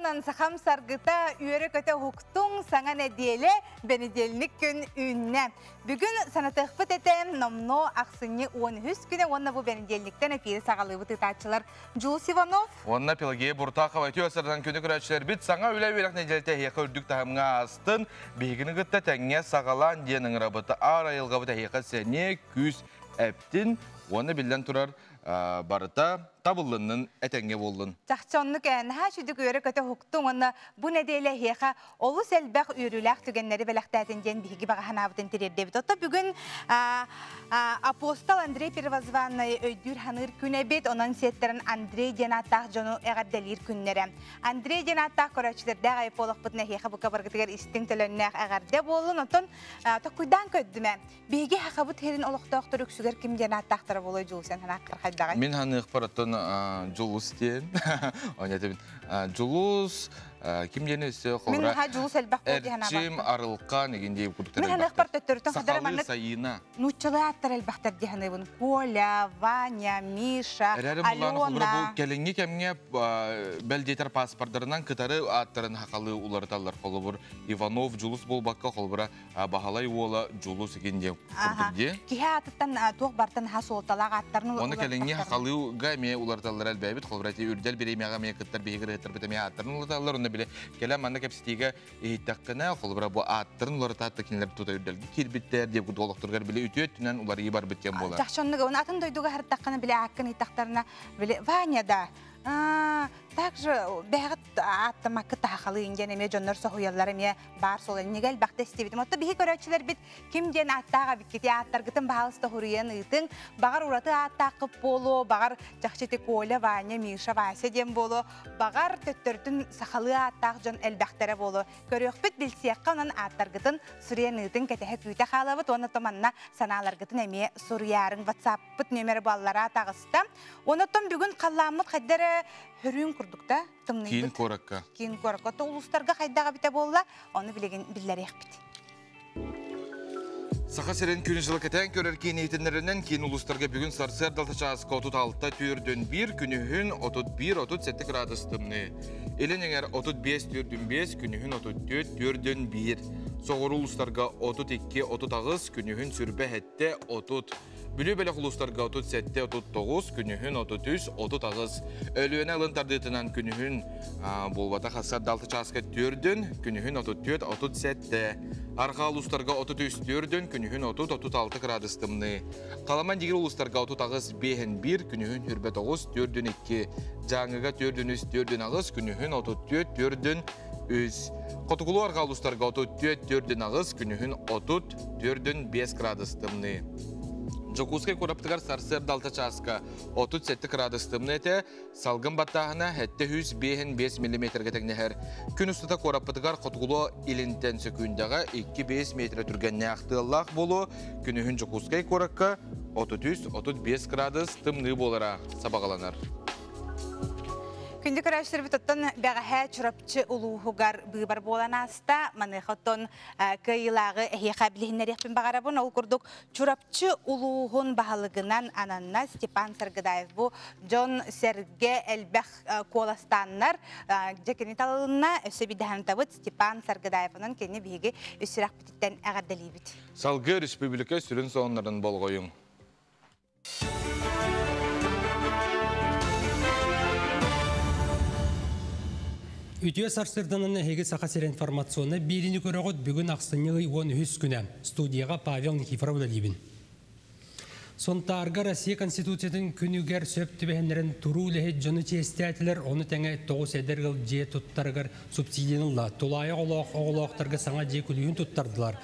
Дорообонон сахам саргыта үөрэ-көтө уһуктуҥ саҥа нэдиэлэ бэнидиэлник күн үүннэ. Бүгүн санатыахпыт этэ номнуо ахсынньы 13 күнэ уонна бу бэнидиэлниктэн эфири саҕалыыбыт ыытааччылар Джулс Иванов уонна Пелагея Буртахова. Үтүө сырдан күнү көрөөччүлэрбит, саҥа үлэ үөрэх нэдиэлэтэ эһиэхэ үрдүк таһымҥа аастын, биһигини кытта тэҥҥэ саҕалаан диэн ыҥырабыт. Аар айылҕабыт эһиэхэ сэниэ, күүс эптин уонна биллэн турар барыта табыллыннын, этэҥҥэ буоллун. Чахчы оннук ээ, наһаа үчүгдүк үөрэ-көтө уһуктуҥ уонна бу нэдиэлэ эһиэхэ олус элбэх үөрүүлээх түгэннэри бэлэхтээтин диэн биһиги баҕа санаабытын тириэрдэбит. Ото бүгүн апостол Андрей Первозванный өйдүүр-ханыыр күн эбит, онон сиэттэрэн Андрей диэн ааттаах дьону эҕэрдэлиир күннэрэ. Андрей диэн ааттаах көрөөччүлэрдээх айполохпутун эһиэхэ бука баргытыгар истиҥ төлөннөөх эҕэрдэ буоллун. Оттон токкуйдаан көрдүмэ. Биһиги Хахабыт сирин олохтоохтор үксүгэр ким диэн ааттаахтара буолуой Дьулусен санааххар хайдаҕай? Мин ханыахпар оттон Дьулус диэн. Оня Дьулус ким диэн өссө холура. Мин наһаа Дьулус элбэх буол диэн Эрчим, Арылхан игин диэн курдуктар. Мин ханыахпар төттөрүтэн хадара маннык Сайыына. Нууччалыы ааттар элбэхтэр дии саныыбын. Коля, Ваня, Миша, Алена. Бу кэлиҥҥи кэмҥэ бэл диэтэр паспордарынан кытары ааттарын хахалыы уларыталлар. Холобур, Иванов Дьулус буолбакка, холобура Баһылай уола Дьулус игин диэн курдук дии. Киһи аатыттан туох бартан аха суолталаах ааттарын Оны кэлиҥҥи хахалыыга эмиэ уларыталлара элбээбит. Холобура, ити үрдэл бириэмэҕэ эмиэ кыттар биһиги ырыһыттарбыт эмиэ ааттарын уларыталлар. Онно били кэлэн манна кэпсэтиигэ иһиттэххинэ, холобура, бу ааттарын уларытаат да кинилэр тута үрдэлгэ киирбиттэр диэн курдук олохторугар били үтүө өттүнэн уларыйыы барбыт диэн буолар. Чахчы оннук. Оны атын дойдуга сырыттаххына били ааккын ыйыттахтарына били Ваня да также бэҕит ааттамаккы таһахалыын диэн эмиэ дьоннор соһуйаллар эмиэ баар суол иннигэ элбэхтэ истибитим. Отто биһи көрөөччүлэрбит ким диэн ааттаах эбиккити ааттаргытын баһаалыста хуруйан ыытыҥ. Баҕар ураты ааттааххыт буолуо, баҕар чахчы Коля, Ваня, Миша, Вася диэн буолуо, баҕар төттөрүтүн сахалыы ааттаах дьон элбэхтэрэ буолуо. Көрүөхпүт, билсиэххэ онон ааттаргытын суруйан ыытыҥ, кэтэһэ күүтэ хаалабыт уонна то манна санааларгытын эмиэ суруйаарыҥ. WhatsApp-пыт нүөмэрэ буоллара таҕыста. Онон бүгүн халлааммыт хайда эрэ хөрүүн курдук да тымныйбыт. Киин куоракка. Киин куоракка. То улуустарга хайдах эбитэ буолла, ону билигин биллэриэхпит. Саха сирин күн дьылы кэтээн көрөр киин иһитиннэринэн киин улуустарга бүгүн сарсыарда чааска 36 төрдүн 1, күнүһүн 31-37 градус тымныы. Илин эҥэр 35 төрдүн 5, күнүһүн 34 төрдүн 1. Соҕуруу улуустарга 32-38, күнүһүн сүрбэ 7 30. Бүлүү бөлөх улуустарга 37-39, күнүһүн 33-38. Өлүөнэ ылын тардыытынан күнүһүн буолбатах сарсыарда 6 чааска төрдүн, күнүһүн 34-37. Арҕаа улуустарга 33 төрдүн, күнүһүн 30-36 градус тымныы. Халаман дигир улуустарга 38 5 1, күнүһүн 29 төрдүн 2. Дьааҥыга төрдүн 3 төрдүн 8, күнүһүн 34 төрдүн 3. Хотугулуу арҕаа улуустарга 34 төрдүн 8, күнүһүн 30 төрдүн 5 градус тымныы. Дьокуускай куораппытыгар сарсыарда 6 чааска 37 градус тымныы этэ, салгын баттааһына 705 миллиметргэ тэҥнэһэр. Күн устата куораппытыгар хотугулуу илинтэн сөкүүндэҕэ 2-5 метрэ түргэннээх тыаллаах буолуо, күнүһүн Дьокуускай куоракка 33-35 градус тымныы буолара сабаҕаланар. Күндү көрөөччүлэрбит оттон бэҕэһээ Чурапчы улууһугар быыбар буолан ааста. Маныаха оттон кыайыылааҕы эһиэхэ билиһиннэриэхпин баҕарабын. Ол курдук Чурапчы улууһун баһылыгынан ананна Степан Саргыдаев. Бу дьон-сэргэ элбэх куоластааннар дьэ кини талылынна. Өссө бидэһантабыт Степан Саргыдаев. Онон кини биһиги үс сүрэхпититтэн эҕэрдэлиибит. Салгыы республика сүрүн сонуннарын болҕойуҥ. Үтүө сарсырданан эһиги Саха сирэ информационнай биэриини көрөҕүт. Бүгүн ахсынньы ый 13 күнэ. Студияҕа Павел Никифоров үлэлиибин. Сунтаарга Россия Конституциятын күнүгэр сөп түбэһиннэрэн туруу үлэһит дьону чиэстээтилэр, ону тэҥэ 9 эдэр ыал дьиэ туттарыгар субсидияны ылла. Тулаайах оҕолоохторго саҥа дьиэ күлүүһүн туттардылар.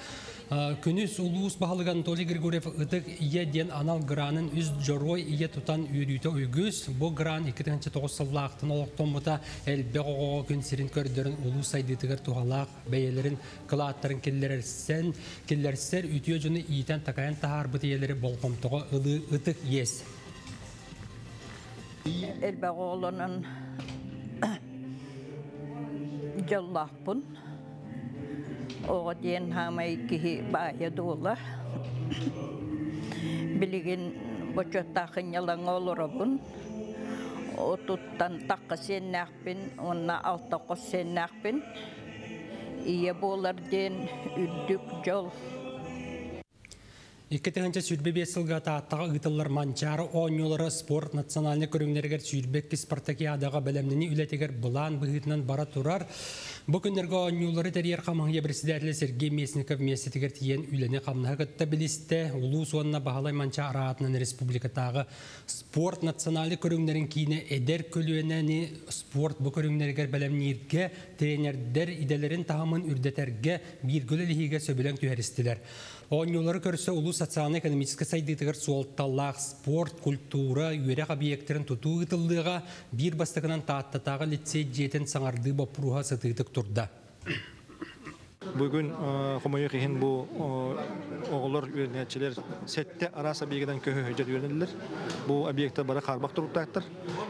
Күнүс улуус баһылыга Анатолий Григорьев Ытык Ийэ диэн анал гранын үс дьоруой ийэ тутан үөрүүтэ үгүс. Бу гран 2009 сыллаахтан олохтоммута элбэх оҕоҕо күн сирин көрдөрөн улуус сайдыытыгар туһалаах бэйэлэрин кылааттарын киллэрсэн, киллэрсэр үтүө дьону иитэн-такайан таһаарбыт ийэлэри болҕомтоҕо ылыы ытык иэс. Элбэх оҕолонон дьоллоохпун. Оҕо диэн хаамай киһи баайа дуола. Билигин бочуоттаах ынньалаҥа олоробун. Отуттан тахха сиэннээхпин уонна алта хос сиэннээхпин. Ийэ буолар диэн үрдүк дьол. 2025 сылга Тааттаҕа ыытыллар Манчаары оонньуулара спорт национальнай көрүҥнэригэр 22 спартакиадаҕа бэлэмнэнии үлэтигэр былаан быһыытынан бара турар. Бу күннэргэ оонньуулары тэрийэр хамыыһыйа председателэ Сергей Местников миэстэтигэр тиийэн үлэни-хамнаһы кытта билистэ. Улуус уонна Баһылай Манчаары аатынан республикатааҕы спорт национальнай көрүҥнэрин киинэ эдэр көлүөнэни спорт бу көрүҥнэригэр бэлэмнииргэ, тренердэр идэлэрин таһымын үрдэтэргэ бииргэ үлэлэһиигэ сөбүлэҥ түһэристилэр. Оонньуулары көрсө улуус социальнай-экономическай сайдыытыгар суолталаах спорт, культура, үөрэх объектарын тутуу ыытыллыаҕа, биир бастакынан Тааттатааҕы лицей дьиэтин саҥардыы боппуруоһа сытыытык турда. Бүгүн хомойуох иһин бу оҕолор үөрэнээччилэр сэттэ араас объегынан көһө сылдьан үөрэнэллэр. Бу объектар бары хаарбах туруктаахтар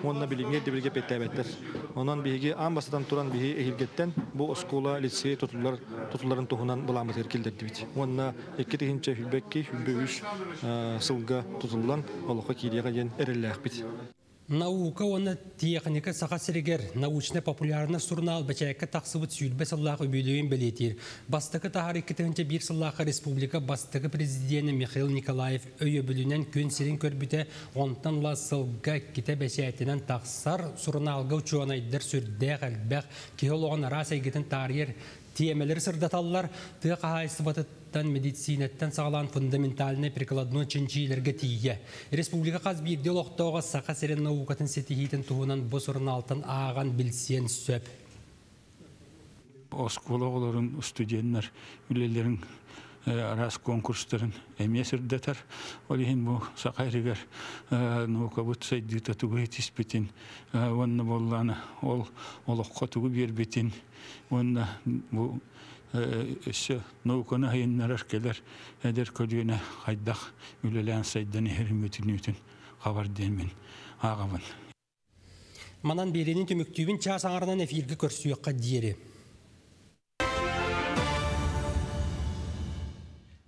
уонна билиҥҥи ирдэбилгэ эппиэттээбэттэр. Онон биһиги аан бастатан туран биһи эһиилгэттэн бу оскуола, лицей тутуллар тутулларын туһунан былааммытыгар киллэрдибит. Уонна 2022-2023 сылга тутуллан олоххо киириэҕэ диэн эрэллээхпит. Наука уонна тиэхиньикэ Саха сиригэр научнай-популярнай сурунаал бэчээккэ тахсыбыт 20 сыллаах үбүлүөйүн бэлиэтиир. Бастакы таһаар 2001 сыллаахха республика бастакы президенэ Михаил Николаев өйөбүлүнэн күн сирин көрбүтэ, онтон ыла сылга иккитэ бэчээтинэн тахсар сурунаалга учуонайдар сүрдээх элбэх киһи олоҕун араас эйгэтин таарыйар тиэмэлэри сырдаталлар, тыа хаһаайыстыбатыттан, медицинэттэн саҕалаан фундаментальнай прикладной чинчийиилэргэ тиийэ. Республика хас биирдии олохтооҕо Саха сирин наукатын ситиһиитин туһунан бу сурунаалтан ааҕан билсиэн сөп. Оскуола оҕолорун, студеннар үлэлэрин араас конкурстарын эмиэ сырдатар. Ол иһин бу Саха сиригэр наукабыт сайдыыта тугу ситиспитин уонна буоллаана ол олоххо тугу биэрбитин уонна бу өссө науканы сайыннарар кэлэр эдэр көлүөнэ хайдах үлэлээн сайдан иһэрин бүтүнүүтүн хабар диэн мин ааҕабын. Манан биэриини түмүктүүбүн чаас аҥарынан эфиргэ көрсүөххэ диэри.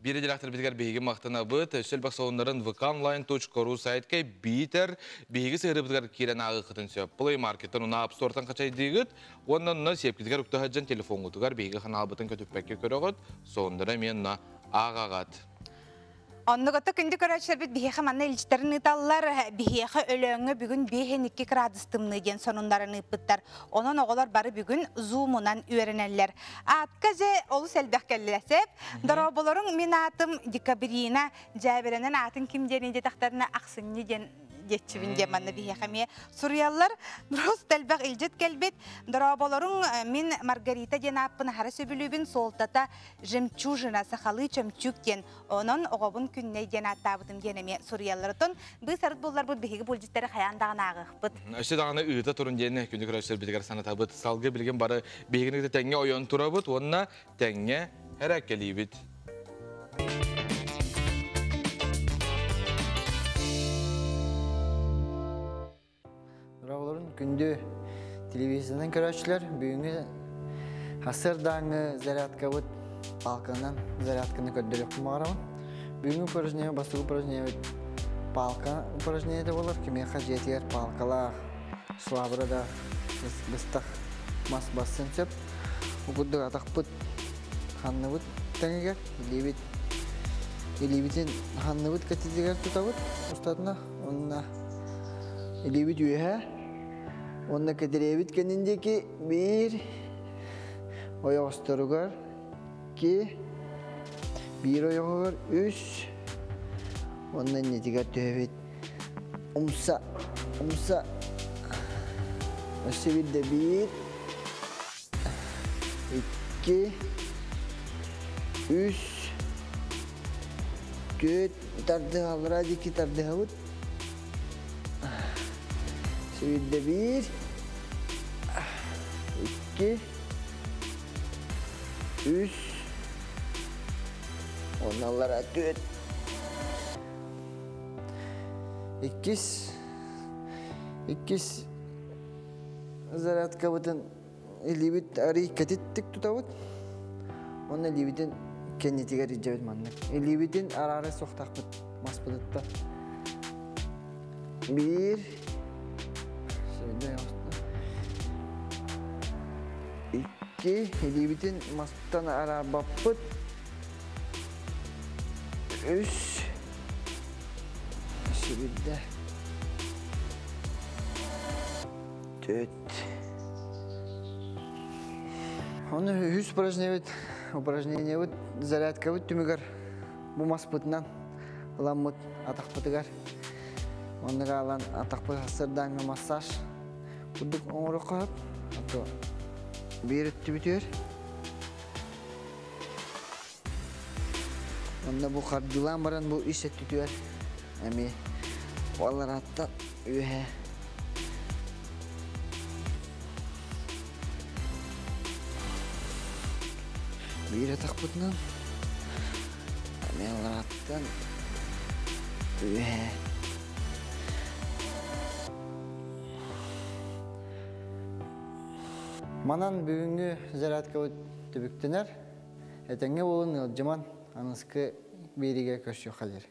Биир директорбытыгар биһиги махтанабыт. Өссө элбэх сонуннарын vkonline.ru сайтка биитэр биһиги сыһырыбытыгар киирэн ааҕыаххытын сөп. Play Markеттан уна App Store'тан хачайдыыгыт. Уонна онно сиэпкитигэр укта сылдьан телефоҥҥутугар биһиги ханаалбытын көтүппэккэ көрөҕүт. Сонуннары эмиэ онно ааҕаҕыт. Оннугата күндү көрөөччүлэрбит биһиэхэ манна илдьиттэрин ыыталлар. Биһиэхэ Өлөөҥҥө бүгүн 5-2 градус тымныы диэн сонуннарын ыыппыттар. Онон оҕолор бары бүгүн зумунан үөрэнэллэр. Аатка дьэ олус элбэх кэллэ сеп. Дорооболоруҥ мин аатым Декабрина. Дьээбэрэнэн аатын ким диэн диэтэхтэринэ ахсынньы диэн диэччибин диэн манна биһиэхэ эмиэ суруйаллар. Просто элбэх илдьит кэлбит. Дорооболоруҥ мин Маргарита диэн ааппын аһара сөбүлүүбүн. Суолтата жемчужина сахалыы чөмчүүк диэн. Онон оҕобун Күннэй диэн ааттаабытым диэн эмиэ суруйаллар. Оттон быыс-арыт булларбыт биһиги булдьуттары хайаан даҕаны ааҕыахпыт. Өссө даҕаны ыыта турун диэн күнү көрөөччүлэрбитигэр санатабыт. Салгыы билигин бары биһигини кытта тэҥҥэ ойон турабыт уонна тэҥҥэ эрээккэлиибит. Дорооболорун күндү телевизорынан көрөөччүлэр, бүгүҥҥү сарсыардааҥҥы зарядкабыт палканан зарядканы көрдөрүөхпүн баҕарабын. Бүгүҥҥү упражнение, бастакы упражнениебит палка упражнениета буолар. Кимиэхэ дьиэтигэр палкалаах, швабра да быстах мас бассын сөп. Бу курдук атахпыт ханныбыт тэҥигэр, илиибит илиибитин ханныбыт кэтитигэр тутабыт устатына уонна Илиибит үөһэ уонна кэтириэбит кэннин диэки биир ойоҕосторугар икки биир ойоҕоһугар үс уонна иннитигэр түһэбит умса умса өссө биирдэ биир икки үс түөрт тардыһаллара диэки тардыһабыт Сүүрдэ биир, икки, үс, уонна аллара түөрт. Иккис, иккис зарядкабытын илиибит арый кэтиттик тутабыт. Уонна илиибитин кэннитигэр илдьэбит маннык. Илиибитин араара суохтаахпыт маспытыттан. Биир, Икки, илиибитин мастан араарбаппыт. Үс. Сибирде. Төрт. Оны үс упражнениебит, упражнениебит, зарядкабыт түмүгэр бу маспытынан ыламмыт атахпытыгар. Онныга алан атахпыт хасырдааҥҥа массаж курдук оҥоруохха сөп. Ото биир өттүбүтүгэр. Онно бу хардыылаан баран бу ис өттүтүгэр эмиэ алларааттан үөһэ. Биир атахпытынан эмиэ алларааттан үөһэ. Манан бүгүҥҥү зарядкабыт түбүктэнэр. Этэҥҥэ буолун ыалдьыман, аныскы биэриигэ көрсүөххэ диэри.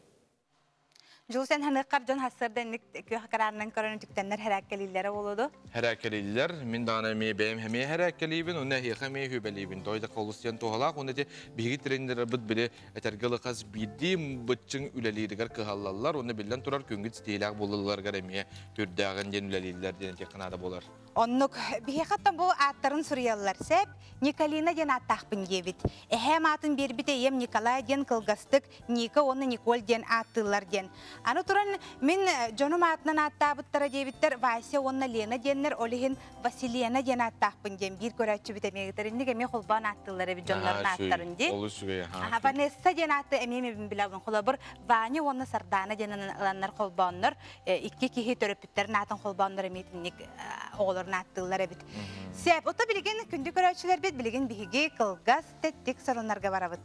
Дьулусен ханыыккар дьон хассыарда инник күөх экранынан көрөн үтүктэннэр хэрээккэлииллэрэ буолуо Хэрээккэлииллэр. Мин даҕаны эмиэ бэйэм эмиэ хэрээккэлиибин, уонна эһиэхэ эмиэ хүбэлиибин. Той да олус диэн туһалаах, уонна ити биһиги тренербит били этэргэ лыкас биирдии быччыҥ үлэлииригэр кыһаллаллар, уонна биллэн турар күҥҥүт ситиилээх буолалларыгар эмиэ түрдээҕин диэн үлэлииллэр диэн этиэххэ наада буолар. Оннук. Биһиэхэ бу ааттарын суруйаллар сеп. Николина диэн ааттаахпын диэбит. Эһээм аатын биэрбит ийэм Николай диэн кылгастык Ника уонна Николь диэн ааттыыллар диэн. Аны туран мин дьонум аатынан ааттаабыттара диэбиттэр Вася уонна Лена диэннэр, ол иһин Василена диэн ааттаахпын диэн биир көрөөччүбүт эмиэ ыытар. Инник эмиэ холбоон ааттыыллар эбит дьоннорун ааттарын дии. Олус үчүгэй. Ванесса диэн ааты эмиэ мин билэбин. Холобур Ваня уонна Сардана диэн ыланнар холбооннор, икки киһи төрөппүттэрин аатын холбооннор эмиэ итинник оҕолорун ааттыыллар эбит. Сеп, ото билигин күндү көрөөччүлэрбит, билигин биһиги кылгас тэттик соруннарга барабыт.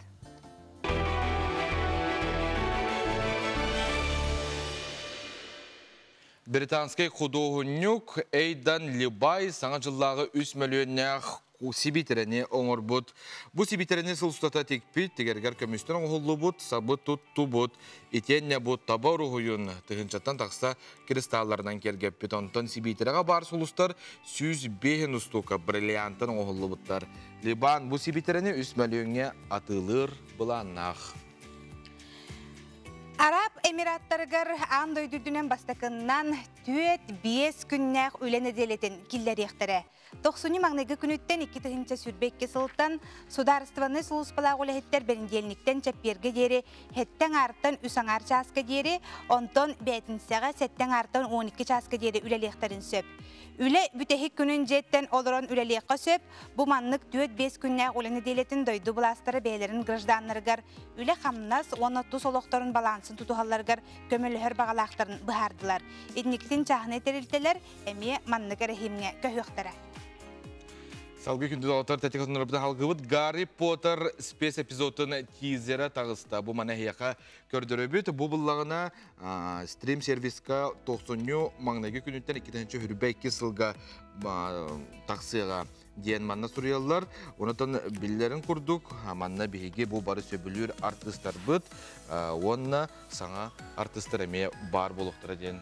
Британский худуоһунньук Эйдан Либай саҥа дьыллааҕы 3 мөлүйүөннээх сибиитэрэни оҥорбут. Бу сибиитэрэни сыл устата тикпит, тигэргэр көмүстэн оҥоһуллубут, сабы туттубут. Итиэннэ бу таба уруһуйун тыһыынчаттан тахса кристалларынан киэргэппит. Онтон сибиитэрэҕэ баар сулустар 105 устуука бриллиантан оҥоһуллубуттар. Либан бу сибиитэрэни 3 мөлүйүөҥҥэ атыылыыр былааннаах. Араб Эмираттарыгар аан дойду үрдүнэн бастакыннан 4-5 күннээх үлэ нэдиэлэтин киллэриэхтэрэ. Тохсунньу маҥнайгы күнүттэн 2022 сылтан судаарыстыбаннай сулууспалаах үлэһиттэр бэнидиэлниктэн чэппиэргэ диэри сэттэ аҥаартан үс аҥаар чааска диэри, онтон бээтинсэҕэ сэттэ аҥаартан 12 чааска диэри үлэлиэхтэрин сөп. Үлэ бүтэһик күнүн дьиэттэн олорон үлэлиэххэ сөп. Бу маннык 4-5 күннээх үлэ нэдиэлэтин дойду былаастара бэйэлэрин гражданнарыгар үлэ-хамнас уонна тус олохторун балансын тутуһалларыгар көмөлөһөр баҕалаахтарын быһаардылар. Инниктин чааһынай тэрилтэлэр эмиэ маннык эрэһиимҥэ көһүөхтэрэ. Салгыы күндү доҕоттор, тэтик отуннарбыта халгыбыт Гарри Поттер спец эпизодын тизера таҕыста. Бу мана эһиэхэ көрдөрөбүт. Бу буллаҕына стрим сервиска тохсунньу маҥнайгы күнүттэн 2022 сылга тахсыаҕа диэн манна суруйаллар. Онотон биллэрин курдук манна биһиги бу бары сөбүлүүр артыыстарбыт уонна саҥа артыыстар эмиэ баар буолуохтара диэн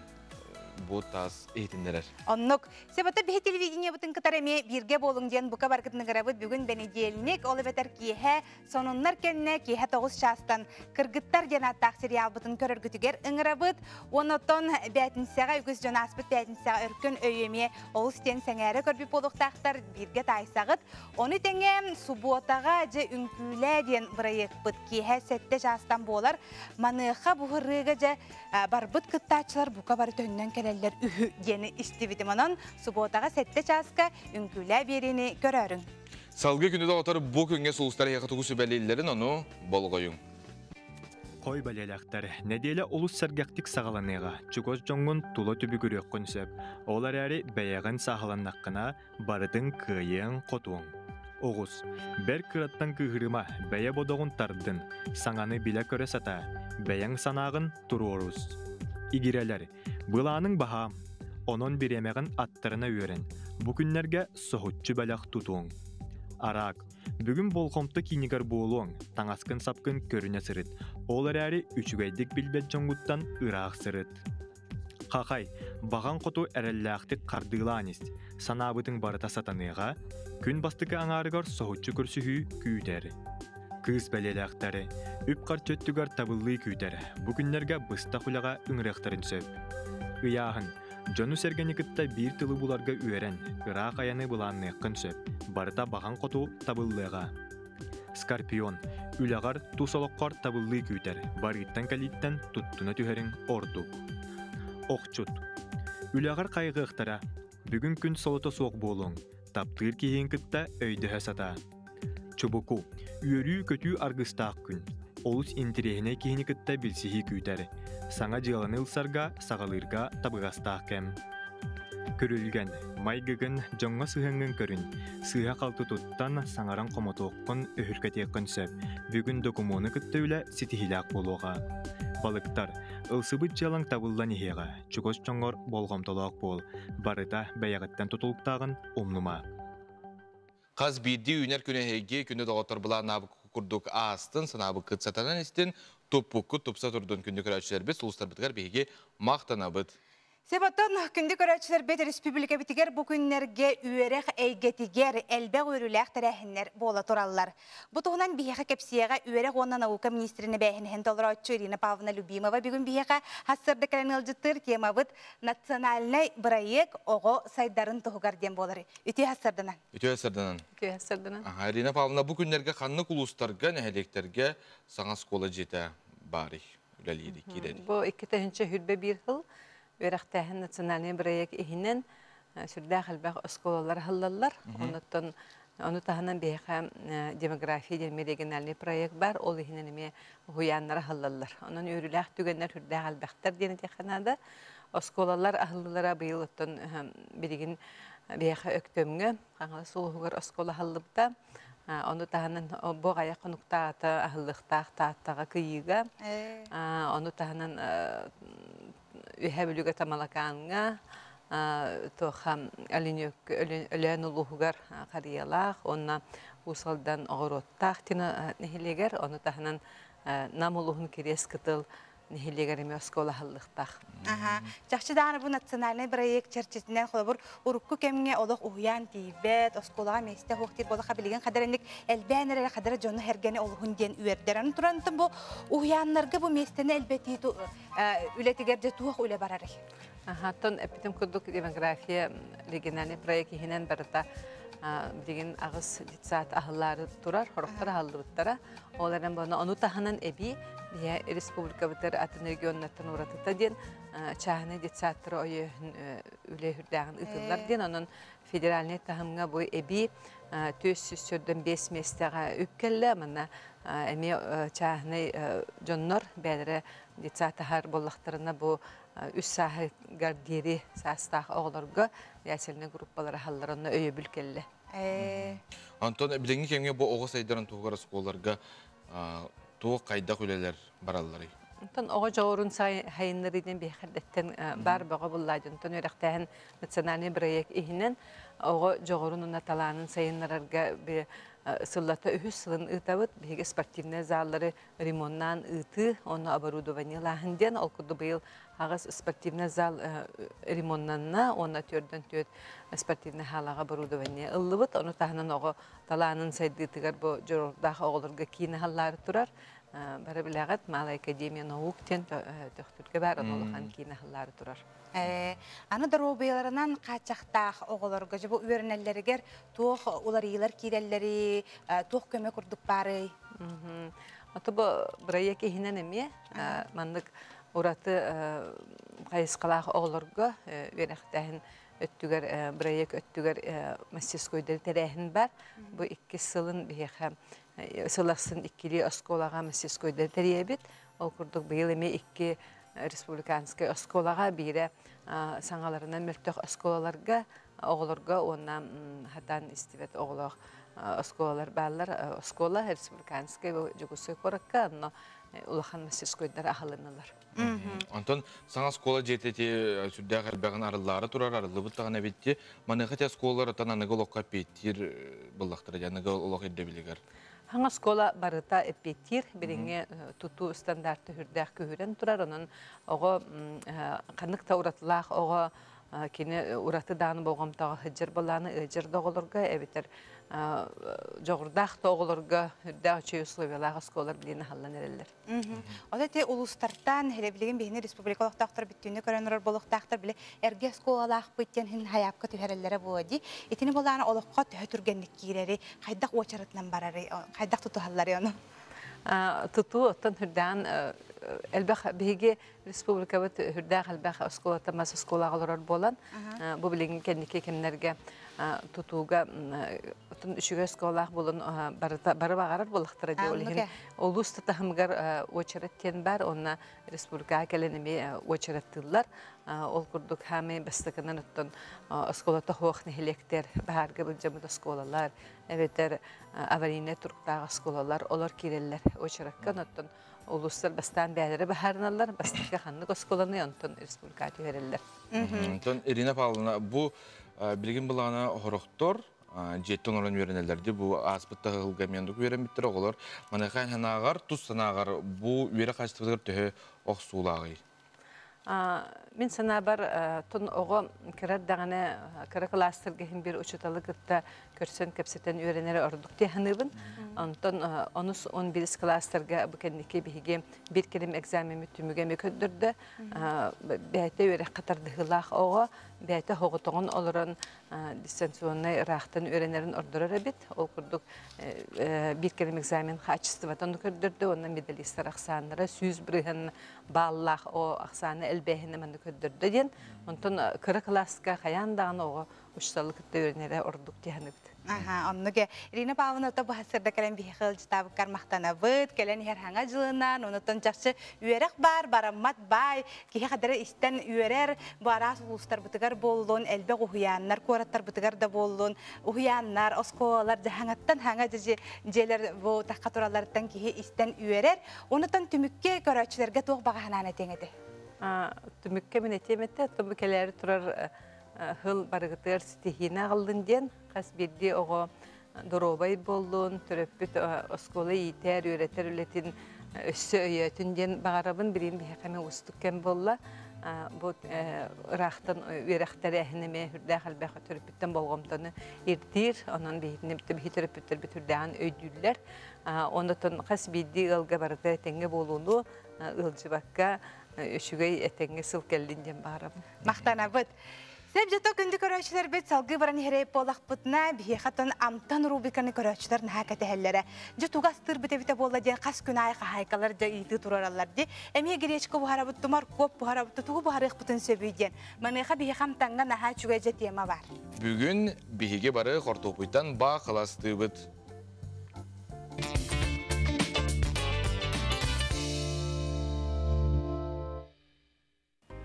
бу таас иһитиннэрэр. Оннук. Себата биһи телевидениебытын кытары эмиэ бииргэ буолуҥ диэн бука баргытын ыҥырабыт. Бүгүн бэнидиэлник, ол эбэтэр киэһэ сонуннар кэннэ киэһэ 9 чаастан Кыргыттар диэн ааттаах сериалбытын көрөргүтүгэр ыҥырабыт. Онотон бээтинсэҕэ үгүс дьон ааспыт бээтинсэҕэ өркөн өйү эмиэ олус диэн сэҥээрэ көрбүт буолуохтаахтар, бииргэ таайсаҕыт. Ону тэҥэ субуотаҕа дьэ үҥкүүлээ диэн бырайыакпыт киэһэ 7 чаастан буолар. Маныаха буһырыыга дьэ барбыт кыттааччылар бука бары төннөн кэлэллэр үһү диэни истибитим. Онон субуотаҕа 7 чааска үҥкүүлээ биэриини көрөөрүҥ. Салгыы күндү доҕоттор, бу күҥҥэ сулустар эһиэхэ тугу сүбэлииллэрин ону болҕойуҥ. Хой бэлиэлээхтэр, нэдиэлэ олус сэргэхтик саҕаланыаҕа. Чугас дьоҥҥун тула түбүгүрүөххүн сөп. Ол эрээри бэйэҕин сааһыланнаххына, барытын кыайыаҥ, хотуоҥ. Оҕус. Бэр кыраттан кыыһырыма, бэйэ бодоҕун тардын. Саҥаны билэ-көрө сатаа, бэйэҥ санааҕын туруорус. Игирэлэр. Былааныҥ баһаам. Онон бириэмэҕин аттарына үөрэн. Бу күннэргэ соһуччу бэлэх тутуоҥ. Араак. Бүгүн болҕомто киинигэр буолуоҥ, таҥаскын-сапкын көрүнэ сырыт. Ол эрээри үчүгэйдик билбэт дьоҥҥуттан ыраах сырыт. Хахай, баҕаҥ хоту эрэллээхтик хардыылаан ис, санаабытыҥ барыта сатаныаҕа, күн бастакы аҥаарыгар соһуччу көрсүһүү күүтэр. Кыыс бэлиэлээхтэр үп-харчы өттүгэр табыллыы күүтэр, бу күннэргэ быстах үлэҕэ ыҥырыахтарын сөп. Ыйааһын, дьону-сэргэни кытта биир тылы буларга үөрэн, ыраах айаны былаанныаххын сөп, барыта баҕаҥ хоту табыллыаҕа. Скорпион, үлэҕэр тус олоххор табыллыы күүтэр, барыыттан-кэлииттэн туттуна түһэриҥ ордук. Охчут, үлэҕэр хайҕыахтара, бүгүн күн солото суох буолуоҥ, таптыыр киһиҥ кытта өйдөһө сатаа. Чубуку, үөрүү-көтүү аргыстаах күн. Олус интэриэһинэй киһини кытта билсиһии күүтэр. Саҥа дьыаланы ылсарга, саҕалыырга табыгастаах кэм. Күрүлгэн, майгыгын, дьоҥҥо сыһыаҥҥын көрүн. Сыыһа-халты туттан, саҥаран хомотуоххун, өһүргэтиэххин сөп. Бүгүн докумуону кытта үлэ ситиһиилээх буолуоҕа. Балыктар, ылсыбыт дьыалаҥ табыллан иһиэҕэ. Чугас дьоҥҥор болҕомтолоох буол. Барыта бэйэҕиттэн тутулуктааҕын умнума. Хас биирдии үүнэр күнү эһиги күнү доҕоттор былааннаабыт курдук аастын, санаабыккыт сатанан истин, туппуккут тупса турдун күндү көрөөччүлэрбит, сулустарбытыгар биһиги махтанабыт. Себотон күндү көрөөччүлэрбит республикабитигэр бу күннэргэ үөрэх эйгэтигэр элбэх үөрүүлээх тэрээһиннэр буола тураллар. Бу туһунан биһиэхэ кэпсиэҕэ үөрэх уонна наука министрин эбээһинэһин толорооччу Ирина Павловна Любимова бүгүн биһиэхэ хассырда кэлэн ыалдьыттыыр темабыт национальнай бырайыак оҕо сайдарын туһугар диэн буолар. Үтүө хассырданан. Үтүө хассырданан. Үтүө хассырданан. Аха, Ирина Павловна бу күннэргэ ханнык улуустарга, нэһилиэктэргэ саҥа оскуола дьиэтэ баарый? Үлэлиири киирэри. Бу 2021 сыл үөрэхтээһин национальный бырайыак иһинэн сүрдээх элбэх оскуолалар аһыллаллар. Оннуттан ону таһынан биһиэхэ демография диэн региональный проект бар, ол иһинэн эмиэ уһуйааннар аһыллаллар. Онон үөрүүлээх түгэннэр сүрдээх элбэхтэр диэн этиэххэ наада. Оскуолалар аһыллыылара быйыл оттон билигин биһиэхэ Өктөмҥө Хаҥалас улууһугар оскуола аһыллыбыта. Ону таһынан бу аҕыйах хонуктааҕыта аһыллыахтаах Тааттаҕа Кыйыыга. Ону таһынан Үөһээ Бүлүүгэ Тамалакааҥҥа, туоха Өлөөн улууһугар Харыйалаах уонна Уус Алдан Оҕуруоттаах диэн нэһилиэгэр, ону таһынан Нам улууһун Кириэс Кытыл нэһилиэгэр эмиэ оскуола аһыллыахтаах. Аха. Чахчы даҕаны бу национальнай бырайыак чэрчитинэн холобур урукку кэмҥэ олох уһуйаан тиийбэт, оскуолаҕа миэстэ суох диир буоллахха билигин хадара инник элбээн эрэр хадара дьону сэргэни олуһун диэн үөрдэр. Аны туран бу уһуйааннарга бу миэстэни элбэтии үлэтигэр дьэ туох үлэ барарый? Аха, оттон эппитим курдук демография региональный проект иһинэн барыта билигин аҕыс детсад аһыллаары турар, сорохтор аһыллыбыттара. Ол эрэн буолна ону таһынан эбии биһи республикабытыгар атын регионнартан уратыта диэн чааһынай детсадтары өйөөһүн үлэ үрдээҕин ыытыллар диэн онон федеральнай таһымҥа бу эбии 445 миэстэҕэ үп кэллэ манна эмиэ чааһынай дьоннор бэйэлэрэ детсад таһар буоллахтарына бу үс сааһыгар диэри саастаах оҕолорго ясельнай группалар аһаллар онно өйөбүл кэллэ. Онтон билиҥҥи кэмҥэ бу оҕо сайдарын туһугар оскуолаларга туох хайдах үлэлэр баралларый? Онтон оҕо дьоҕурун сайыннарыы диэн биһиэхэрдэттэн баар бөҕө буллаа дьонтон үөрэхтээһин национальный проект иһинэн оҕо дьоҕурун уонна талаанын сайыннарарга сыллата үһүс сылын ыытабыт. Биһиги спортивнай заллары ремоннаан ыытыы, уонна оборудованиелааһын диэн ол курдук быйыл аҕыс спортивный зал ремоннанна уонна түөрдэн түөрт спортивный хаалаҕа оборудование ыллыбыт. Ону таһынан оҕо талаанын сайдыытыгар бу дьоруордаах оҕолорго киин аһаллаары турар. Бары билэҕит, Малая академия наук диэн Төхтүргэ баар, ону улахан киин аһаллаары турар. Аны доруобуйаларынан хааччахтаах оҕолорго дьэ бу үөрэнэллэригэр туох уларыйыылар киирэллэрий, туох көмө курдук баарый? Ото бу бырайыак иһинэн эмиэ маннык ураты хайысхалаах оҕолорго үөрэхтээһин өттүгэр бырайыак өттүгэр мастерскойдары тэрээһин бар. Бу иккис сылын биһиэхэ сыл ахсын иккилии оскуолаҕа мастерскойдары тэрийэбит. Ол курдук быйыл эмиэ икки республиканскай оскуолаҕа биирэ саҥаларынан мөлтөх оскуолаларга оҕолорго уонна хатан истибэт оҕолоох оскуолалар бааллар. Оскуола республиканскай Дьокуускай куоракка онно улахан мастерскойдар аһылыннылар. Онтон саҥа оскуола дьиэтэ сүрдээх элбэҕин арыллаары турар, арыллыбыт даҕаны эбитти. Маныаха те оскуолалар отон аныгы олоххо эппиэттиир буллахтара, аныгы олох ирдэбилигэр. Хаҥа оскуола барыта эппиэттиир, билиҥҥи тутуу стандарта үрдээх күһүрэн турар, онон оҕо ханнык да уратылаах оҕо кини ураты дааны болҕомтоҕо сылдьар былааны ыалдьар да оҕолорго эбэтэр дьоҕурдаах да оҕолорго үрдээх үчүгэй условиялаах оскуолалар билигин аһыллан эрэллэр. Ол эти улуустартан билигин биһини республика олохтоохтор бүттүүнү көрөн олорор буолуохтаахтар били эргэ оскуолалаахпыт диэн хин хайаапка түһэрэллэрэ буо дии. Итини булааны олоххо төһө түргэнник киирэри, хайдах уочаратынан барары, хайдах тутуһаллары ону? Тутуу оттон үрдээн элбэх биһиги республикабыт үрдээх элбэх оскуолата мас оскуолаҕа олорор буолан бу билигин кэнники кэмнэргэ тутууга отун үчүгэй оскуолалаах буолан барыта бары баҕарар буоллахтара дии ол иһин улуус таһымыгар уочарат диэн бар уонна республикаҕа кэлэн эмиэ уочараттыыллар ол курдук хаамай бастакынан оттон оскуолата суох нэһилиэктэр баһаарга былдьаммыт оскуолалар эбэтэр аварийнай туруктаах оскуолалар олор киирэллэр уочаракка оттон улуустар бастаан бэйэлэрэ быһаарыналлар бастакы ханнык оскуоланы онтон республикаҕа түһэрэллэр. Онтон Ирина Павловна бу билигин былаана хорохтор дьиэттэн олорон үөрэнэллэр бу ааспыт таһылга мендук үөрэммиттэр оҕолор маныаха санааҕар тус санааҕар бу үөрэх хаачыстыбатыгар төһө охсуулааҕый? Мин санаабар тун оҕо кыра даҕаны кыра кылаастарга иһин бир учууталы кытта көрсөн кэпсэтэн үөрэнэрэ ордук дии саныыбын. Онтон онус он бирис кылаастарга бу кэнники биһиги бир кэлим экзамеммит түмүгэ эмиэ көрдөрдө. Бэйэтэ үөрэххэ тардыһыылаах оҕо бэйэтэ оҕотоҕун олорон дистанционнай ыраахтан үөрэнэрин ордорор эбит. Ол курдук биир кэлим экзамен хаачыстыбатын көрдөрдө уонна медалистар ахсааннара 100% бааллаах о ахсаана элбээһинэ манна көрдөрдө диэн. Онтон кыра кылааска хайаан даҕаны оҕо учууталы кытта үөрэнэрэ ордук диэханыбыт. Аха, оннук Ирина Павловна то баһасырда кэлэн биһиэхэ ыалдьытаабыккар махтанабыт, кэлэн иһэр хаҥа дьылынан, онуттан чахчы үөрэх баар, бараммат баай, киһи хадары истэн үөрэр, бу араас улуустарбытыгар буоллун, элбэх уһуйааннар, куораттарбытыгар да буоллун, уһуйааннар, оскуолалар хаҥаттан хаҥа дьиэлэр бу тахха туралларыттан киһи истэн үөрэр. Онуттан түмүккэ көрөөччүлэргэ туох баҕаһанаан этиэҥ этэ? Түмүккэ мин этиэм этэ, тобу кэлээри турар хыл барыгытыгар ситиһиини аҕаллын диэн, хас биирдии оҕо доруобай буоллун, төрөппүт оскуола иитэр, үөрэтэр үлэтин өссө өйөөтүн диэн баҕарабын. Билигин биһиэхэ эмиэ уустук кэм буолла. Бу ыраахтан үөрэхтэрээһин эмиэ үрдээх элбэх төрөппүттэн болҕомтону ирдиир. Онон биһитини биһи төрөппүттэрбит үрдээҕин өйдүүллэр. Онотон хас биирдии ыалга барыта этэҥҥэ буолууну ыалдьыбакка үчүгэй этэҥҥэ сыл кэллин диэн баҕарабын. Махтанабыт. Сеп жото күндү көрөөччүлэрбит салгыы баран иһэрэй буоллахпытына биһиэхэ амтан рубриканы көрөөччүлэр наһаа кэтэһэллэрэ. Дьэ тугас тыырбыт эбитэ буолла диэн хас күн аайы хаһаайкалар дьэ ыйытыы турараллар ди. Эмиэ гречка буһарабыт, тумар коп буһарабыт, тугу буһарыахпытын сөбүй диэн. Маныаха биһиэхэ амтаҥҥа наһаа үчүгэй дьэ тема бар. Бүгүн биһиги бары хортуопуйтан баахыластыыбыт.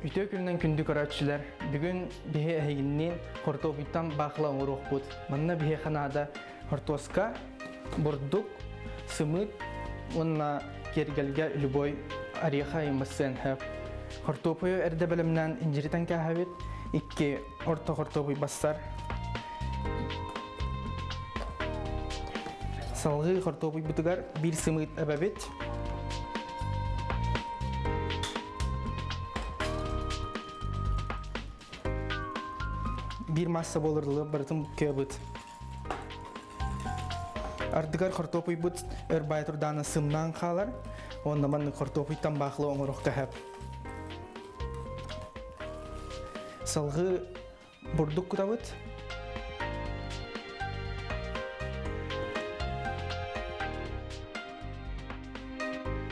Үтө күннен күндү көрөөччүлэр, бүгүн биһи эһигинниин хортуопуйтан баахыла оҥоруохпут. Манна биһи ханаада хортуоска, бурдук, сымыыт уонна киэргэлгэ любой ореха имассыан хөп. Хортуопуйу эрдэ бэлэмнээн инжиритэн кээһэбит, икки орто хортуопуй бассар. Салгыы хортуопуйбутугар биир сымыыт эбэбит. Биир масса болурлы барытын көбүт. Ардыгар хортуопуйбут өр бай турдаана сымнаан хаалар, онно манны хортуопуйтан баахлы оҥоруох кэһэп. Салгыы бурдук кутабыт.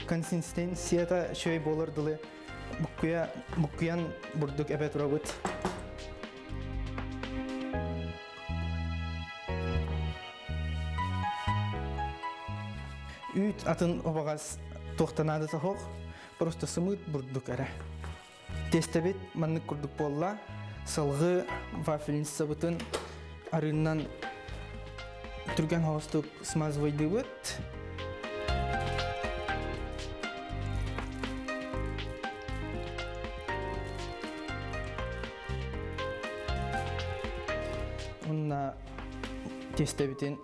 Консистенцията шөй болар дылы буккуян бурдук эбе турабыт. Үт атын обагас тоқтанады тахоқ, просто сымыт бурдук әрі. Тестебит маннык курдук болла, салгы вафельница бытын арыннан түрген хостук смазывайдыбыт. Онна тестебитин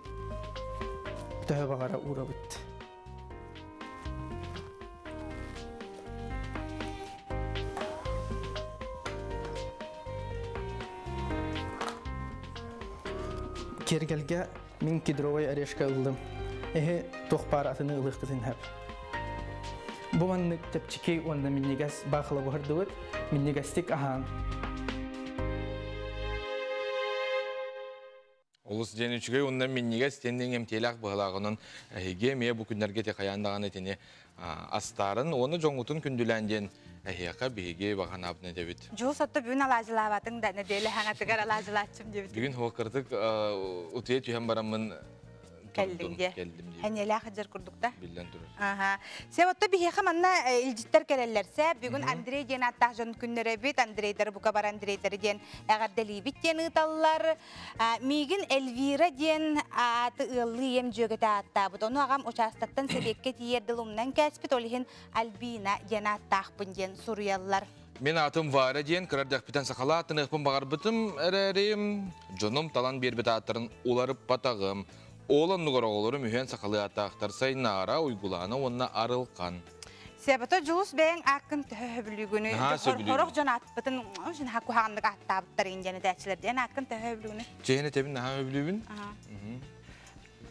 Төһө баҕара уурабыт. Киэргэлгэ мин кедровай орешка ыллым. Эһи туох баар атыны ылыахпытын сөп. Бу маннык чэпчэки уонна минньигэс баахыла буһардыбыт. Минньигэстик аһаан. Олус диэн үчүгэй уонна минньигэс диэн иҥэмтиэлээх быһылаах. Онон эһиги эмиэ бу күннэргэ ити хайаан даҕаны итини астаарын уонна дьоҥҥутун күндүлээн диэн эһиэхэ биһиги баҕанаабын этэбит. Дьулус отто бүгүн алаадьылаабатыҥ да нэдиэлэ хаҥатыгар алаадьылааччым диэбит. Бүгүн хуоккартык утуйа түһэн бараммын Кэллим дии. Кэллим дии. Хэньэлээх сылдьар курдук да? Биллэн турар. Аха. Сэ отто биһиэхэ манна илдьиттэр кэлэллэр. Сэ бүгүн Андрей диэн ааттаах дьон күннэрэ эбит. Андрейдары бука бар Андрейдары диэн эҕэрдэлиибит диэн ыыталлар. Миигин Эльвира диэн ааты ыаллыы ийэм дьүөгэтэ ааттаабыт. Ону аҕам учаастактан сэбиэккэ тиийэр дылы умнан кээспит, ол иһин Альбина диэн ааттаахпын диэн суруйаллар. Мин аатым Варя диэн кыра эрдэхпиттэн сахалыы ааттаныахпын баҕарбытым эрээри, дьонум талан биэрбит ааттарын уларыппатаҕым. Ол оннугар оҕолорум үһүөн сахалыы ааттаахтар Сайнаара, Уйгулаана уонна Арылхан. Себото Дьулус бэйэҥ ааккын төһө сөбүлүүгүнүй? Наһаа сөбүлүүбүн. Хорох дьон аатпытын наһаа куһаҕаннык ааттаабыттар иин диэн этээччилэр диэн ааккын төһө сөбүлүүгүнүй? Чэйин этэбин наһаа сөбүлүүбүн.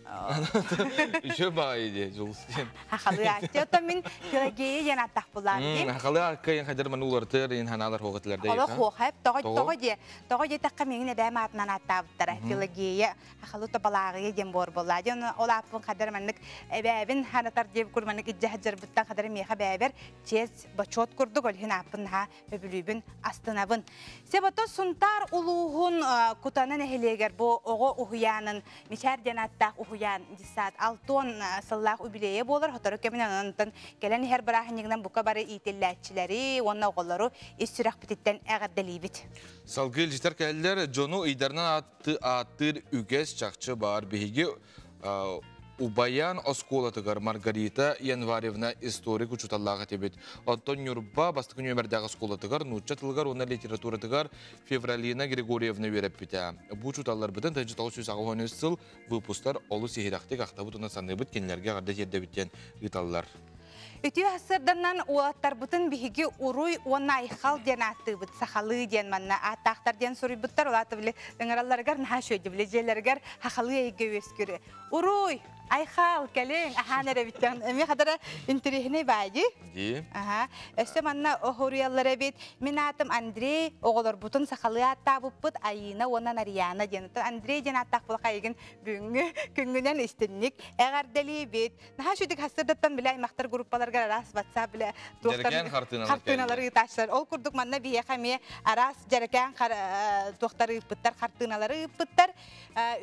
Үчүгэй баҕайы дии Дьулус диэн. Хахалыы аатчы. Оттон мин Пелагея диэн ааттаах булаам дии. Хахалыы аакка иин хайдар маны уларытыр иин ханаалар хуохатылар да. Олох хуохап. Тоҕо тоҕо диэ. Тоҕо диэтэххэ миигин эбээм аатынан ааттаабыттара. Пелагея хахалыы тобалааҕыйа диэн буор буолла. Дьон ол ааппын хадар маннык эбээбин ханатар диэбит кур маннык илдьэ сылдьарбыттан хадар миэхэ бээбэр чиэс бочуот курдук ол иһин ааппын наһаа өбүлүүбүн астынабын. Себото Сунтаар улууһун Кутана нэһилиэгэр бу оҕо уһуйаанын Мичээр диэн ааттаах уһуйаан десант 60 сыллаах үбүлүөйэ буолар. Сотору кэминэн онтон кэлэн иһэр бырааһынньыгынан бука бары иитиллээччилэри уонна оҕолору ис сүрэхпититтэн эҕэрдэлиибит. Салгыы илдьитэр кэллэр дьону ыйдарынан ааттыыр үгэс чахчы баар. Биһиги Убайаан оскуолатыгар Маргарита Январевна историк учууталлаах этибит. Оттон Ньурба бастакы нүөмэрдээх оскуолатыгар нуучча тылыгар уонна литературатыгар Февралина Григорьевна үөрэппитэ. Бу учууталларбытын 1983 сыл выпустар олус иһирэхтик ахтабыт уонна саныыбыт кинилэргэ эҕэрдэ тиэрдэбит диэн ыыталлар. Үтүө сырданан уолаттарбытын биһиги уруй уонна айхал диэн ааттыыбыт, сахалыы диэн манна ааттаахтар диэн суруйбуттар. Улааты били ыҥыралларыгар наһаа үчүгэй били дьиэлэригэр хахалыы эйгэ үөскүрү. Уруй, айхал, кэлиҥ, аһаан эрэбиттэн. Эми хадара интэриэһинэй баайдыы. Дии. Аха. Өссө манна оһуруйаллар эбит. Мин аатым Андрей, оҕолорбутун сахалыы ааттаабыппыт Айыына уонна Нарияна диэн. Андрей диэн ааттаах була хайыгын бүгүҥҥү күҥҥүнэн истинник эҕэрдэлиибит. Наһаа үчүгэй хастырдаттан билэ аймактар группаларга араас WhatsApp билэ Дьэрэкээн хартыыналар хартыыналары ыытааччылар. Ол курдук манна биһиэхэ эмиэ араас дьэрэкээн туохтары ыыппыттар, хартыыналары ыыппыттар.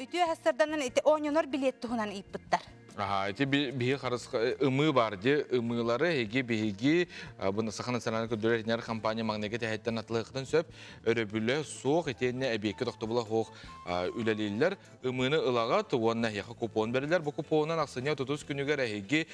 Үтүө хастырданан ити оонньонор билет туһунан ыыппыттар. Аха, ити биһи харыс ымыы бар ди ымыылары эһиги биһиги бу Саха национальнай көрдөрөр иһитиннэрэр компания маҥнайгы тэһэттэн атылыахтан сөп өрөбүлэ суох итиэннэ эбиэккэ тохтобула суох үлэлииллэр. Ымыыны ылаҕыт уонна эһиэхэ купон бэриллэр. Бу купонунан ахсынньы 30 күнүгэр эһиги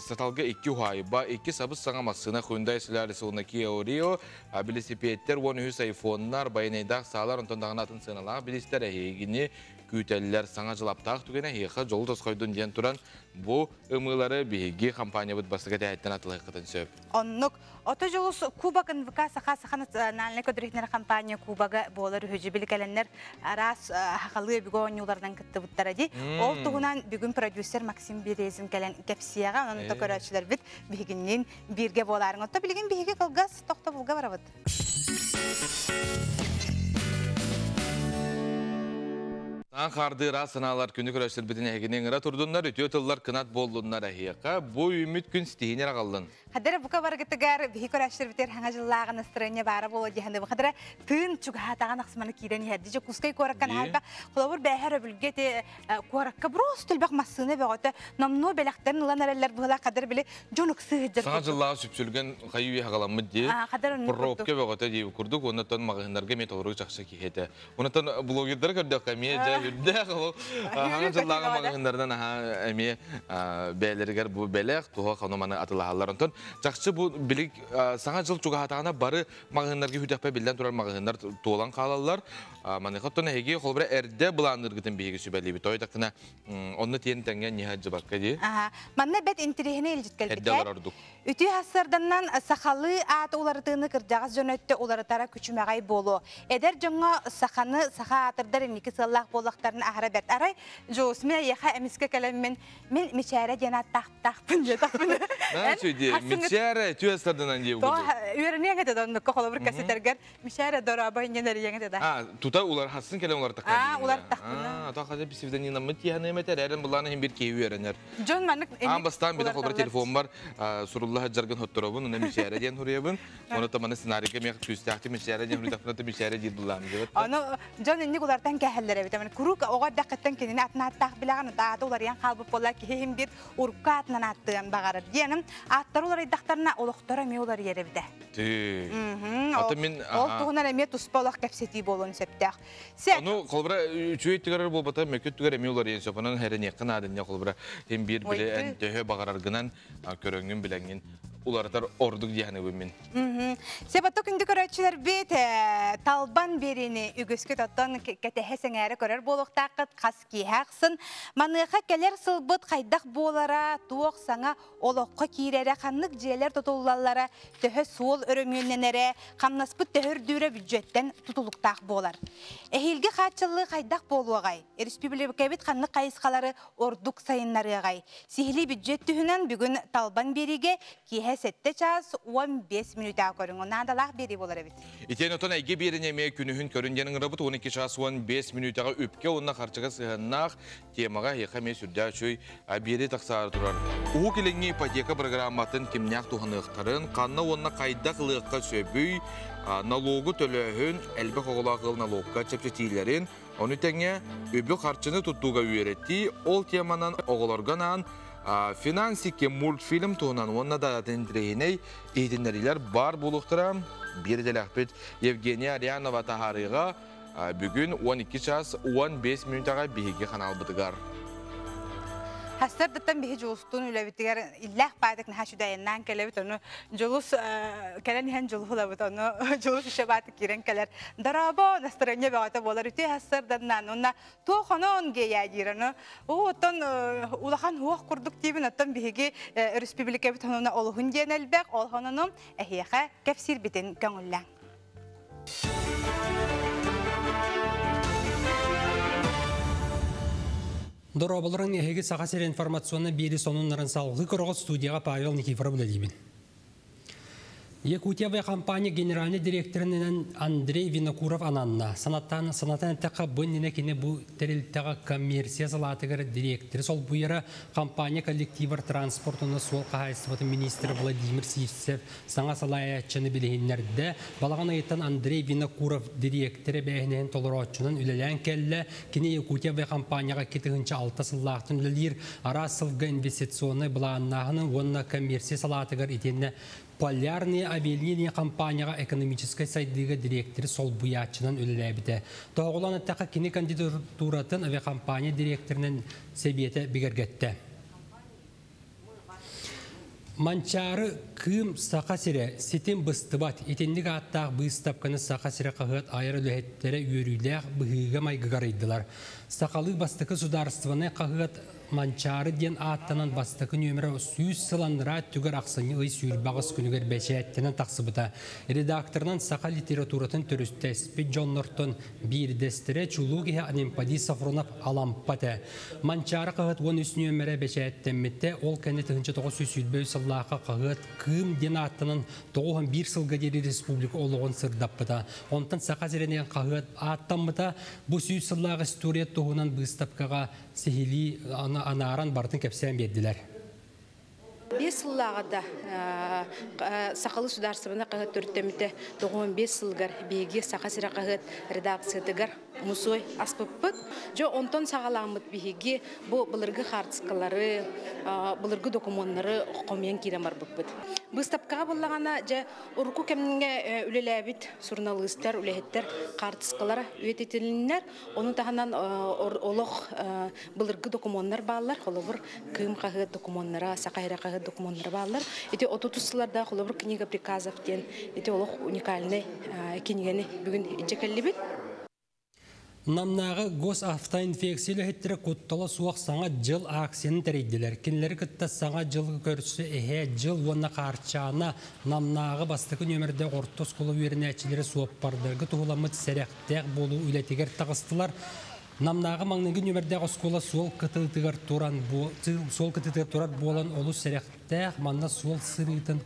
саталга икки уһаайба, икки сабыс-саҥа массыына Hyundai Solaris уонна Kia Rio, билисипиэттэр, 13 айфоннар, байанайдаах саалар, онтон даҕаны атын сыаналаах билистэр эһигини күүтэллэр. Саҥа дьылаптаах түгэнэ эһиэхэ дьолу тосхойдун диэн туран, бу ымыылары биһиги компаниябыт бастакы тэһэттэн атылыаххытын сөп. Оннук. Ото Дьулус Кубок НВК Саха Саха национальнай көдүрүһүнэр компания Кубога буолар үһү били кэлэннэр араас хахалыы өбүгэ оонньууларынан кыттыбыттара ди. Ол туһунан бүгүн продюсер Максим Березин кэлэн кэпсиэҕэ, онон то көрөөччүлэрбит биһигинниин бииргэ буолаарыҥ. Отто билигин биһиги кылгас тохтобулга барабыт. Таң харды ыраас санаалар күнү көрөсөрбүтүн эһигини ыҥыра турдуннар, үтүө тыллар кынат буоллуннар эһиэхэ. Бу үүммүт күн ситиһиини аҕаллын. Хадара бука баргытыгар биһи көрөштербитер хаҥа жыллааҕы настроение баара буолуо диһаны хадара тыын чугаһаатаҕын ахсыманы киирэн иһэрди Дьокуускай куораккан хаалба холобур бээһэр өбүлгэ те куоракка просто элбэх массыына бөҕөтө номнуо бэлэхтэрин ылан эрэллэр быһыла хадар били дьон ыксыы сылдьар Саҥа жыллааҕы сүпсүлгэн хайыы үйэ хаҕаламмыт дии. Хадар оннук Пробка бөҕөтө дии курдук, оннуттан маҕаһыыннарга эмиэ толору чахчы киһи этэ. Оннуттан блогердары көрдөххө эмиэ дьэ Үрдэх ол хаҥа дьыллааҕы маҕаһыыннарынан аха эмиэ бээлэригэр бу бэлэх туһа хону маны атылаһаллар. Онтон чахчы бу билик саҥа дьыл чугаһатаҕына бары маҕаһыыннарга хүтэхпэ биллэн турар маҕаһыыннар туолан хаалаллар. Маныха оттон эһиги холобура эрдэ былаанныыргытын биһиги сүбэлиибит. Той такына онно тиэн тэҥҥэ ниһа дьыбакка дии. Манна бэт интириэһинэй илдьит Эрдэ кэлбитэ. олорордук. Үтүө хассарданнан сахалыы ааты уларытыыны кырдьаҕас дьон өттө уларытара күчүмэҕэй буолуо. Эдэр дьоҥҥо саханы саха аатырдар инники сыаллаах буоллахтарын аһара бэрт. Арай Дьулус, мин эйиэхэ эмискэ кэлэммин, мин Мичээрэ диэн ааттаахтаахпын диэтэхпин. Наачу дии, Мичээрэ үтүө сарданан дии Тоҕо үөрэниэҥ этэ да оннукка холобур кэситэргэр Мичээрэ дорообо инньэн эрийэҥ этэ да. А, тута улар хассын кэлэн улартахха А, диигин. улартахпына. А, то хаза псевдонимнаммыт тиһаныым этэр, эрэн булааны хим бир киһи үөрэнэр. Дьон маннык Аан бастаан били холбор телефоммар сурулла сылдьаргын хотторобун, уна Мичээрэ диэн хуруйабын. Оны таманы сценарийга мех күүстээхти Мичээрэ диэн хуруйдахпына та Мичээрэ диир булаам диэбит. Ону дьон инник улартан кэһэллэр эбит. Аман куруук оҕо эрдэххиттэн кинини атын ааттаах билэҕин, аата уларыйан хаалбыт буолла киһи иһин бир урукку аатынан ааттыан баҕарар. Диэним ааттар уларыйдахтарына олохторо эмиэ уларыйар эбитэ. Ты. Ата мин Ол туһунан эмиэ туспа олох кэпсэтии буолуон сөптөөх. Ону холбура үчүгэй түгэрэр буолбата мөкүт түгэр эмиэ уларыйан сөп. Онон хэрэниэххэ наадынньа холбура хим биир биле эн төһө баҕараргынан көрөҥҥүн билэҥҥин уларытар ордук диэханыбын мин. Себатто күндү көрөөччүлэрбит талбан биэриини үгүскүт оттон кэтэһэ сэҥээрэ көрөр буолуохтааххыт хас киэһэ ахсын. Маныаха кэлэр сылбыт хайдах буолара, туох саҥа олоххо киирэрэ, ханнык дьиэлэр тутуллаллара, төһө суол өрөмүөннэнэрэ, хамнаспыт төһө үрдүүрэ бүддьүөттэн тутулуктаах буолар. Эһиилги хааччыллыы хайдах буолуоҕай? Республикабыт ханнык хайысхалары ордук сайыннарыаҕай? Сиһилии бүддьүөт түһүнэн бүгүн Талбан биэриигэ киэһэ 7 чаас 15 мүнүүтэҕэ көрүҥ. Наадалаах биэрии буолар эбит. Итиэн отон эйгэ биэрин эмиэ күнүһүн көрүн диэн ыҥырабыт 12 чаас 15 мүнүүтэҕэ үпкэ уонна харчыга сыһыаннаах темаҕа эһиэхэ эмиэ сүрдээх үчүгэй биэрии тахсаары турар. Уһук Илиҥҥи ипотека программатын кимнээх туһаныахтарын, ханна уонна хайдах ылыахха сөбүй, налогу төлөөһүн, элбэх оҕолоох ыал налогка чэпчэтиилэрин, ону тэҥэ үбү-харчыны туттууга үөрэтии, ол теманан оҕолорго анаан финансики мультфильм туһунан уонна да атын интэриэһинэй иһитиннэриилэр баар буолуохтара. Биир идэлээхпит Евгения Арианова таһаарыыга бүгүн 12 час 15 мүнүүтэҕэ биһиги ханаалбытыгар. Хастардыттан биһи Дьулустуун үлэбитигэр иллээх баатык наһаа сүдэйэннээн кэлэбит, ону Дьулус кэлэн иһэн дьулуһулабыт, ону Дьулус үшэ баатык киирэн кэлэр. Дорообо, настроение бөҕөтө буолар, үтүө хастарданнан, уонна туох онон гея диир, ону оттон улахан хуох курдук диибин, оттон биһиги республикабыт онуна олуһун диэн элбэх, ол хононум эһиэхэ кэпсиирбитин көҥүллээҥ. Дорооболорун эһиги Саха сири информационно биэри сонуннарын салгыы көрөҕүт студияға Павел Никифоров үлэлиибин. Якутия компания генеральный директорынан Андрей Винокуров ананна. Санаттан санатан эттэххэ бу иннинэ кини бу тэрилтэҕэ коммерция салаатыгар директор солбуйара компания коллективар транспорт уонна суол хаһаайыстыбатын министрэ Владимир Сивцев саҥа салайааччыны билиһиннэрдэ. Балаҕан ыйыттан Андрей Винокуров дириэктэр эбээһинэһин толорооччунан үлэлээн кэллэ. Кини Якутия компанияҕа 2006 сыллаахтан үлэлиир араас сылга инвестиционнай былааннааһынын уонна коммерция салаатыгар итиэннэ Полярные авиалинии компанияҕа экономическай сайдыыга дириэктэри солбуйааччынан үлэлээбитэ. Тоһоҕолоон эттэххэ, кини кандидатуратын авиакомпания дириэктэринэн сэбиэтэ бигэргэттэ. Манчаары Кыым Саха сирэ ситим быстыбат итинник ааттаах быыстапканы Саха сирэ хаһыат айар үлэһиттэрэ үөрүүлээх быһыыга-майгыга арыйдылар. Сахалыы бастакы судаарыстыбаннай хаһыат Манчаары диэн ааттанан бастакы нүөмэрэ 100 сыл анараа өттүгэр ахсынньы ый 28 күнүгэр бэчээттэнэн тахсыбыта. Редакторынан саха литературатын төрүттэспит дьоннортон биирдэстэрэ чулуу киһи Анемподий Сафронов Алампа этэ. Манчаары хаһыат 13 нүөмэрэ бэчээттэммитэ. Ол кэннэ 1923 сыллаахха хаһыат Кыым диэн ааттанан 91 сылга диэри республика олоҕун сырдаппыта. Онтон Саха сиринэн хаһыат ааттаммыта. Бу сүүс сыллаах история туһунан быыстапкаҕа сиһилии анааран барытын кэпсээн биэрдилэр. 5 сыллааҕыта Сахалыы судаарыстыбаннай хаһыат төрүттэммитэ 95 сылыгар биһиги Саха сирэ хаһыат редакциятыгар мусуой аспыппыт. Дьэ, онтон саҕаламмыт биһиги бу былыргы хаартыскалары, былыргы докумуоннары хомуйан киирэн барбыппыт. Быыстапкаҕа буоллаҕына, дьэ, урукку кэмҥэ үлэлээбит суруналыыстар, үлэһиттэр хаартыскалара үйэтитилиннэр. Ону таһынан олох былыргы докумуоннар бааллар. Холобур, Кыым хаһыат докумуоннара, Саха сирэ хаһыат докумуоннара бааллар. Ити 30 сыллардаах холобур книга приказов диэн ити олох уникальный кинигэни бүгүн илдьэ кэллибит. Намнааҕы госавтоинфекция үлэһиттэрэ куттала суох Саҥа дьыл акцияны тэрийдилэр. Кинилэри кытта Саҥа дьылы көрсө Эһээ Дьыл уонна Хаарчаана Намнааҕы бастакы нүөмэрдээх орто оскуола үөрэнээччилэрэ суоппардарга туһуламмыт сэрэхтээх буолуу үлэтигэр таҕыстылар. Намнааҕы маҥнайгы нүөмэрдээх оскуола суол кытыытыгар туран суол кытыытыгар турар буолан олус сэрэхтээх. Манна суол сырыытын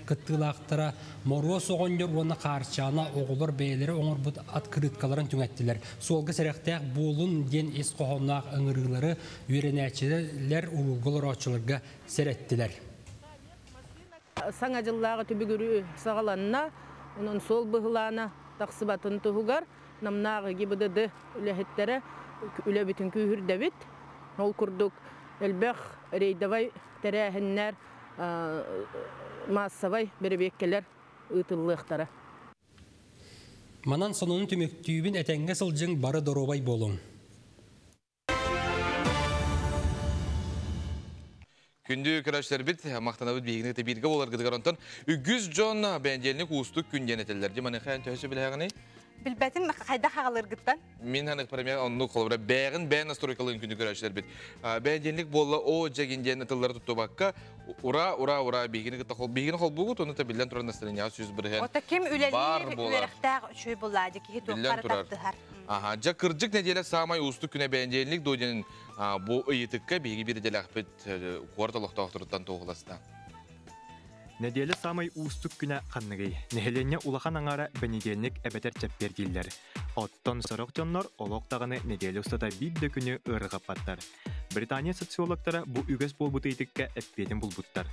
кыттыылаахтара Моруос оҕонньор уонна Хаарчаана оҕолор бэйэлэрэ оҥорбут открыткаларын түҥэттилэр. Суолга сэрэхтээх буолун диэн ис хоһоонноох ыҥырыылары үөрэнээччилэр уруулга олорооччуларга сэрэттилэр. Саҥа дьыллааҕы түбүгүрүү саҕаланна. Онон суол быһылаана тахсыбатын туһугар Намнааҕы ГИБДД үлэһиттэрэ үлэбитин күүһүрдэбит. Ол курдук элбэх рейдовай тэрээһиннэр, маассабай бэрэбиэккэлэр ыытыллыахтара. Манан сонунун түмүктүүбүн, этэҥҥэ сылдьыҥ, бары доруобай буолуҥ. Күндү көрөөччүлэрбит, махтанабыт биһигини кытта бииргэ буоларгытыгар. Онтон үгүс дьон бэнидиэнньик уустук күн диэн этэллэр. Дьэ, маныаха эн төһө сөбүлэһэҕиний? Билбэтим, хайдах аҕалыргыттан. Мин ханык пример оннук холобура бэҕин бэйэн настройкалыын күндү көрөөччүлэрбит. Бэнидиэнньик буолла о дьэгин диэн тыллары туттубакка ура ура ура биһигини кытта хол биһигини холбуугут ону та биллэн турар настроениеҕа 100% Ота ким үлэлиир үөрэхтээх үчүгэй буоллаа киһи биллэн туоххара турар. Тардыһар. Аха, дьэ кырдьык нэдиэлэ саамай уустук күнэ бэнидиэнньик дуо диэн бу ыйытыкка биһиги биир идэлээхпит куорат олохтоохторуттан туоһуласта. Нэдиэлэ саамай уустук күнэ ханныгый? Нэһилиэнньэ улахан аҥаара бэнидиэнньик эбэтэр чэппиэр дииллэр. Оттон сорох дьоннор олох даҕаны нэдиэлэ устата биир да күнү ыарырҕаппаттар. Британия социологтара бу үгэс буолбут ыйытыкка эппиэтин булбуттар.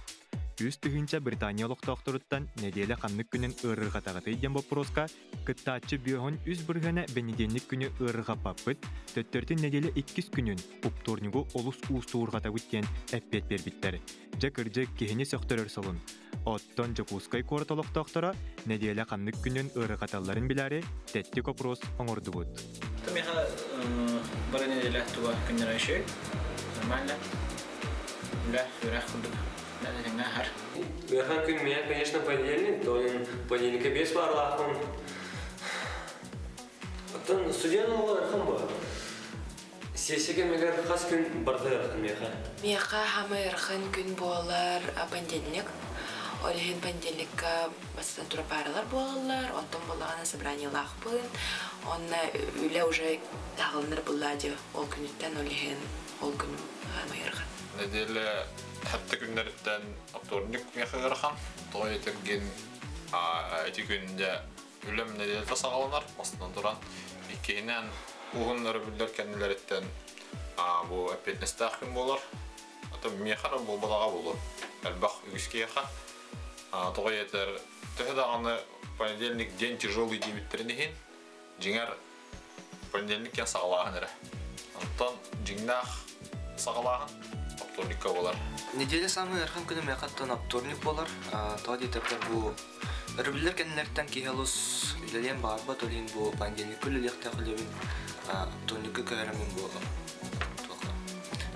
3 000 Британия олохтоохторуттан нэдиэлэ ханнык күнүн ыарырҕатаҕытый диэн боппуруоска кыттааччы 53 бырыһыана бэнидиэнньик күнү ыарырҕаппаппыт, төттөрүтүн нэдиэлэ иккис күнүн, оптуорньугу олус уустуурҕатабыт диэн эппиэт биэрбиттэр. Дьэ кырдьык киһини сөхтөрөр солун. Оттон Дьокуускай куорат олохтоохторо нэдиэлэ ханнык күнүн ыарырҕаталларын билээри тэттик опрос оҥордубут. Миэхэ бары нэдиэлэ туга күннэрэ үчүгэй. Нормально. Үлэ, үөрэх курдук. Этэҥҥэ ааһар. Ыарахан күн меня, конечно, понедельник, то понедельникка биэс баарлаахпын. Оттон студент оҕо ыарахан буолар. Сессия кэмигэр хас күн барыта ыарахан миэхэ. Миэхэ саамай ыарахан күн буолар понедельник. Ол иһин понедельникка бастатан турар пааралар буолаллар, онтон буоллаҕына собраниелаахпын, онно үлэ уже таҕылынар буллаа дии ол күнүттэн, ол иһин ол күн саамай ыарахан. Нэдиэлэ сэттэ күннэриттэн вторник миэхэ ыарахан. Тоҕо этэргин ити күндэ үлэм нэдиэлэтэ саҕаланар, бастатан туран. Иккиһинэн уһун өрөбүллэр кэннилэриттэн бу эппиэтинэстээх күн буолар. Ата миэхэ эрэ буолбатаҕа буолуо. Элбэх үгүс киһиэхэ. Тоҕо этэр төһө даҕаны понедельник день тяжелый диэбиттэрин иһин, дьиҥэр понедельник диэн саҕалааһын эрэ. Онтон дьиҥнээх саҕалааһын вторникка буолар. Неделя самый ыарахан күнэ миэхэ оттон вторник буолар. Тоҕо диэтэххэ бу өрөбүллэр кэннилэриттэн киһи олус үлэлиэн баҕарбат, ол иһин бу понедельникка үлэлиэхтээх үлэбин вторникка көһөрөммүн бу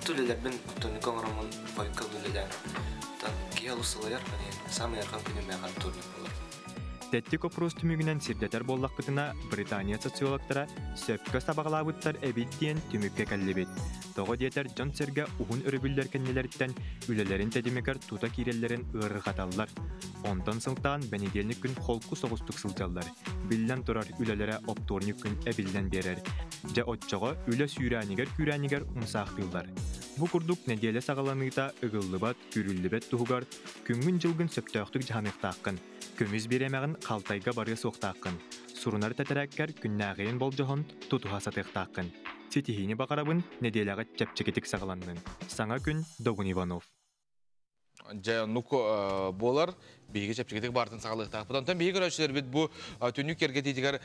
үлэлэрбин вторникка оҥороммун хойукка үлэлээн киһи олус сылайар, самый ыарахан күнүм миэхэ вторник буолар. Тэттик опрос түмүгүнэн сирдэтэр буоллахпытына, Британия социологтара сөпкө сабаҕалаабыттар эбит диэн түмүккэ кэллибит. Тоҕо диэтэр дьон-сэргэ уһун өрөбүллэр кэннилэриттэн үлэлэрин тэтимигэр тута киирэллэрин ыарырҕаталлар. Онтон сылтаан бэнидиэнньик күн холку соҕустук сылдьаллар. Биллэн турар үлэлэрэ оптуорньук күн эбиллэн биэрэр. Дьэ оччоҕо үлэ сүүрээнигэр-күүрээнигэр умсаахтыыллар. Бу курдук нэдиэлэ саҕаланыыта ыгыллыбат, күүрүллүбэт туһугар күҥҥүн-дьылгын сөптөөхтүк дьаһаныахтааххын. Көмүс бириэмэҕин халтайга барыа суохтааххын. Сурунар тэтэрээккэр күннээҕиин болдьоһон тутуһа сатыахтааххын. Ситиһиини баҕарабын, нэдиэлэҕэ чэпчэкитик саҕаланнын. Саҥа күн Догун Иванов. Дьэ, оннук буолар. Биһиги чэпчэкитик баартын саҕалыахтаахпыт. Онтон биһиги көрөөччүлэрбит бу түннүк киэргэтиитигэр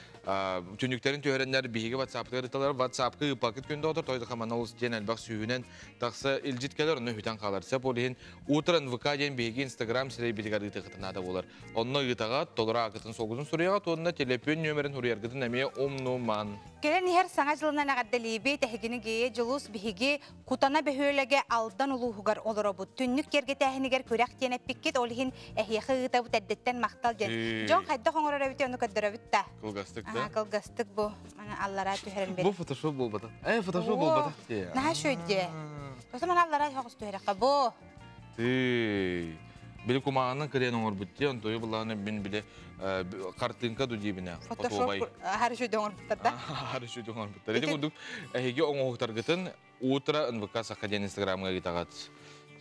түннүктэрин түһэрэннэр биһиги WhatsApp-тыгар ыыталлар. WhatsApp-ка ыыппаккыт күн доҕотор, той да манна олус диэн элбэх сүүһүнэн тахса илдьит кэлэр, онно үтэн хаалар. Сөп ол иһин Утро НВК диэн биһиги Инстаграм сирэйбитигэр ыытыахытын наада буолар. Онно ыытаҕа, толору аакытын суолгутун суруйаҕыт уонна телефон нүөмэрин суруйаргытын эмиэ умнуман. Кэлэн иһэр саҥа дьылынан эҕэрдэлиибит, эһигини Гея Дьулус биһиги Кутана бөһүөлэгэ Алдан улууһугар олоробут. Түннүк киэргэтээһинигэр күрэх диэн эппиккит, ол иһин эһиэхэ ыытабыт эрдэттэн махтал диэн. Дьон хайдах оҥорор эбитий ону көрдөрөбүт да. Кылгастык да? Кылгастык бу. Маны аллараа түһэрэн бери. Бу фотошоп буолбата. Э, фотошоп буолбата. Наһаа үчүгэй. Тоса маны аллараа соҕус түһэрэххэ бу. Тыы. Били кумааҕынан кырыйан оҥорбут дии, онтуйу былааны мин били хартыынка ду диибинэ. Фотошоп хары үчүгэй оҥорбуттар да? Хары үчүгэй оҥорбуттар. Ити курдук эһиги оҥоһуктаргытын Утро НВК Саха диэн инстаграмҥа ыытаҕыт.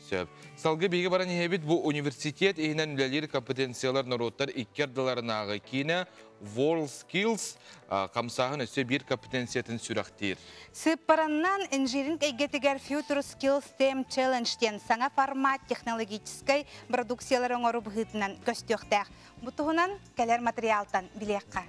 Сөп. Салгыы биһиги баран иһэбит бу университет иһинэн үлэлиир компетенциялар норуоттар икки ардыларынааҕы киинэ World Skills хамсааһын өссө биир компетенциятын сүрэхтиир. Сыыппараннан инжиниринг эйгэтигэр Future Skills STEM Challenge диэн саҥа формат технологическай продукциялары оҥоруу быһыытынан көстүөхтээх. Бу туһунан кэлэр материалтан билиэххэ.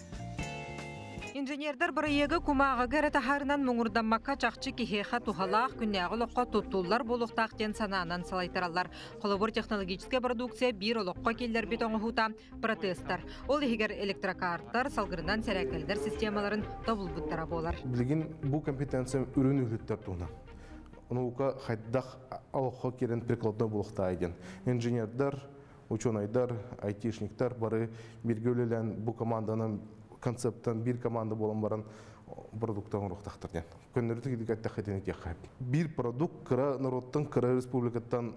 Инженердэр бырайыагы кумааҕыга эрэ таһаарынан муҥурдаммакка чахчы киһиэхэ туһалаах, күннээҕи олоххо туттуллар буолуохтаах диэн санаанан салайтараллар. Холобур, технологическай продукция биир олоххо киллэрбит оҥоһуута протезтар. Ол иһигэр электрокартар, салгынынан сэрээккэлдэр системаларын тобулбуттара буолар. Билигин бу компетенция үрүн үлүттэр туһунан. Наука хайдах олоххо киирэн прикладной буолуохтаах диэн. Инженердэр, ученайдар, айтишниктар бары бииргэ үлэлээн бу команданан концептан биир команда буолан баран продукта оҥоруохтаахтар диэн. Көннөрүтүк итик эттэххитин этиэххэ. Биир продукт кыра народтан, кыра республикаттан,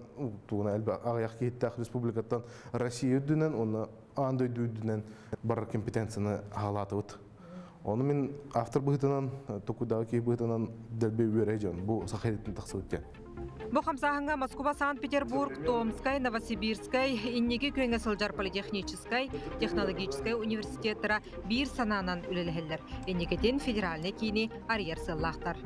тугуна элбэх аҕыйах киһиттээх республикаттан Россия үрдүнэн уонна аан дойду үрдүнэн барар компетенцияны аһалаатыбыт. Ону мин автор быһыытынан, токуйдааҕы киһи быһыытынан дэлби үөрэ дьон бу саха ириттэн тахсыбыт диэн. Бу хамсааһыҥҥа Москуба, Санкт-Петербург, Томскай, Новосибирскай, инники күөҥҥэ сылдьар политехническай, технологическай университеттара биир санаанан үлэлэһэллэр. Инникитин федеральнай киини арыйар сыаллаахтар.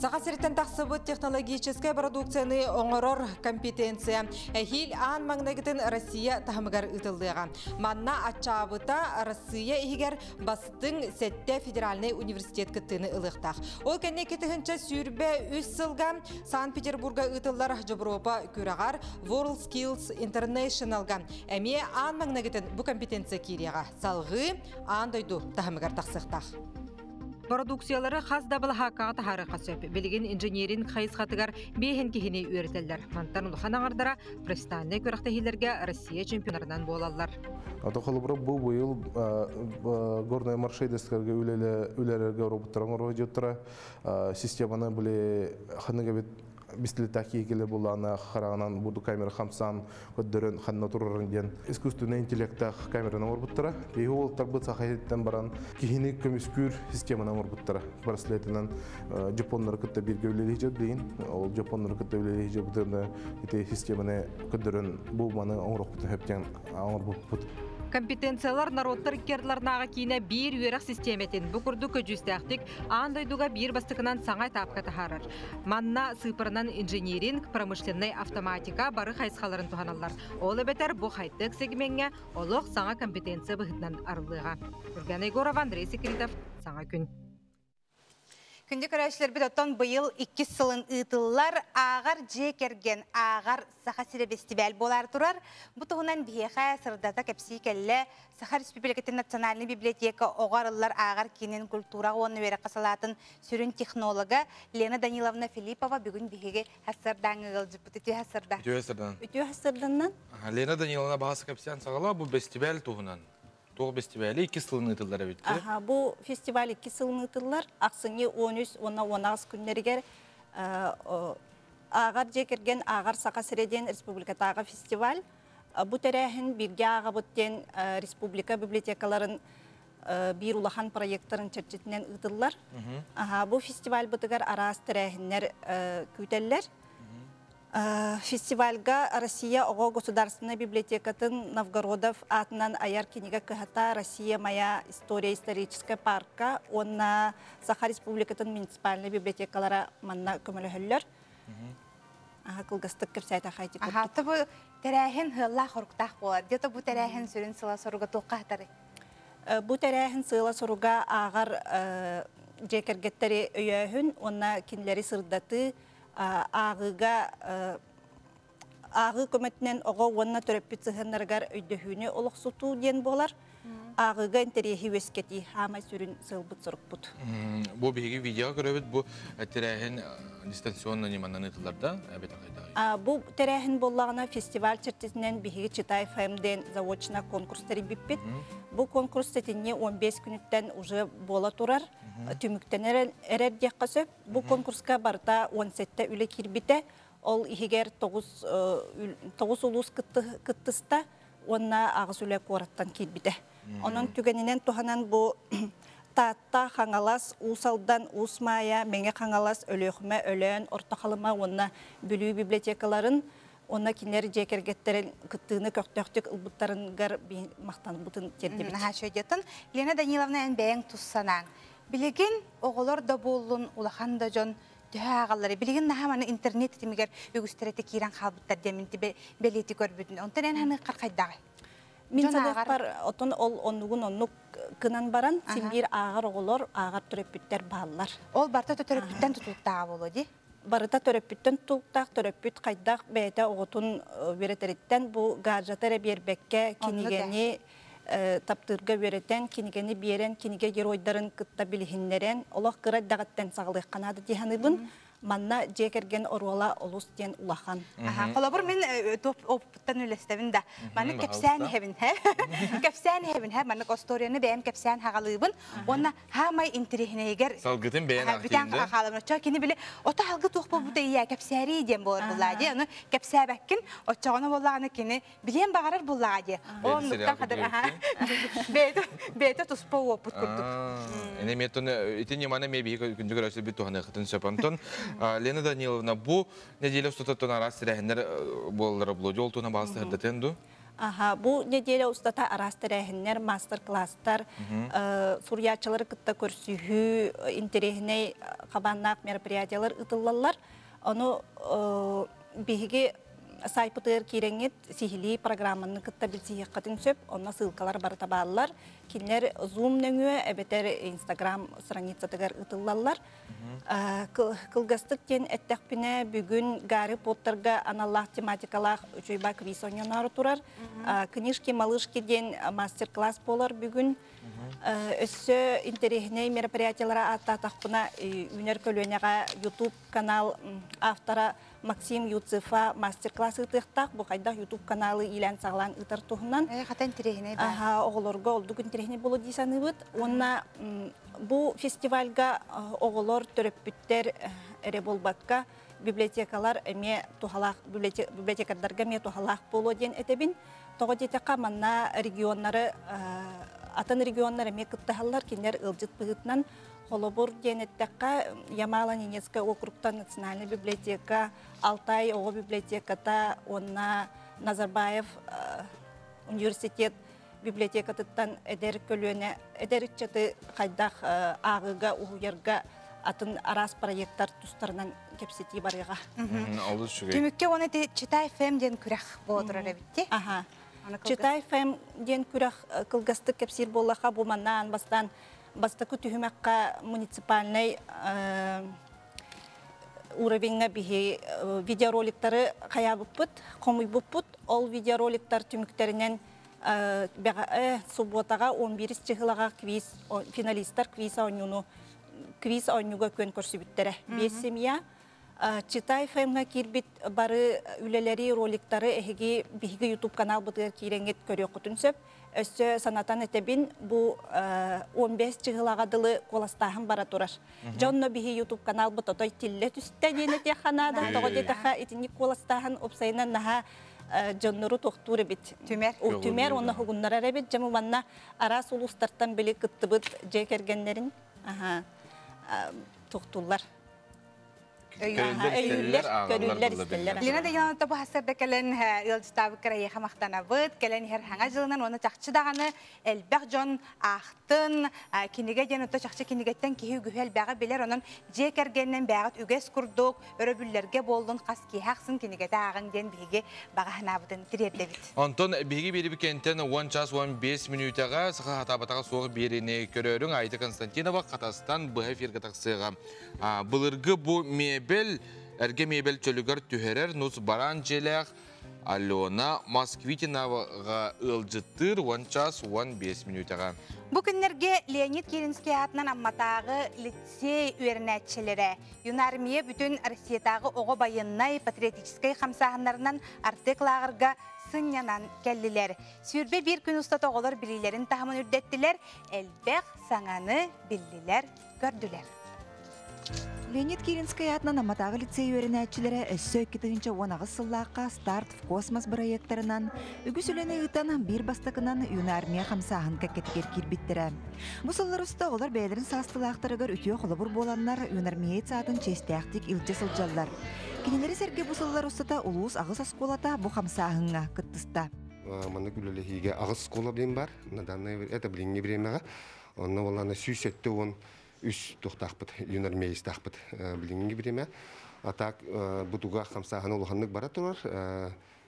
Саха сириттэн тахсыбыт технологическай продукцияны оҥорор компетенция эһиил аан маҥнайгытын Россия таһымыгар ыытыллыаҕа. Манна аччаабыта Россия иһигэр бастыҥ сэттэ федеральнай университет кыттыыны ылыахтаах. Ол кэннэ 2023 сылга Санкт-Петербурга ыытыллар Дьобуруопа күрэҕэр World Skills International-га эмиэ аан маҥнайгытын бу компетенция киириэҕэ. Салҕыы аан дойду таһымыгар тахсыахтаах. Бородууксуйалары хас да былаһааккаҕа таһаарыахха сөп. Билигин инженеринг хайысхатыгар биэһин киһини үөрэтэллэр. Мантан улахан аҥардара профессиональнай күрэхтэһиилэргэ Россия чемпионарынан буолаллар. Ото холобура бу быйыл горная маршрутистарга үлэлэргэ роботтар оҥоро дьоттара системаны били ханнык эбит бистилетах киһи буллаана хараҕынан буду камера хамсаан көрдөрөн ханна турарын диэн искусственный интеллектаах камераны оҥорбуттара. Киһи уолтарбыт саха иһиттэн баран киһини көмүскүүр системаны оҥорбуттара. Браслетинэн жапоннары кытта бииргэ үлэлиһи дьон Ол жапоннары кытта үлэлиһи дьыбытына ити системаны көрдөрөн бу маны оҥоруохпутун сөп диэн оҥорбуппут. Компетенциялар народтар иккиардыларынааҕы киинэ биир үөрэх систиэмэтин бу курдук көдьүүстээхтик аан дойдуга биир бастакынан саҥа этапка таһаарар. Манна сыыппаранан инжиниринг, промышленнай автоматика бары хайысхаларын туһаналлар. Ол эбэтэр бу хайтек сегмеҥҥэ олох саҥа компетенция быһыытынан арыллыаҕа. Юргана Егорова, Андрей Секретов, Саҥа күн. Күндү көрөөччүлэрбит оттон быйыл иккис сылын ыытыллар Ааҕар дьиэ кэргэн, ааҕар Саха сирэ бэстибээл буолаары турар. Бу туһунан биһиэхэ сырдата кэпсии кэллэ Саха Республикатын Национальнай библиотека оҕо арыллар ааҕар киинин культураҕа уонна үөрэххэ салаатын сүрүн технолога Лена Даниловна Филиппова бүгүн биһиги хассардааҥҥа ыалдьыппыт. Үтүө хассарда. Үтүө хассарданан. Үтүө хассарданан. Лена Даниловна баҕас кэпсээн саҕала бу бэстибээл туһунан. Туох бэстибээли иккис сылын ыытыллар эбит. Аха, бу фестиваль иккис сылын ыытыллар. Ахсынньы 13 уонна 18 күннэригэр Ааҕар дьиэ кэргэн Ааҕар Саха сирэ диэн республикатааҕы фестиваль. Бу тэрээһин бииргэ ааҕабыт диэн республика библиотекаларын биир улахан проекттарын чэрчитинэн ыытыллар. Аха, бу фестивальбытыгар араас тэрээһиннэр күүтэллэр. Фестивальга Россия оҕо государственнай библиотекатын Новгородов аатынан айар кинигэ кыһата Россия моя история историческая парка уонна Саха Республикатын муниципальнай библиотекалара манна көмөлөһөллөр. Аха кылгастык кэпсээтэ хайти Аха, бу тэрээһин сыаллаах соруктаах буолар. Дето бу тэрээһин сүрүн сыла соруга туохха хатары? Бу тэрээһин сыала соруга ааҕар дьиэ кэргэттэри өйөөһүн уонна кинилэри сырдатыы, ааҕыыга ааҕыы көмөтүнэн оҕо уонна төрөппүт сыһыаннарыгар өйдөһүүнү олохсутуу диэн буолар. Ааҕыыга интэриэһи үөскэтии хаамай сүрүн сыалбыт сорукпут. Бу биһиги видео көрөбүт бу тэрээһин дистанционно ньыманан ыытыллар да эбэтэр хайдаҕый? Бу тэрээһин буоллаҕына фестиваль чэрчитинэн биһиги Читай ФМ диэн заочно конкурс тэрийбиппит. Бу конкурс сэтинньи 15 күнүттэн уже буола турар, түмүктэнэр эрэр диэххэ сөп. Бу конкурска барыта 17 үлэ киирбитэ. Ол иһигэр 9 улуус кыттыста уонна аҕыс үлэ куораттан киирбитэ. Онон түгэнинэн туһанан бу Таатта, Хаҥалас, Уус Алдан, Уус Маайа, Мэҥэ Хаҥалас, Өлүөхүмэ, Өлөөн, Орто Халыма уонна Бүлүү библиотекаларын уонна кинилэр дьиэ кэргэттэрин кыттыыны көхтөөхтүк ылбыттарыгар махтанбытын тиэрдэбит. Наһаа үчүгэйдиэтин. Лена Даниловна, эн бэйэҥ тус санааҥ. Билигин оҕолор да буоллун, улахан да дьон төһө ааҕаллары билигин наһаа маны интернет титимигэр үгүстэрэ киирэн хаалбыттар диэн бэлиэти көрбүтүн. Онтон эн ханыаххар хайдаҕый? Мин саныахпар отон ол оннугун оннук кынан баран син биир ааҕар оҕолор, ааҕар төрөппүттэр бааллар. Ол барыта төрөппүттэн тутулуктааҕа буолуо дии? Барыта төрөппүттэн тутулуктаах, төрөппүт хайдах бэйэтэ оҕотун үөрэтэриттэн бу гаджеты эрэ биэрбэккэ кинигэни таптыырга үөрэтэн, кинигэни биэрэн, кинигэ геройдарын кытта билиһиннэрэн, олох кыра эрдэҕиттэн саҕалыахха наада дии саныыбын. Манна дьиэ кэргэн оруола олус диэн улахан. Холобур, мин опыттан үлэстэбин да. Маннык кэпсээн иһэбин, кэпсээн иһэбин, маннык историяны бэйэм кэпсээн хагалыыбын. Уонна хаамай интириэһинэйигэр Салгытын бэйэн бүтэн хаалабын. Оччо кини били ото алгы туох буолбута ийэ кэпсээри диэн буолар буллаа дии. Ону кэпсээбэккин, оччоҕоно буоллаҕына кини билиэн баҕарар буллаҕа дии. Оннуктан хадыр аха. Бэйэтэ бэйэтэ туспа уоппут курдук. Эне метон ити ньыманы ме биһи күндү көрөсү бит туһаныахытын сөп. Онтон Лена Даниловна бу неделя устата араас тэрээһиннэр буолаллара булу. Жол туһuna баҕас тыһырдатыан ду? Аха, бу неделя устата араас тэрээһиннэр, мастер-класстар, суруйааччылары кытта көрсүһүү, интэриэһинэй хабааннаах мероприятиялар ыытыллаллар. Ону биһиги сайпытыгар киирэҥҥит сиһилии программаны кытта билсиһиэххитин сөп, онно ссылкалар барыта бааллар. Кинилэр Zoom нөҥүө эбэтэр Instagram страницатыгар ыытыллаллар. Кылгастык диэн эттэхпинэ, бүгүн Гарри Поттерга аналлаах тематикалаах үчүгэй квиз оонньоноору турар. Книжки-малышки диэн мастер-класс буолар бүгүн. Өссө интэриэһинэй мероприятиялара ааттаатахпына, үүнэр көлүөнэҕэ YouTube канал автора Максим Юцефа мастер-класс ыытыахтаах. Бу хайдах YouTube каналы иилээн саҕалаан ыытар туһунан. Хата интэриэһинэй баар. Аха, оҕолорго олдук интэриэһинэй буолуо дии саныыбыт. Уонна бу фестивальга оҕолор, төрөппүттэр эрэ буолбакка, библиотекалар эмиэ туһалаах, библиотекардарга эмиэ туһалаах буолуо диэн этэбин. Тоҕо диэтэххэ, манна регионнары, атын регионнар эмиэ кыттыһаллар, кинилэр ыалдьыт быһыытынан. Холобур диэн эттэххэ, Ямало-Ненецкай округтан Национальная библиотека, Алтай оҕо библиотеката уонна Назарбаев университет библиотекатыттан эдэр көлүөнэ, эдэр ыччаты хайдах ааҕыыга, уһуйарга атын араас проекттар тустарынан кэпсэтии барыаҕа. Олус үчүгэй. Түмүккэ уонна Читай ФМ диэн күрэх буола турар эбит. Аха. Читай ФМ диэн күрэх кылгастык кэпсиир буоллаха, бу манна бастаан бастакы түһүмэххэ муниципальнай уровеньҥа биһи видеороликтары хайаабыппыт, хомуйбуппут. Ол видеороликтар түмүктэринэн субботаҕа 11 чыһылаҕа квиз финалисттар квиз оонньууну квиз оонньууга күөн көрсүбүттэрэ. Биэс семья. Читай ФМ-ҥа киирбит бары үлэлэри, роликтары эһиги биһиги YouTube каналбытыгар киирэҥҥит көрүөххүтүн сөп. Өссө санатан этэбин, бу 15 чыһылаҕа дылы куоластааһын бара турар. Дьонно биһи YouTube каналбыт отой тиллэ түстэ диэн этиэххэ наада. Тоҕо диэтэххэ, итинник куоластааһын уопсайынан наһаа дьоннору тохтуур эбит. Түмэр. Түмэр уонна хугуннарар эбит. Дьэ манна араас улуустартан били кыттыбыт дьиэ кэргэннэрин тохтууллар. Көрүллэр, көрүллэр, истэллэр. Лена Даниловна бу хасырда кэлэн ыалдьытаабыт кырайыха махтанабыт, кэлэн иһэр хаҥа жылынан уонна чахчы даҕаны элбэх дьон аахтын, кинигэ диэн отто чахчы кинигэттэн киһи үгүһү элбэҕи билэр, онон дьиэ кэргэнинэн бэҕэт үгэс курдук өрөбүллэргэ буоллун хас киһи ахсын кинигэтэ ааҕыҥ диэн биһиги баҕа санаабытын тириэрдэбит. Онтон биһиги биэриби кэнтэн 10 час 15 мүнүүтэҕэ саха хатаабатаҕа суох биэрини көрөрүҥ Айта Константинова Хатастан быһа эфиргэ тахсыаҕа. Былыргы бу мебель, эргэ мебель чөлүгэр түһэрэр нус бараан дьиэлээх Алена Москвитинаҕа ыалдьыттыыр 10 час 15 мүнүүтэҕэ. Бу күннэргэ Леонид Киринский аатынан Амматааҕы лицей үөрэнээччилэрэ Юнармия бүтүн Россиятааҕы оҕо байыаннай патриотическай хамсааһыннарынан Артек лааҕырга сынньанан кэллилэр. 21 күн устата оҕолор билиилэрин таһымын үрдэттилэр, элбэх саҥаны биллилэр, көрдүлэр. Леонид Киринскэй аатынан Амматааҕы лицей үөрэнээччилэрэ өссө 2018 сыллаахха «Старт в космос» бырайыактарынан үгүс үлэни ыытан, биир бастакынан Юнармия хамсааһын кэккэтигэр киирбиттэрэ. Бу сыллар уста оҕолор бэйэлэрин саастыылаахтарыгар үтүө холобур буоланнар, юнармеец аатын чиэстээхтик илдьэ сылдьаллар. Кинилэри сэргэ бу сыллар устата улуус аҕыс оскуолата бу хамсааһыҥҥа кыттыста. Маннык үлэлэһиигэ аҕыс оскуола билин бар. На данное это билиҥҥи бириэмэҕэ. Онно буоллаҕына 173 туохтаахпыт, юнармеецтаахпыт билиҥҥи бириэмэ. А так бутуга хамсааһын улаханнык бара турар.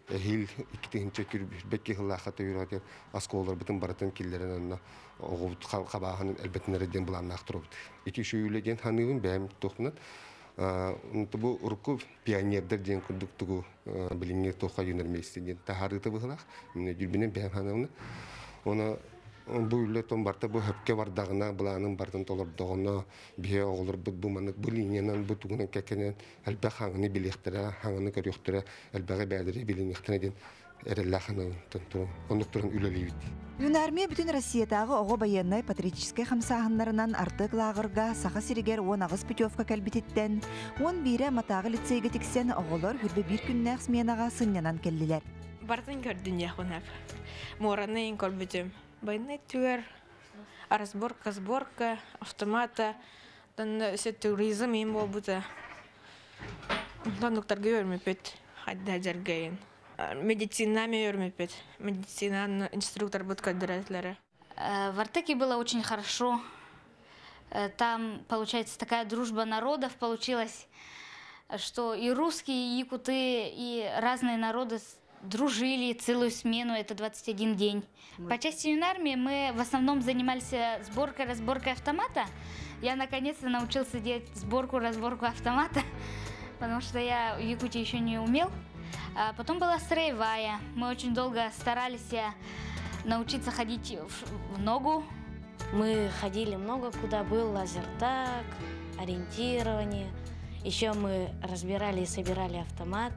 Эһиил 2000 бэкки сыллаахха төйүрөтер оскуолаларбытын барытын киллэрэн онно оҕобут хабааһын элбэтинэрэ диэн былааннаах турабыт. Ити үчүгэй диэн ханыыбын бэйэм туохпунан. Бу урукку пионердар диэн курдук тугу билиҥҥи туохха юнармейцы диэн таһаарыыта быһылаах. Дүрбүнэн бэйэм ханыыбын. Оны бу үлэ том барта бу хөпкө бардаҕына былаанын бартын толордоҕуна биһи оҕолорбут бу маннык бу линиянан бу тугунан кэккэнэн элбэх хаҥаны билиэхтэрэ, хаҥаны көрүөхтэрэ, элбэҕи бээлэри билиниэхтэрэ диэн эрэллээх туран оннук туран үлэлиибит. Юнармия бүтүн Россиятааҕы оҕо байыаннай патриотическай хамсааһыннарынан Артек лааҕырга Саха сиригэр 18 путевка кэлбититтэн, 11-э Амматааҕы лицейгэ тиксэн оҕолор 21 күннээх сменаҕа сынньанан кэллилэр. Барытын көрдүн яхунап. Муораны көрбүтүм. Байыаннай түгэр разборка, сборка, автомата, тан туризм им болбута. Оннуктарга көрмөпүт, хайда жаргайын. Медицина ме көрмөпүт. Медицина инструктор бут көрдөрөтлөрө. В Артеке было очень хорошо. Там, получается, такая дружба народов получилась, что и русские, и якуты, и разные народы дружили целую смену, это 21 день. По части юнармии мы в основном занимались сборкой, разборкой автомата. Я наконец-то научился делать сборку-разборку автомата, потому что я в Якутии еще не умел. А потом была строевая. Мы очень долго старались научиться ходить в ногу. Мы ходили много куда, был лазертаг, ориентирование. Еще мы разбирали и собирали автомат.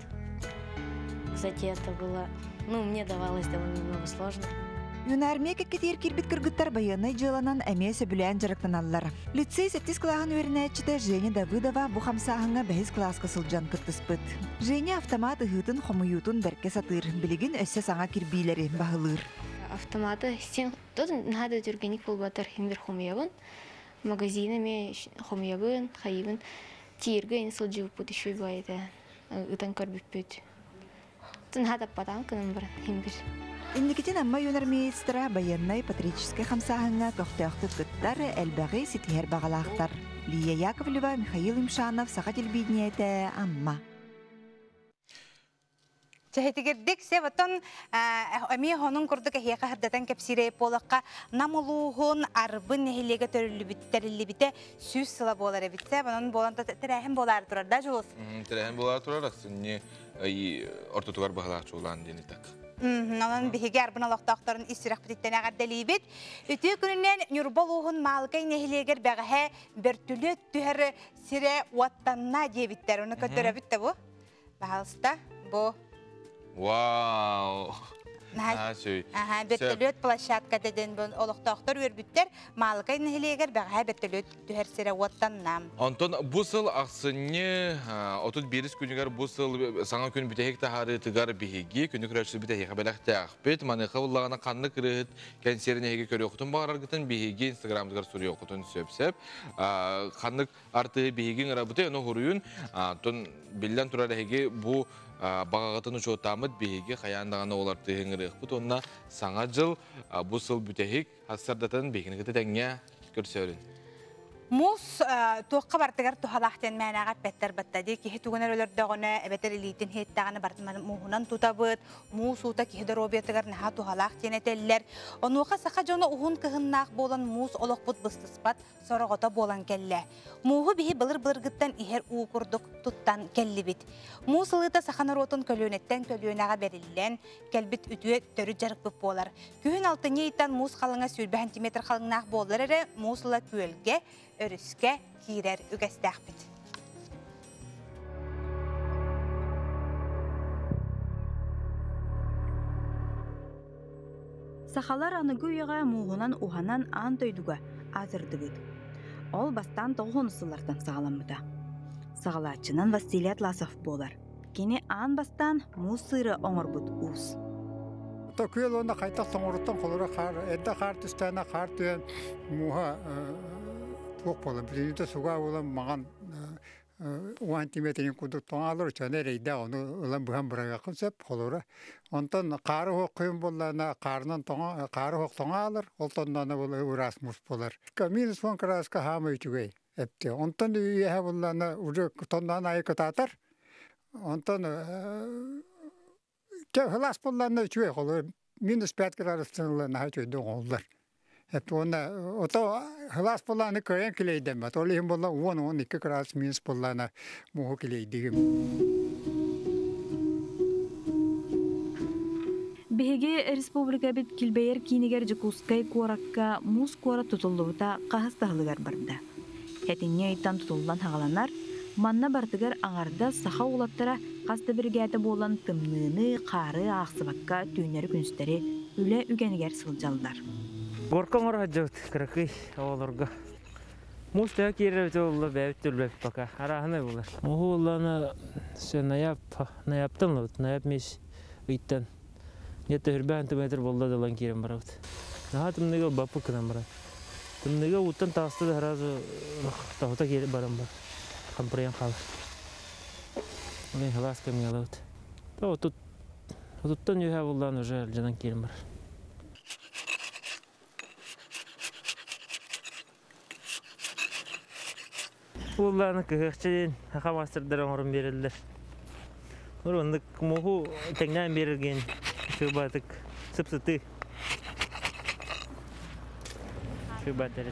Кстати, это было, ну, мне давалось довольно немного сложно. Юнармия кэккэтигэр киирбит кыргыттар байыаннай дьыаланан эмиэ сөбүлээн дьарыктаналлар. Лицей сэттис кылааһын үөрэнээччитэ Женя Давыдова бу хамсааһыҥҥа бэһис кылааска сылдьан кыттыспыт. Женя автомат ыһыытын хомуйуутун бэркэ сатыыр, билигин өссө саҥа кирбиилэри баһылыыр. Автоматы сен тут надо түргенник болбатар химбир хомуябын. Магазинами хомуябын, хайыбын. Тиирге ин сылдьыбыппыт еще байды. Ытан көрбүппүт. Тун хатаппатан кынын бар химбир. Инникитин Амма юнармеецтара байыаннай патриотическай хамсааһыҥҥа көхтөөхтүк кыттар, элбэҕи ситиһэр баҕалаахтар. Лия Яковлева, Михаил Имшанов, Саха телевидениетэ, Амма. Чэһитигирдик се отон эмиэ хонун курдук эһиэхэ хырдатан кэпсиирэй буолахха Нам улууһун Арбын нэһилиэгэ төрүллүбүттэриллибитэ 100 сыла буолар эбитсе онон буолан тэрээһин буолаар турар да Жулус. Тэрээһин буолаар турар ахсынньы ортотугар баһылаах чуулаан диэн так. Онон биһиги Арбын олохтоохторун ис сүрэхпититтэн эҕэрдэлиибит. Үтүө күнүнэн. Ньурба улууһун Маалыкай нэһилиэгэр бэҕэһээ бөртүлүөт түһэр сирэ уоттанна диэбиттэр. Ону көтөрөбүт да бу. Баһалыста бу. Вау! Наһаа сүүй. Аха, бөртөлүөт площадката ден бу олохтоохтор үөрбүттэр. Маалыкай нэһилиэгэр бэҕэһээ бөртөлүөт түһэр сирэ уоттанна. Онтон бу сыл ахсынньы 31 күнүгэр бу сыл саҥа күн бүтэһик таһаарыытыгар биһиги күнү көрөөччүлэрбит эһиэхэ бэлэхтээхпит. Маныаха буллаҕына ханнык ырыаһыт кэнсиэрин эһиги көрүөххүтүн баҕараргытын биһиги инстаграммытыгар суруйуоххутун сөп-сөп. Ханнык артыыһы биһиги ыҥырабытый, ону суруйун. Онтон биллэн турар эһиги бу баҕаҕытын учуоттааммыт биһиги хайаан даҕаны ол артыыһы ыҥырыахпыт уонна Саҥа дьыл бу сыл бүтэһик сарсыардатын биһигини кытта тэҥҥэ көрсөөрүн. Муус туохха барытыгар туһалаах диэн мээнэҕэ эппэттэр батта дии. Киһи тугун эрэ өлөрдөҕүнэ, эбэтэр илиитин иһиттэҕинэ барытын мууһунан тутабыт. Муус уута киһи доруобуйатыгар наһаа туһалаах диэн этэллэр. Онуоха саха дьоно уһун кыһыннаах буолан муус олохпут быстыспат сороҕото буолан кэллэ. Мууһу биһи былыр-былыргыттан иһэр уу курдук туттан кэллибит. Муус ылыыта саха норуотун көлүөнэттэн көлүөнэҕэ бэриллэн кэлбит үтүө төрүт дьарыкпыт буолар. Күһүн алтынньы ыйтан муус халыҥа 20 сантиметр халыҥнаах буоллар эрэ муус ыла күөлгэ, өрүскэ киирэр үгэстээхпит. Сахалар аныгы үйэҕэ мууһунан уһанан аан дойдуга аатырдыбыт. Ол бастаан тоҕус сыллартан саҕаламмыта. Саҕалааччынан Василий Атласов буолар. Кини аан бастаан муус сыыры оҥорбут уус. Күөл уонна хайдах тоҥоруттан холоро хаар, эрдэ хаар түстээнэ хаар түһэн мууһа туох буолар, билиниитэ сугаа буолан маҥан уон сантиметрин курдук тоҥаалар учуона эрэйдээх ону ылан быһан быраҕыаххын сөп холура онтон хаары уһуох кыйын буоллаҕына хаарынан тоҥо хаары уһуох тоҥаалар ол тонноона була ыраас муус буолар минус уон кырааска хаамай үчүгэй эпти онтон үөһэ буоллаҕына уже тонноон аайы кытаатар онтон Сылаас буоллаҕына үчүгэй холобур минус 5 градустан ыла наһаа үчүгэйдик оҥоһуллар. Уонна ото сылаас буоллаҕына кыайан килэйдэммэт. Ол иһин буолла 10-12 градус минус буоллаҕына мууһу килэйдигим. Биһиги республикабыт килбэйэр киинигэр Дьокуускай куоракка муус куорат тутуллубута хаһыс да сылыгар барда. Этинньи ыйтан тутуллан хаҕаланар, манна барытыгар аҥардас саха уолаттара хас да биригээдэ буолан тымныыны, хаары аахсыбакка түүннэри-күнүстэри үлэ үгэнигэр сылдьаллар. Горка оҥоро сылдьабыт кыракый оҕолорго. Муус төһө киирэр эбитэ буолла бэйэбит да пока. Арааһынай буолар. Муһу буоллаҕына все нояб, ноябтан ылабыт. Нояб месяц ыйтан. Где-то үрбэ сантиметр буолла да ылан киирэн барабыт. Наһаа тымныыга ылбаппыт гынан баран. Тымныыга ууттан таҕыста да сразу тоһута киирэн баран бар. Хампырыйан хаалар. Ол сылаас кэмҥэ ылабыт. Отут отуттан үөһэ буллаан уже алдьанан киирэн барар. Уоллааны кыһыахча диэн саха маастардара оҥорон биэрэллэр. Оннук муоһу тэҥнээн биэрэргин сырбаатык сып-сытыы сырбаат эрэ.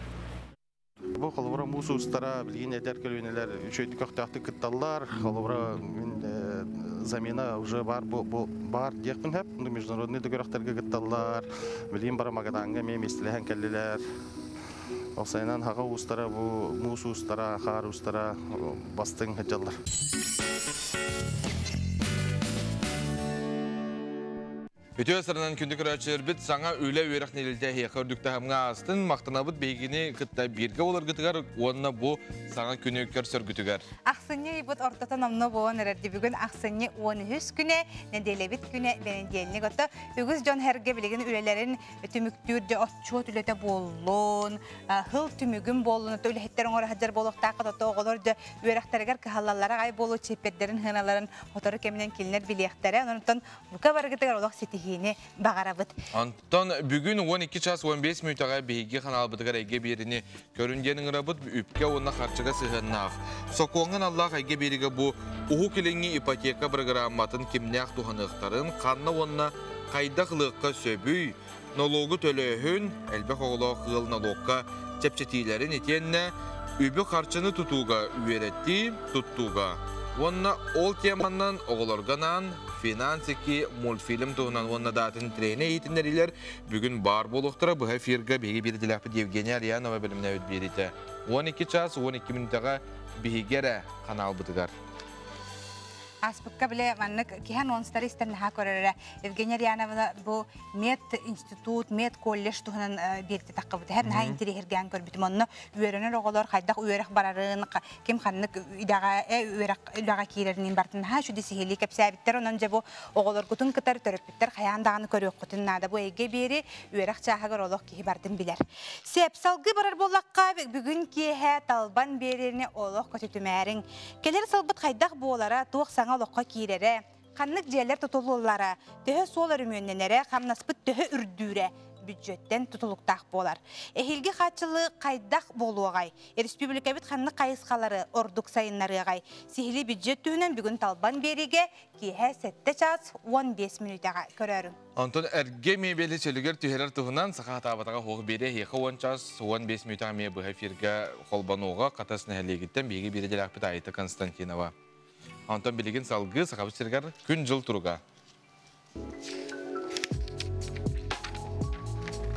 Бу холобура муус уустара билигин эдэр көлүөнэлэр үчүгэйдик көхтөөхтүк кытталлар. Холобура мин замена уже бар бу, бу бар диэхпин сөп. Международный да күрэхтэргэ кытталлар. Билигин бары Магаданга эмиэ миэстэлэһэн кэллилэр. Ол сайынан хаҕа уустара бу муус уустара, хаар уустара бастыҥ сылдьаллар. Үтүө сырынан күндү көрөөччүлэрбит саҥа үлэ үөрэх нэдиэлэтэ эһиэхэ үрдүк таһымҥа аастын. Махтанабыт биһигини кытта бииргэ буоларгытыгар уонна бу саҥа күнү көрсөргүтүгэр. Ахсынньы ыйбыт ортото номно буолан эрэрди бүгүн ахсынньы 13 күнэ, нэдиэлэбит күнэ бэнидиэнньик ото үгүс дьон эргэ билигин үлэлэрин түмүктүүр дьэ отчуот үлэтэ буоллун, хыл түмүгүн буоллун, ото үлэһиттэр оҥоро сылдьар буолуохтааххыт, ото оҕолор дьэ үөрэхтэригэр кыһаллаллара аҕай буолуо, чиэппэрдэрин сыаналарын сотору кэминэн кинилэр билиэхтэрэ. Онон бука барыгытыгар олох ситиһиини баҕарабыт. Онтон бүгүн 12 час 15 мүнүүтэҕэ биһиги ханаалбытыгар эйгэ биэрини көрүн диэн ыҥырабыт үпкэ уонна харчыга сыһыаннаах. Сокуоҥҥа аналлаах эйгэ биэригэ бу Уһук Илиҥҥи ипотека бырагырааматын кимнээх туһаныахтарын, ханна уонна хайдах ылыахха сөбүй, нолуогу төлөөһүн, элбэх оҕолоох ыал нолуокка чэпчэтиилэрин итиэннэ үбү-харчыны тутууга үөрэтии, туттууга уонна ол теманан оҕолорго анаан «Финансики» мультфильм туһунан уонна даатын тренер иһитиннэриилэр бүгүн баар буолуохтара. Быһа эфиргэ биһиги биирдилээхпит Евгения Арьянова бэлэмнээбит биэриитэ 12 час 12 мүнүүтэҕэ биһиги эрэ ханаалбытыгар. Аспыкка биле маннык киһи анонстары истэн наһаа көрөрө. Евгения Рьяновна бу мед институт, мед колледж туһунан биэрди таххыбыт. Һэр наһаа интириэһиргээн көрбүтүм. Онно үөрэнэр оҕолор хайдах үөрэх барарын, ким ханнык идэҕэ үөрэх үлэҕэ киирэрин бартын наһаа үчүгэй сиһилии кэпсээбиттэр. Онон дьэ бу оҕолоргутун кытары төрөппүттэр хайаан даҕаны көрүөххүтүн наада. Бу эйгэ биэри үөрэх чааһыгар олох киһи бардын билэр. Сеп салгыы барар буоллахха бүгүн киэһэ талбан биэриини олох көтүтүмээриҥ. Кэлэр сылбыт хайдах буолара, туох саҥа олоххо киирэрэ, ханнык дьиэлэр тутуллаллара, төһө суол өрөмүөннэнэрэ, хамнаспыт төһө үрдүүрэ бүддьүөттэн тутулуктаах буолар. Эһиилги хааччылыы хайдах буолуоҕай? Республикабыт ханнык хайысхалары ордук сайыннарыаҕай? Сиһилии бүддьүөт түһүнэн бүгүн Талбан биэриигэ киэһэ 7 чаас 15 мүнүүтэҕэ көрөөрүҥ. Онтон эргэ мебели чөлүгэр түһэрэр туһунан саха хатаабатаҕа хуох биэрэ эһиэхэ 10 час 15 мүнүүтэҕэ эмиэ быһа эфиргэ холбонуоҕа Хатас нэһилиэгиттэн биһиги биир идэлээхпит Айта Константинова. Онтон билигин салгыы Сахабыт сиригэр күн-дьыл туруга.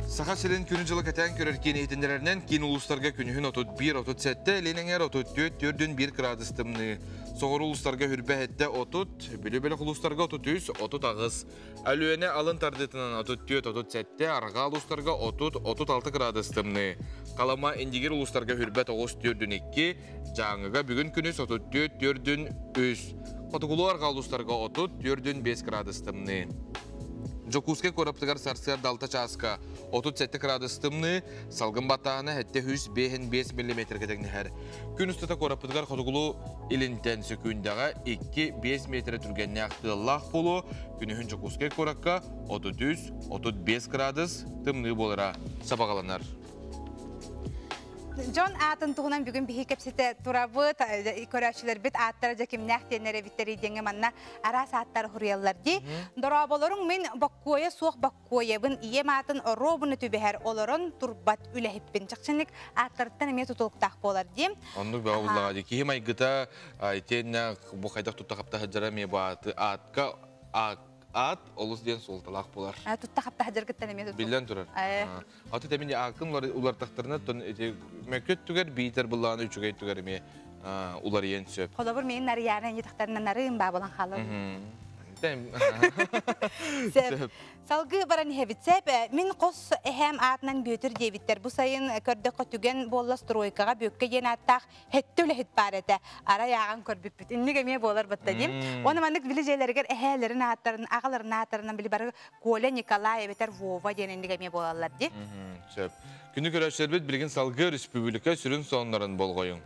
Саха сирин күнү-дьылы кэтээн көрөр киин иһитиннэрэринэн киин улуустарга күнүһүн 31-37, Илин эҥээр 34-4 градус тымныы. Соҕуруу улуустарга хүрбэ сэттэ 30, Бүлүү бөлөх улуустарга 33-38. Өлүөнэ алын тардыытынан 34-37, арҕаа улуустарга 30-36 градус тымныы. Халыма Индигир улуустарга хүрбэ 9-4-2, Дьааҥыга бүгүн күнүс 34-4-3. Хотугулуу арҕаа улуустарга 30-4-5 градус тымныы. Дьокуускай куораппытыгар сарсыарда 6 чааска 37 градус тымныы, салгын баттааһына 705 миллиметргэ тэҥнэһэр. Күн устата куораппытыгар хотугулуу илинтэн сөкүүндэҕэ 2-5 метрэ түргэннээх тыаллаах буолуо, күнүһүн Дьокуускай куоракка 33-35 градус тымныы буолара сабаҕаланар. Дьон аатын туһунан бүгүн биһи кэпсэтэ турабыт. Көрөөччүлэрбит ааттара дьэ кимнээх диэннэр эбиттэрий диэҥҥэ манна араас ааттар хуруйаллар дии. Дорооболоруҥ мин боккуойа суох боккуойабын, ийэм аатын оруобуна түбэһэр олорон турбат үлэһиппин. Чахчыник ааттарыттан эмиэ тутулуктаах буолар дии. Оннук бөҕө буллаҕа дии. Киһи майгыта итиэннэ бу хайдах тутта хапта сылдьара эмиэ бу ааты аатка аат олус диэн суолталаах буолар. Тутта хапта сылдьаргыттан эмиэ тутулук. Биллэн турар. Аты тэмини ааккын улартахтарына тон ити мөкөт түгэр биитэр былааны үчүгэй түгэр эмиэ уларыйан сөп. Холобур мин Нарыйаана инни тахтарына нарыым баа болан хаалар. Сөп. Салгыы баран иһэбит. Сөп, мин хос эһээм аатынан Бүөтүр диэбиттэр. Бу сайын көрдөххө түгэн буолла стройкаҕа Бүөккэ диэн ааттаах хэттэ үлэһит баар этэ. Арай ааҕан көрбүппүт. Инник эмиэ буолар батта диим. Уонна маннык били дьиэлэригэр эһээлэрин ааттарын, аҕаларын ааттарынан били бары Коля, Николай эбэтэр Вова диэн инник эмиэ буолаллар дии. Сөп. Күнү көрөөччүлэрбит билигин салгыы республика сүрүн сонуннарын болҕойуҥ.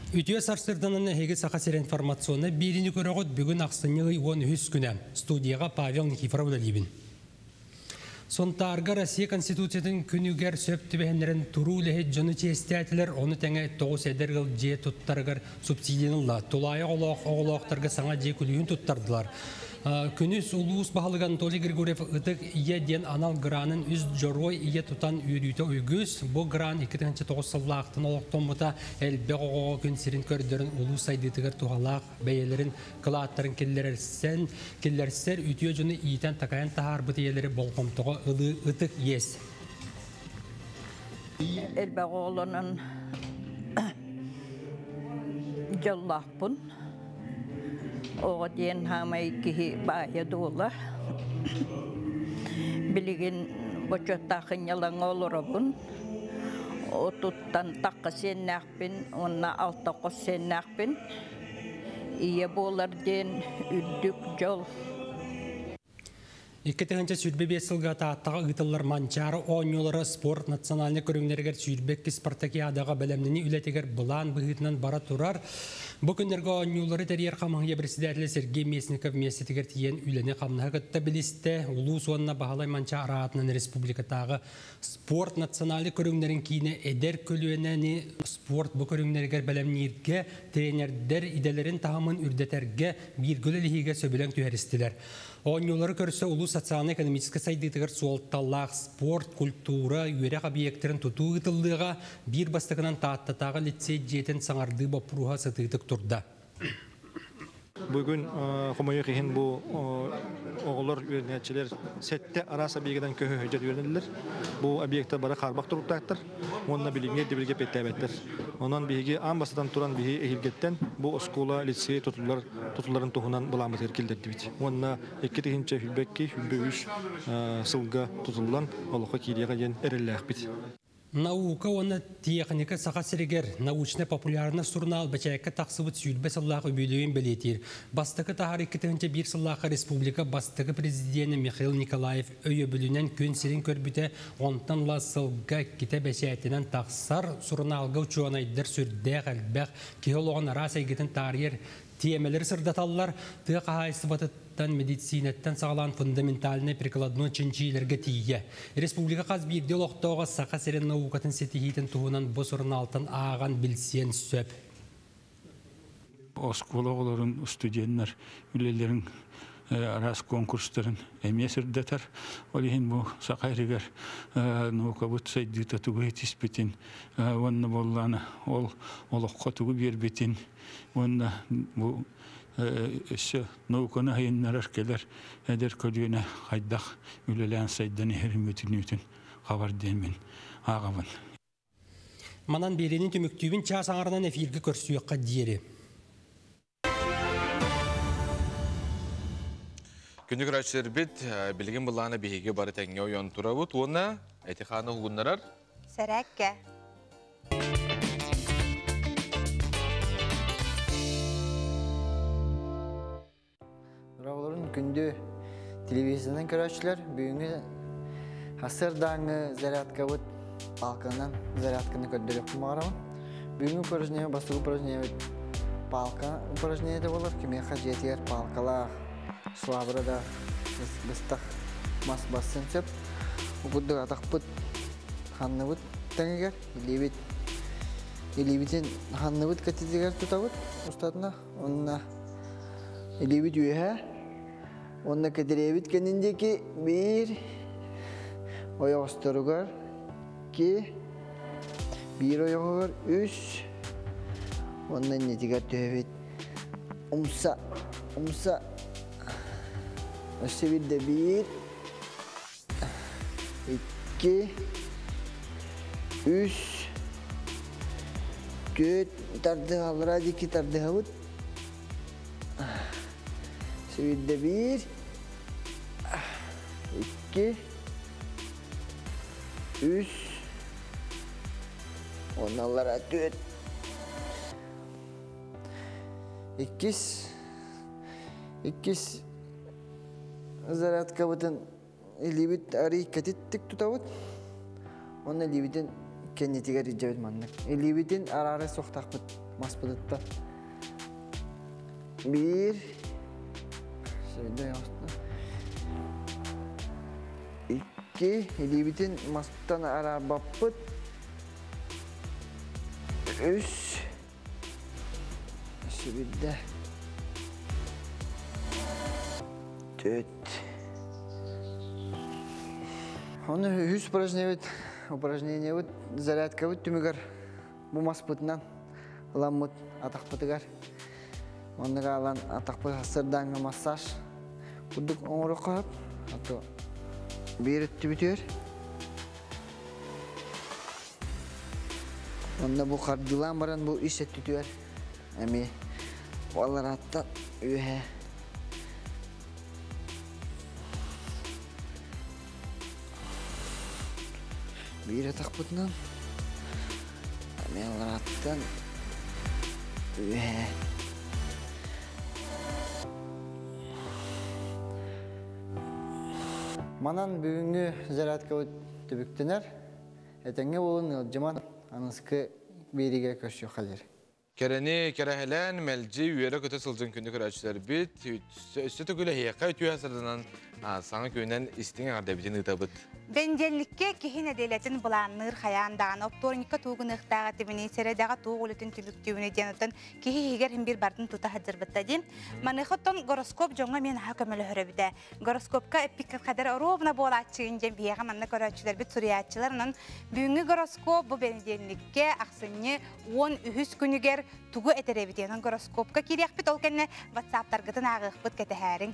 Үтүө сарсырданан эһиги Саха сирэ информационнай биэриини көрөҕүт бүгүн ахсынньы ый 13 күнэ. Студияҕа Павел Никифоров үлэлиибин. Сунтаарга Россия Конституциятын күнүгэр сөп түбэһиннэрэн туруу үлэһит дьону чиэстээтилэр, ону тэҥэ тоҕус эдэр ыал дьиэ туттарыгар субсидияны ылла. Тулаайах оҕолоохторго саҥа дьиэ күлүүһүн туттардылар. Күнүс улуус баһылыга Анатолий Григорьев Ытык Ийэ диэн анал гранын үс дьоруой ийэ тутан үөрүүтэ үгүс. Бу гран 2009 сыллаахтан олохтоммута элбэх оҕоҕо күн сирин көрдөрөн улуус сайдыытыгар туһалаах бэйэлэрин кылааттарын киллэрсэн, киллэрсэр үтүө дьону иитэн-такайан таһаарбыт ийэлэри болҕомтоҕо ылыы ытык иэс. Элбэх оҕолонон дьоллоохпун. Оҕо диэн хаамай киһи баайа дуола. Билигин бочуоттаах ынньалаҥа олоробун. Отуттан тахха сиэннээхпин уонна алта хос сиэннээхпин. Ийэ буолар диэн үрдүк дьол. 2025 сылга Тааттаҕа ыытыллар Манчаары оонньуулара спорт национальнай көрүҥнэригэр 22 спартакиадаҕа бэлэмнэнии үлэтигэр былаан быһыытынан бара турар. Бу күннэргэ оонньуулары тэрийэр хамыыһыйа председателэ Сергей Местников миэстэтигэр тиийэн үлэни-хамнаһы кытта билистэ. Улуус уонна Баһылай Манчаары аатынан республикатааҕы Спорт национальнай көрүҥнэрин киинэ эдэр көлүөнэни спорт бу көрүҥнэригэр бэлэмнииргэ, тренердэр идэлэрин таһымын үрдэтэргэ бииргэ үлэлэһиигэ сөбүлэҥ түһэристилэр. Оонньуулары көрсө улуус социальнай-экономическай сайдыытыгар суолталаах спорт, культура, үөрэх объектарын тутуу ыытыллыаҕа, биир бастакынан Тааттатааҕы лицей дьиэтин саҥардыы боппуруоһа сытыытык турда. Бүгүн хомойуох иһин бу оҕолор үөрэнээччилэр сэттэ араас объектан көһө сылдьар үөрэнэллэр. Бу объектар бары хаарбах туруктаахтар уонна билиҥҥи ирдэбилгэ эппиэттээбэттэр. Онон биһиги аан бастатан туран биһи эһиилгэттэн бу оскуола, лицей тутуллар тутулларын туһунан былааммытыгар киллэрдибит. Уонна 2022-2023 сылга тутуллан олоххо киириэҕэ диэн эрэллээхпит. Наука уонна техника Саха сиригэр научнай-популярнай сурунаал бэчээккэ тахсыбыт 20 сыллаах үбүлүөйүн бэлиэтиир. Бастакы таһаар 2001 сыллаахха республика бастакы президенэ Михаил Николаев өйөбүлүнэн күн сирин көрбүтэ, онтон ыла сылга иккитэ бэчээтинэн тахсар сурунаалга учуонайдар сүрдээх элбэх киһи олоҕун араас эйгэтин таарыйар тиэмэлэри сырдаталлар, тыа хаһаайыстыбатыттан, медицинэттэн саҕалаан фундаментальнай прикладной чинчийиилэргэ тиийэ. Республика хас биирдии олохтооҕо Саха сирин наукатын ситиһиитин туһунан бу сурунаалтан ааҕан билсиэн сөп. Оскуола оҕолорун, студеннар үлэлэрин араас конкурстарын эмиэ сырдатар. Ол иһин бу Саха сиригэр наукабыт сайдыыта тугу этиспитин уонна буоллаана ол олоххо тугу биэрбитин уонна бу өссө науканы айыннарар кэлэр эдэр көлүөнэ хайдах үлэлээн сайдан иһэрин бүтүнүүтүн хабар диэн мин ааҕабын. Манан биэриини түмүктүүбүн чаас аҥарынан эфиргэ көрсүөххэ диэри. Күндү көрөөччүлэрбит, билигин былаана биһиги бары тэҥҥэ ойон турабыт уонна эти хааны уһугуннарар. Сэрээккэ. Дороголорун күндү телевизорынан көрөөччүлэр, бүгүҥҥү сарсыардааҥҥы зарядкабыт палканан зарядканы көрдөрүөхпүн баҕарабын. Бүгүҥҥү упражнение, бастакы упражнениебит палка упражнениета буолар. Кимиэхэ дьиэтигэр палкалаах, швабра да быстах мас бассын сөп. Бу курдук атахпыт ханныбыт тэҥигэр, илиибит илиибитин ханныбыт кэтитигэр тутабыт устатына. Онно илиибит үөһэ, уонна кэтириэбит кэннин диэки биир ойоҕосторугар икки, биир ойоҕоһугар үс, уонна иннитигэр түһэбит. Умса, умса, өссө биирдэ биир, икки, үс, түөрт тардыһаллара диэки тардыһабыт. Сүүрдэ биир, икки, үс, уонна аллара түөрт. Иккис, иккис зарядкабытын илиибит арый кэтиттик тутабыт. Уонна илиибитин кэннитигэр илдьэбит маннык. Илиибитин араары суохтаахпыт маспытыттан. Биир, икки, илиибитин мастан араарбаппыт. Үс, Сүбүрдэ. Төрт. Оны үһүс упражнениебит, упражнениебит зарядкабыт түмүгэр бу маспытынан ыламмыт атахпытыгар. Оннуга алан атахпыт сырдааҥҥа массаж курдук оҥоруохха сөп. А то биир өттүбүтүгэр Онно бу хардыылаан баран бу ис өттүтүгэр эмиэ алларааттан үөһэ биир атахпытынан эмиэ алларааттан үөһэ Манан бүгүҥҥү зарядкабыт түбүктэнэр. Этэҥҥэ буолун, ыалдьыман, аныскы биэриигэ көрсүөххэ диэри. Кэрэни кэрэһэлээн, мэлдьи үөрэ-көтө сылдьан күндү көрөөччүлэрбит, өссө төгүл эһиэхэ үтүө сырдынан саҥа күнүнэн истиҥ эҕэрдэбитин ыытабыт. Бэнидиэнньиккэ киһи нэдиэлэтин былаанныыр хайаан даҕаны оптуорунньукка туугуныахтаах этибини, сэрэдэҕэ туох үлэтин түмүктүүбүнүй диэн оттон киһи иһигэр иһин биир бардын тута сылдьарбытта дии. Маныаха оттон гороскоп дьоҥҥо эмиэ наһаа көмөлөһөр эбитэ. Гороскопка эппиккин хадара оруобуна буолааччыгын диэн биһиэхэ манна көрөөччүлэрбит суруйааччылар. Онон бүгүҥҥү гороскоп бу бэнидиэнньиккэ ахсынньы 13 күнүгэр тугу этэр эбитий? Онон гороскопка киириэхпит, ол кэннэ ватсаптаргытын ааҕыахпыт кэтэһээриҥ.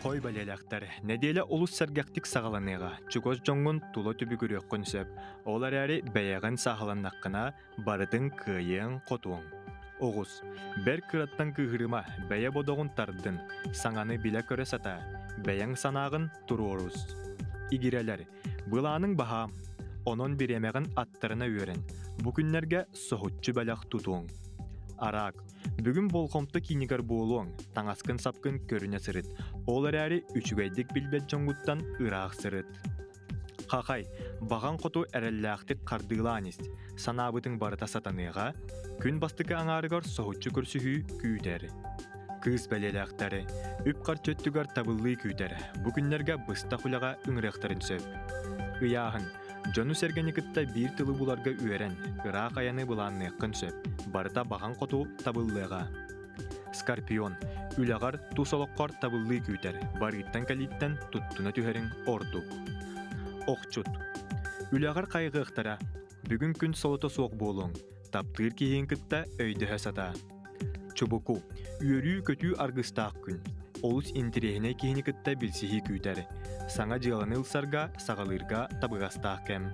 Хой бэлиэлээхтэр, нэдиэлэ олус сэргэхтик саҕаланыаҕа, чугас дьоҥҥун тула түбүгүрүөххүн сөп. Ол эрээри бэйэҕин сааһыланнаххына, барытын кыайыаҥ-хотуоҥ. Оҕус, бэрт кыраттан кыыһырыма, бэйэ бодоҕун тардын, саҥаны билэ-көрө сатаа, бэйэҥ санааҕын туруорус. Игирэлэр, былааныҥ баһаам, онон бириэмэҕин аттарына үөрэн, бу күннэргэ соһуччу бэлэх тутуоҥ. Араак, Бүгүн болҕомто киинигэр буолуоҥ, таҥаскын-сапкын көрүнэ сырыт, ол эрээри үчүгэйдик билбэт дьоҥҥуттан ыраах сырыт. Хахай, баҕаҥ хоту эрэллээхтик хардыылаан ис, санаабытыҥ барыта сатаныаҕа, күн бастакы аҥаарыгар соһуччу көрсүһүү күүтэр. Кыыс бэлиэлээхтэри, үп-харчы өттүгэр табыллыы күүтэр, бу күннэргэ быстах үлэҕэ ыҥырыахтарын сөп. Ыйааһын, Дьону-сэргэни кытта биир тылы буларга үөрэн, ыраах айаны былаанныаххын сөп, барыта баҕаҥ хоту табыллыаҕа. Скорпион, үлэҕэр, тус олоххор табыллыы күүтэр, барыыттан-кэлииттэн туттуна түһэриҥ ордук. Охчут, үлэҕэр хайҕыахтара, бүгүн күн солото суох буолуоҥ, таптыыр киһигин кытта өйдөһө сатаа. Чубуку, үөрүү-көтүү аргыстаах күн. Олус интэриэһинэй киһини кытта билсиһии күүтэр. Саҥа дьыаланы ылсарга, саҕалыырга табыгастаах кэм.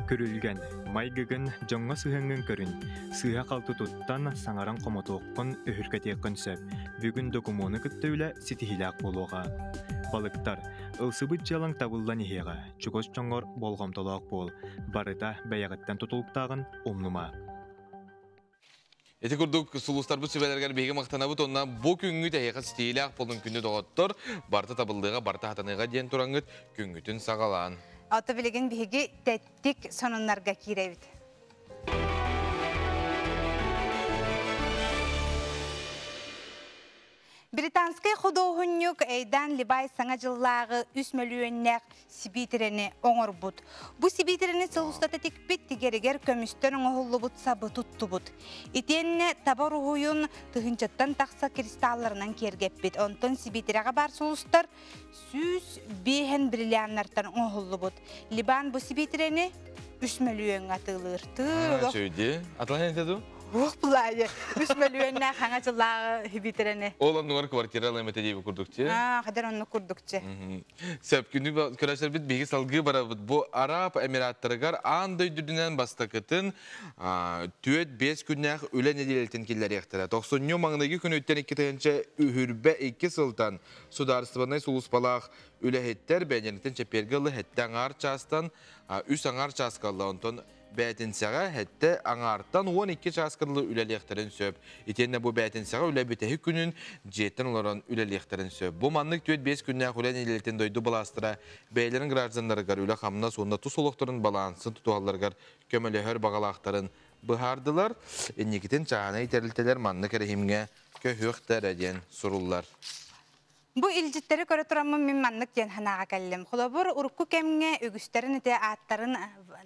Күрүлгэн, майгыгын, дьоҥҥо сыһыаҥҥын көрүн. Сыыһа-халты туттан, саҥаран хомотуоххун, өһүргэтиэххин сөп. Бүгүн докумуону кытта үлэ ситиһиилээх буолуоҕа. Балыктар, ылсыбыт дьыалаҥ табыллан иһиэҕэ. Чугас дьоҥҥор болҕомтолоох буол. Барыта бэйэҕиттэн тутулуктааҕын умнума. Ити курдук сулустарбыт сүбэлэригэр биһиги махтанабыт уонна бу күҥҥүт эһиэхэ ситиилээх буолун күндү доҕоттор, барыта табыллыаҕа, барыта хатаныаҕа диэн тураҥҥыт күҥҥүтүн саҕалаан. Ото билигин биһиги тэттик сонуннарга киирэбит. Британскай худуоһунньук Эйдан Либай Саҥа дьыллааҕы үс мөлүйүөннээх сибиитирэни оҥорбут. Бу сибиитирэни сыл устата тикпит тигэригэр көмүстэн оҥоһуллубут сабы туттубут. Итиэннэ таба уруһуйун тыһыынчаттан тахса кристалларынан киэргэппит. Онтон сибиитирэҕэ баар сулустар 105 бриллианнартан оҥоһуллубут. Либан бу сибиитирэни 3 мөлүйүөҥҥэ атыылыыр. Тыы олох. Чөйдү. Атылаһын этэ дуу? Уох булаайы. 3 мөлүйүөннээх хаҥа дьыллааҕы сибиитирэни. Ол оннугар квартира ылыам этэ диэби курдук чи. Аа, хадер оннук курдукчы. Сөп, күнү көрөсөрбүт биһиги салгыы барабыт. Бу Араб Эмираттарыгар аан дойдудунан бастакытын 4-5 күннээх үлэ нэдиэлэтин киллэриэхтэрэ. Тохсунньу маҥнайгы күнүттэн 2022 сылтан судаарыстыбаннай сулууспалаах үлэһиттэр бэйэлэриттэн чэппиэргэ ылы сэттэ аҥаар чаастан 3 аҥаар чааска ылла. Онтон бээтинсэҕэ сэттэ аҥаартан 12 чааска дылы үлэлиэхтэрин сөп. Итиэннэ бу бээтинсэҕэ үлэ бүтэһик күнүн дьиэттэн олорон үлэлиэхтэрин сөп. Бу маннык 4-5 күннээх үлэ нэдиэлэтин дойду былаастара бэйэлэрин гражданнарыгар үлэ-хамнас уонна тус олохторун балансын тутуһалларыгар көмөлөһөр баҕалаахтарын быһаардылар. Инникитин чааһынай тэрилтэлэр маннык эрэһиимҥэ көһүөхтэрэ диэн суруллар. Бу илдьиттэри көрө тураммын мин маннык диэн санааҕа кэллим. Холобур, урукку кэмҥэ үгүстэрин ити ааттарын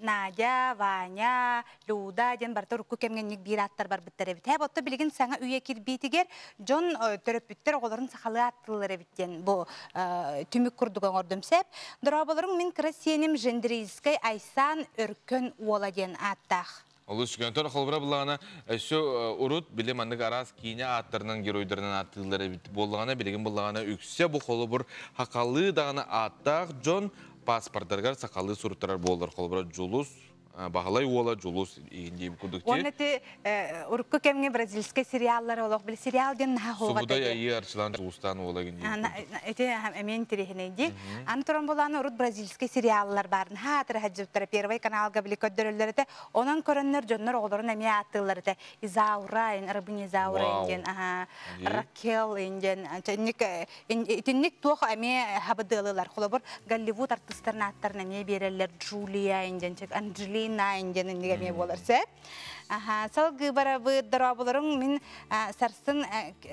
Надя, Ваня, Люда диэн барыта урукку кэмҥэ инник биир ааттар барбыттар эбит. Һэ, отто билигин саҥа үйэ кирбиитигэр дьон төрөппүттэр оҕолорун сахалыы ааттыыллар эбит диэн бу түмүк курдук оҥордум сөп. Дорооболорум мин кыра сиэним Жендрийскэй Айсан Өркөн уола диэн ааттаах. Олус үчүгэй. Холобура буллаҕына, өссө урут били маннык араас киинэ ааттарынан, геройдарынан ааттыыллар эбит буоллаҕына, билигин буллаҕына үксэ бу холобур сахалыы даҕаны ааттаах дьон паспордарыгар сахалыы суруттарар буоллар. Холобура Дьулус, Баһылай уола Дьулус игин диэбит курдук. Уонна ти урукку кэмҥэ бразильскай сериаллар олох били сериал диэн наһаа хоҕа Субудай айыы арчылаан Дьулустаан уола игин диэбит. Ити эмиэ интэриэһинэй дии. Аны туран булааны урут бразильскай сериаллар баар наһаа атырыһадьыттара Первый каналга били көрдөрөллөр этэ. Онон көрөннөр дьоннор оҕолорун эмиэ ааттыыллар этэ. Изаура, рабыня Изаура диэн, Ракел диэн, итинник туох эмиэ хабыдыалылар. Холобур, Голливуд артыстарын ааттарын эмиэ биэрэллэр. Джулия диэн, Анджелина. Найын ден инниге болар сәп. Аха, салгы барабы дорабыларың мин сарсын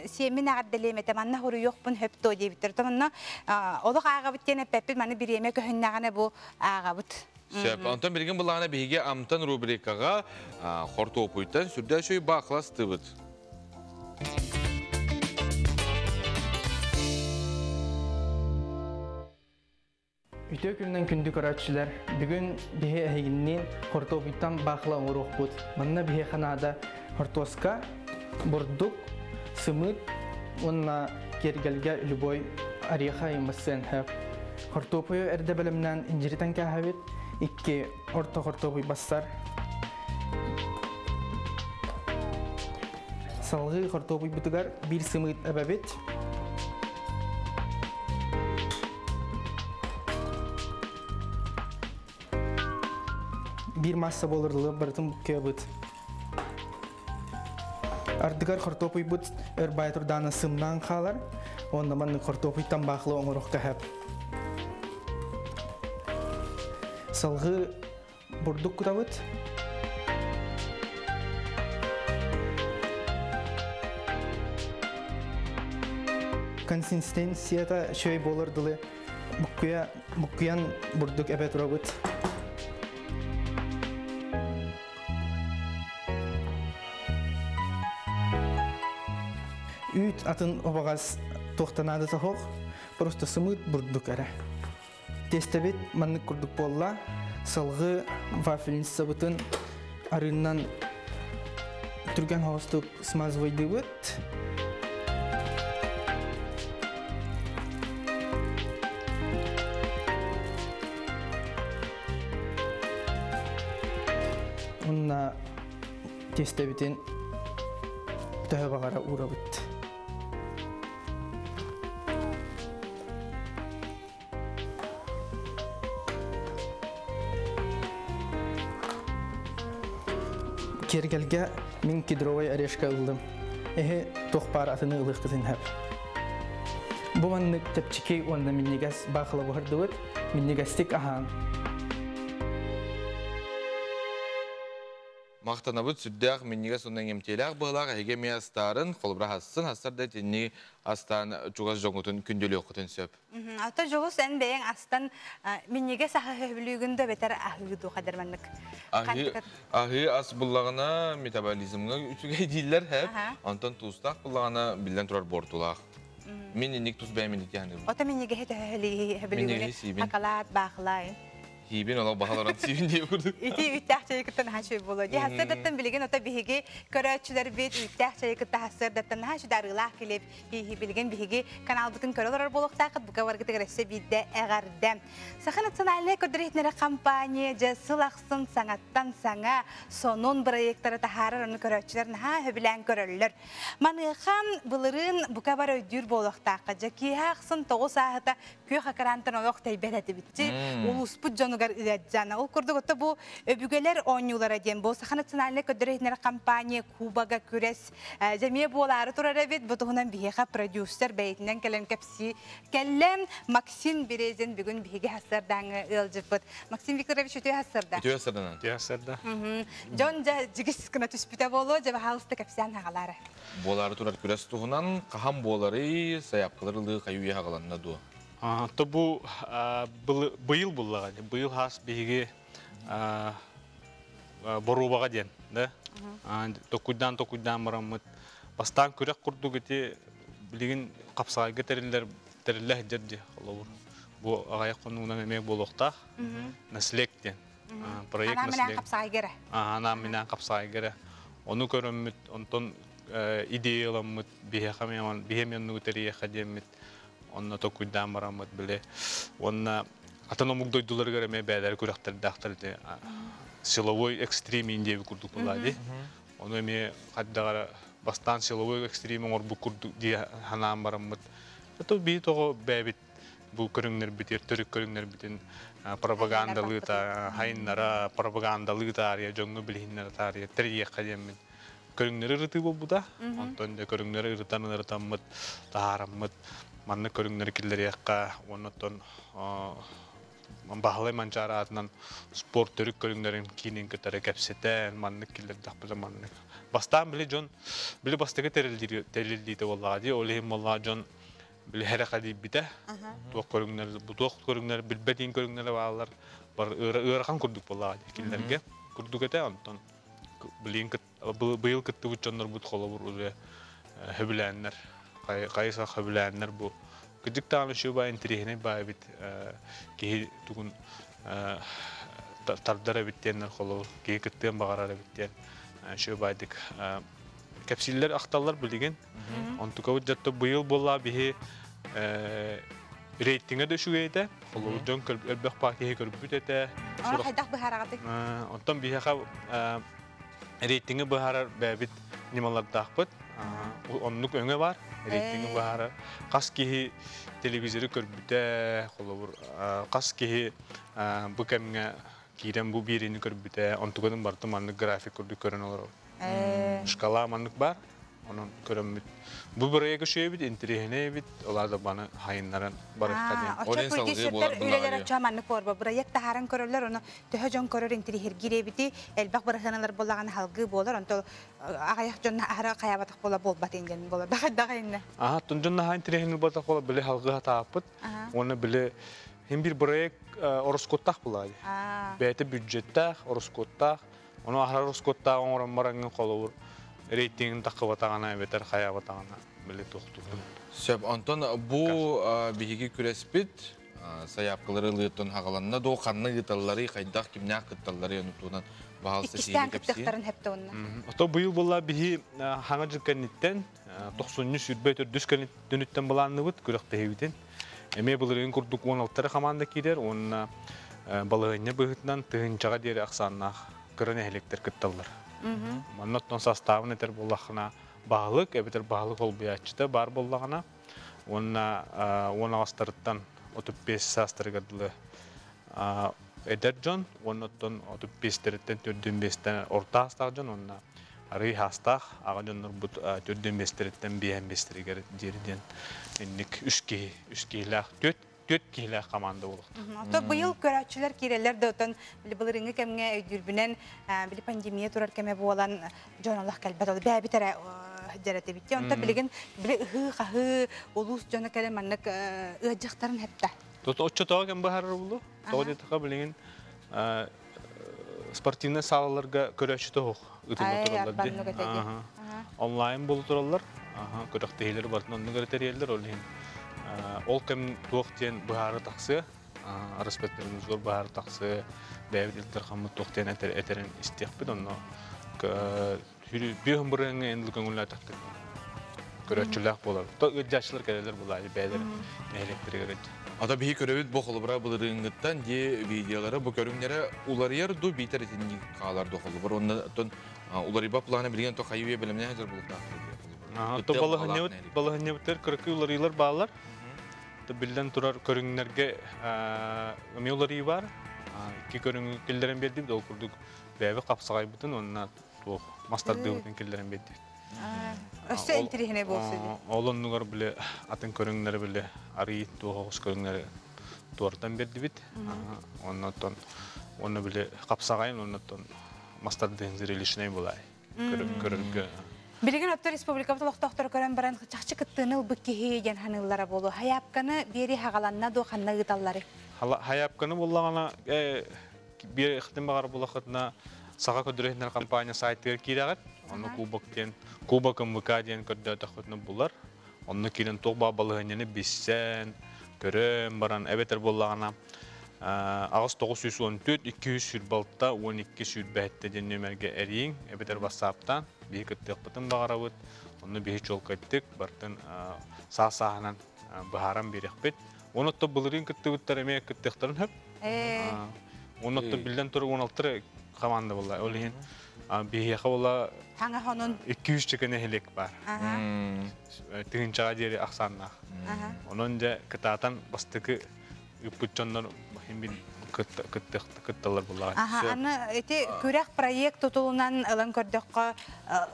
семин ағарделемете манна хуру йокпун хөптө дейбиттер. Томонно олох аагабыт тен эппеппит маны биреме көһүннаганы бу аагабыт. Сөп, онтон билген булана биһиге амтан рубрикага хортопуйтан сүрдә шөй бақластыбыт. Үтө күннен күндү көрөчүлөр. Бүгүн биһи эһигиннин хортопуйтан баахла оҥоруохпут. Манна биһи ханаада хортоска, бурдук, сымыт, уонна киэргэлгэ любой ореха имассыан хөп. Хортопую эрдэ бэлэмнээн инжиритэн кээһэбит, икки орто хортопуй бассар. Салгыы хортопуйбутугар биир сымыт эбэбит. Бир масса болырдылы барытын көбүт. Ардыгар хортопуйбут өр байтурдааны сымнан хаалар, онна манны хортопуйтан баахлы оҥоруох кэһэп. Салгыы бурдук кутабыт. Консистенцията шөй болырдылы буккуя, буккуян бурдук эбе турабыт. Үүт атын обагас тохтанады тохох, просто сымыт бурдук эрэ. Тестебит маннык курдук болла, салгы вафельницабытын арыынан түрген хостук смазывайдыбыт. Онна тестебитин төһө багара урабыт. Кергелге мин кедровый орешка ылдым. Эхе тохпар атыны ылыктытын хэп. Бу маннык тепчики онда миннигас баахыла буһардыбыт, миннигастик аһаан. Мақтанабыт сүрдәк минниге сондан емтеләк бұғылақ әйге ме астарын қолбыра хассын, хастар да тенни астан чугас жоңутун күндөлі оқытын сөп. Ата жолу сен бәйін астан минниге саха хөблүгүндө бетер ахыгыду кадерманнык. Ахы ас буллагына метаболизмга үчүгэй дииллер хэп. Антон тустак буллагына билден турар бортулак. Мен инник тус бәймин дияны. Ота минниге хөблүгүнө акалаат баахлай. Хибин ола бахаларан сибин диye курдук. Ити үттәх чайкыттан хашый боло. Ди хасырдаттан билген ота биһиги көрөчүлөр бит үттәх чайкытта хасырдаттан хашы дарылах келеп хи билген биһиги канал бутын көрөлөр болуктакыт бука баргыты грессе бидде эгардем. Саха национальный көдүрүтнере компания же сылаксын саңаттан саңа сонун проекттары тахарар оны көрөчүлөр наха хөбүлән көрөллөр. Маныхан былырын бука бар өйдүр болуктакы же кихаксын тогуз саата күйө хакарантан олох тайбет битти. Улуспут жону ыаджана. Ол курдук отто бу өбүгелер оонньуулара диэн бу Саха национальный көдөрөһүнэр компания Кубага күрэс жемие буолаары турар эбит. Бу туһунан биһиэхэ продюсер бэйитинэн кэлэн кэпси кэллэм Максим Березин бүгүн биһиги хассардааҥы ыалдьыппыт. Максим Викторович, үтүө хассарда. Үтүө хассарданан. Үтүө хассарда. Дьон жа жигис кына түспүтэ болуо, жаба хаалыста кэпсээн хагалаары. Буолаары турар күрэс туһунан хаһан буолары саяпкалар ылыы кайуя хагаланна дуо. То бу быйыл буллага, быйыл хас биһиги борубага диэн, да? Токуйдан токуйдан бараммыт. Бастаан күрэх курдук ити билигин капсагайга териллер териллер жерди олобур. Бу агаяк конуунан эме болуктаах. Наслек диэн. Проект Ана менен капсагайгера. Ана менен капсагайгера. Ону көрөммүт, онтон идеяламмыт, биһиэхэ биһиэмен нугутериэхэ диэммит. Онна токуйдан бараммыт биле. Онна атын омук дойдуларыгар эме бээлер күрэхтердээхтер де силовой экстрим индеби курдук булади. Ону эме хаддагара бастан силовой экстрим оңорбу курдук ди ханаан бараммыт. Это би того бэбит бу көрүңнөр битер, төрүк көрүңнөр битин пропагандалыы та хайннара пропагандалыы таария жоңну билихиннара таария терье кадеммин. Көрүңнөр ырыты болбуда. Онтон де көрүңнөр ырытан ырытаммыт, таараммыт. Манны көрүңнөр киллер якка, оннотон Баһылай Манчаары аатынан спорт төрүт көрүҥнэрин киинин кытары кэпсэтэн, маннык киллэрдэхпитэ маннык. Бастаан били дьон, били бастакы тэриллиитэ буоллаҕа дии, ол иһин буоллаҕа дьон били хэрэхэлийбитэ. Туох көрүҥнэр, бу туох көрүҥнэр, билбэтиин көрүҥнэрэ бааллар, бар ыарахан курдук буоллаҕа дии кинилэргэ. Курдук этэ, онтон билигин быйыл кыттыбыт дьоннорбут холобур уже хөбүлээннэр, хайысха хөбүлээннэр бу кырдьык даҕаны үчүгэй интэриэһинэй баа эбит киһи тугун тардар эбит диэннэр холобур киһи кыттыан баҕарар эбит диэн үчүгэй баайдык кэпсииллэр ахталлар билигин онтукабыт дьатта быйыл буолла биһи рейтингэ да үчүгэй этэ холобур дьон элбэх баа киһи көрбүт этэ. Ону хайдах быһаараҕытый? Онтон биһиэхэ рейтинги быһаарар бэйэбит ньымалардаахпыт. Оннук өҥө бар. Рейтинги быһаарар. Хас киһи телевизоры көрбүтэ, холобур, хас киһи бу кэмҥэ киирэн бу биэриини көрбүтэ, онтугатын барыта маннык график курдук көрөн олоробут. Шкала маннык бар. Онон көрөммүт. Бу бырайыак үчүгэйбит, интэриэһинэй эбит, олар да баны хайыннаран барыахха диэн. Оччо продюсердэр үлэлэр оччо маннык буолар. Бырайыак таһааран көрөллөр, ону төһө дьон көрөр интэриэһиргиир эбити, элбэх бырыһыаналар буоллаҕына халгыы буолар, онто аҕыйах дьон аһара хайаабатах буола буолбат диэн буолар. Дахайдах инне. Аха, тун дьон наһаа интэриэһин буолбатах буола били халгыы хатааппыт. Уонна били хим бир бырайыак ороскуоттаах буолаа. Бэйэтэ бюджеттаах, ороскуоттаах. Ону аһара ороскуоттаах оҥорон бараҥҥын холобур рейтингин таххыбатаҕына эбэтэр хайаабатаҕына били туохтуурун. Сөп. Онтон бу биһиги күрэспит сайаапкалары ылыыттан хагаланна доо ханна ыыталлары, хайдах кимнээх кытталлары онутунан баһалса Иккистээн кыттыахтарын хэпте онна. Ото быйыл буолла биһи хаҥа жыл кэнниттэн тохсунньу сүүрбэ төрдүс кэнниттэн былаанныбыт күрэхтэһиибитин. Эмиэ былырыын курдук 16 команда киирэр уонна балаһыанньа быһыытынан тыһыынчаҕа диэри ахсааннаах кыра нэһилиэктэр кытталлар. Манна оттон састаабын этэр буоллаххына баһылык эбэтэр баһылык холбуйааччыта баар буоллаҕына уонна уон аҕастарыттан 35 саастарыгар дылы эдэр дьон уонна оттон 35-тэриттэн 45-тэн орто аастаах дьон уонна арыый хаастаах аҕа дьоннорбут 45-тэриттэн 55-тэригэр диэри диэн инник үс киһи үс киһилээх түөрт түөрт киһилээх команда буолуохтаах. Ото быйыл көрөөччүлэр киирэллэр да отон били былырыҥҥы кэмҥэ өйдүүрбүнэн били пандемия турар кэмэ буолан дьон олох кэлбэт ол бэйэбит эрэ дьэрэтибит. Онтон билигин били ыһыы-хаһыы улуус дьоно кэлэн маннык ыадьахтарын хэптэ. Тут оччотоҕо кэм быһаарар булу. Тоҕо диэтэххэ билигин спортивнай саалаларга көрөөччү тоһух ытылла тураллар дии. Онлайн буолу тураллар. Күрэхтэһиилэр барытын оннук эрэ тэрийэллэр. Ол иһин ол кэм туох диэн быһаары тахсыа. Распределенизор быһаары тахсыа. Бэйэбит илтэрхаммыт туох диэн этэрин истиэхпит. Онно бүөһүн бырыһыҥҥа эн көҥүллээтэхтик көрөөччүлээх буолар. То ыдьааччылар кэлэлэр булаайы бэйэлэр нэһилиэктэригэр. Ата биһи көрөбүт бу холобура былырыыҥҥыттан ди видеолары бу көрүҥнэрэ уларыйар ду биитэр итинник хаалар ду холобур онна оттон уларыйба плана билигин то хайы бэлэмнээн сылдьар буолуохтаах. То балаһынньабыт балаһынньабыттар кыракый уларыйыылар бааллар. Биллэн турар көрүҥнэргэ эмиэ уларыйыы бар. Икки көрүҥү киллэрэн биэрдибит ол курдук бэйэбит хапсаҕайбытын уонна туох мас тардыыбытын киллэрэн биэрдибит. Өссө интириэһинэй буолсу дии. Ол оннугар били атын көрүҥнэри били арый туох оҕус көрүҥнэри туортан биэрдибит. Оннотон онно били хапсаҕайын оннотон мас тардыһын зрелищнэй булай көрөргө. Билигин оттон республикабыт олохтоохторо көрөн баран чахчы кыттыыны ылбыт киһи диэн ханыыллара буолуо. Хайаапканы биэри хаҕаланна дуо ханна ыыталлары? Хайаапканы буллаҕына биир ихтин баҕар булахытына Саха көрдөрүһүннэр компания сайтыгар киирэҕит. Онно кубок диэн, кубок МВК диэн көрдөөтөххүтүнэ булар. Онно киирэн туох баа балаһыанньаны билсэн, көрөн баран эбэтэр буоллаҕына 8 914 226 12 27 диэн нүөмэргэ эрийиҥ эбэтэр ватсаптан биһи кыттыахпытын баҕарабыт. Онно биһи чуолкайдык бартын саас-сааһынан быһааран биэриэхпит. Онотто былырыын кыттыбыттар эмиэ кыттыахтарын сөп. Онотто биллэн турар 16 команда буолла. Ол иһин биһиэхэ буолла Хаҥа хонун 200 чыка нэһилиэк бар. Тыһыынчаҕа диэри ахсааннаах. Онон дьэ кытаатан бастакы ыппыт дьоннор бин Кытталар буллаҕа. Аха, аны ити күрэх проект тутулунан ылан көрдөххө,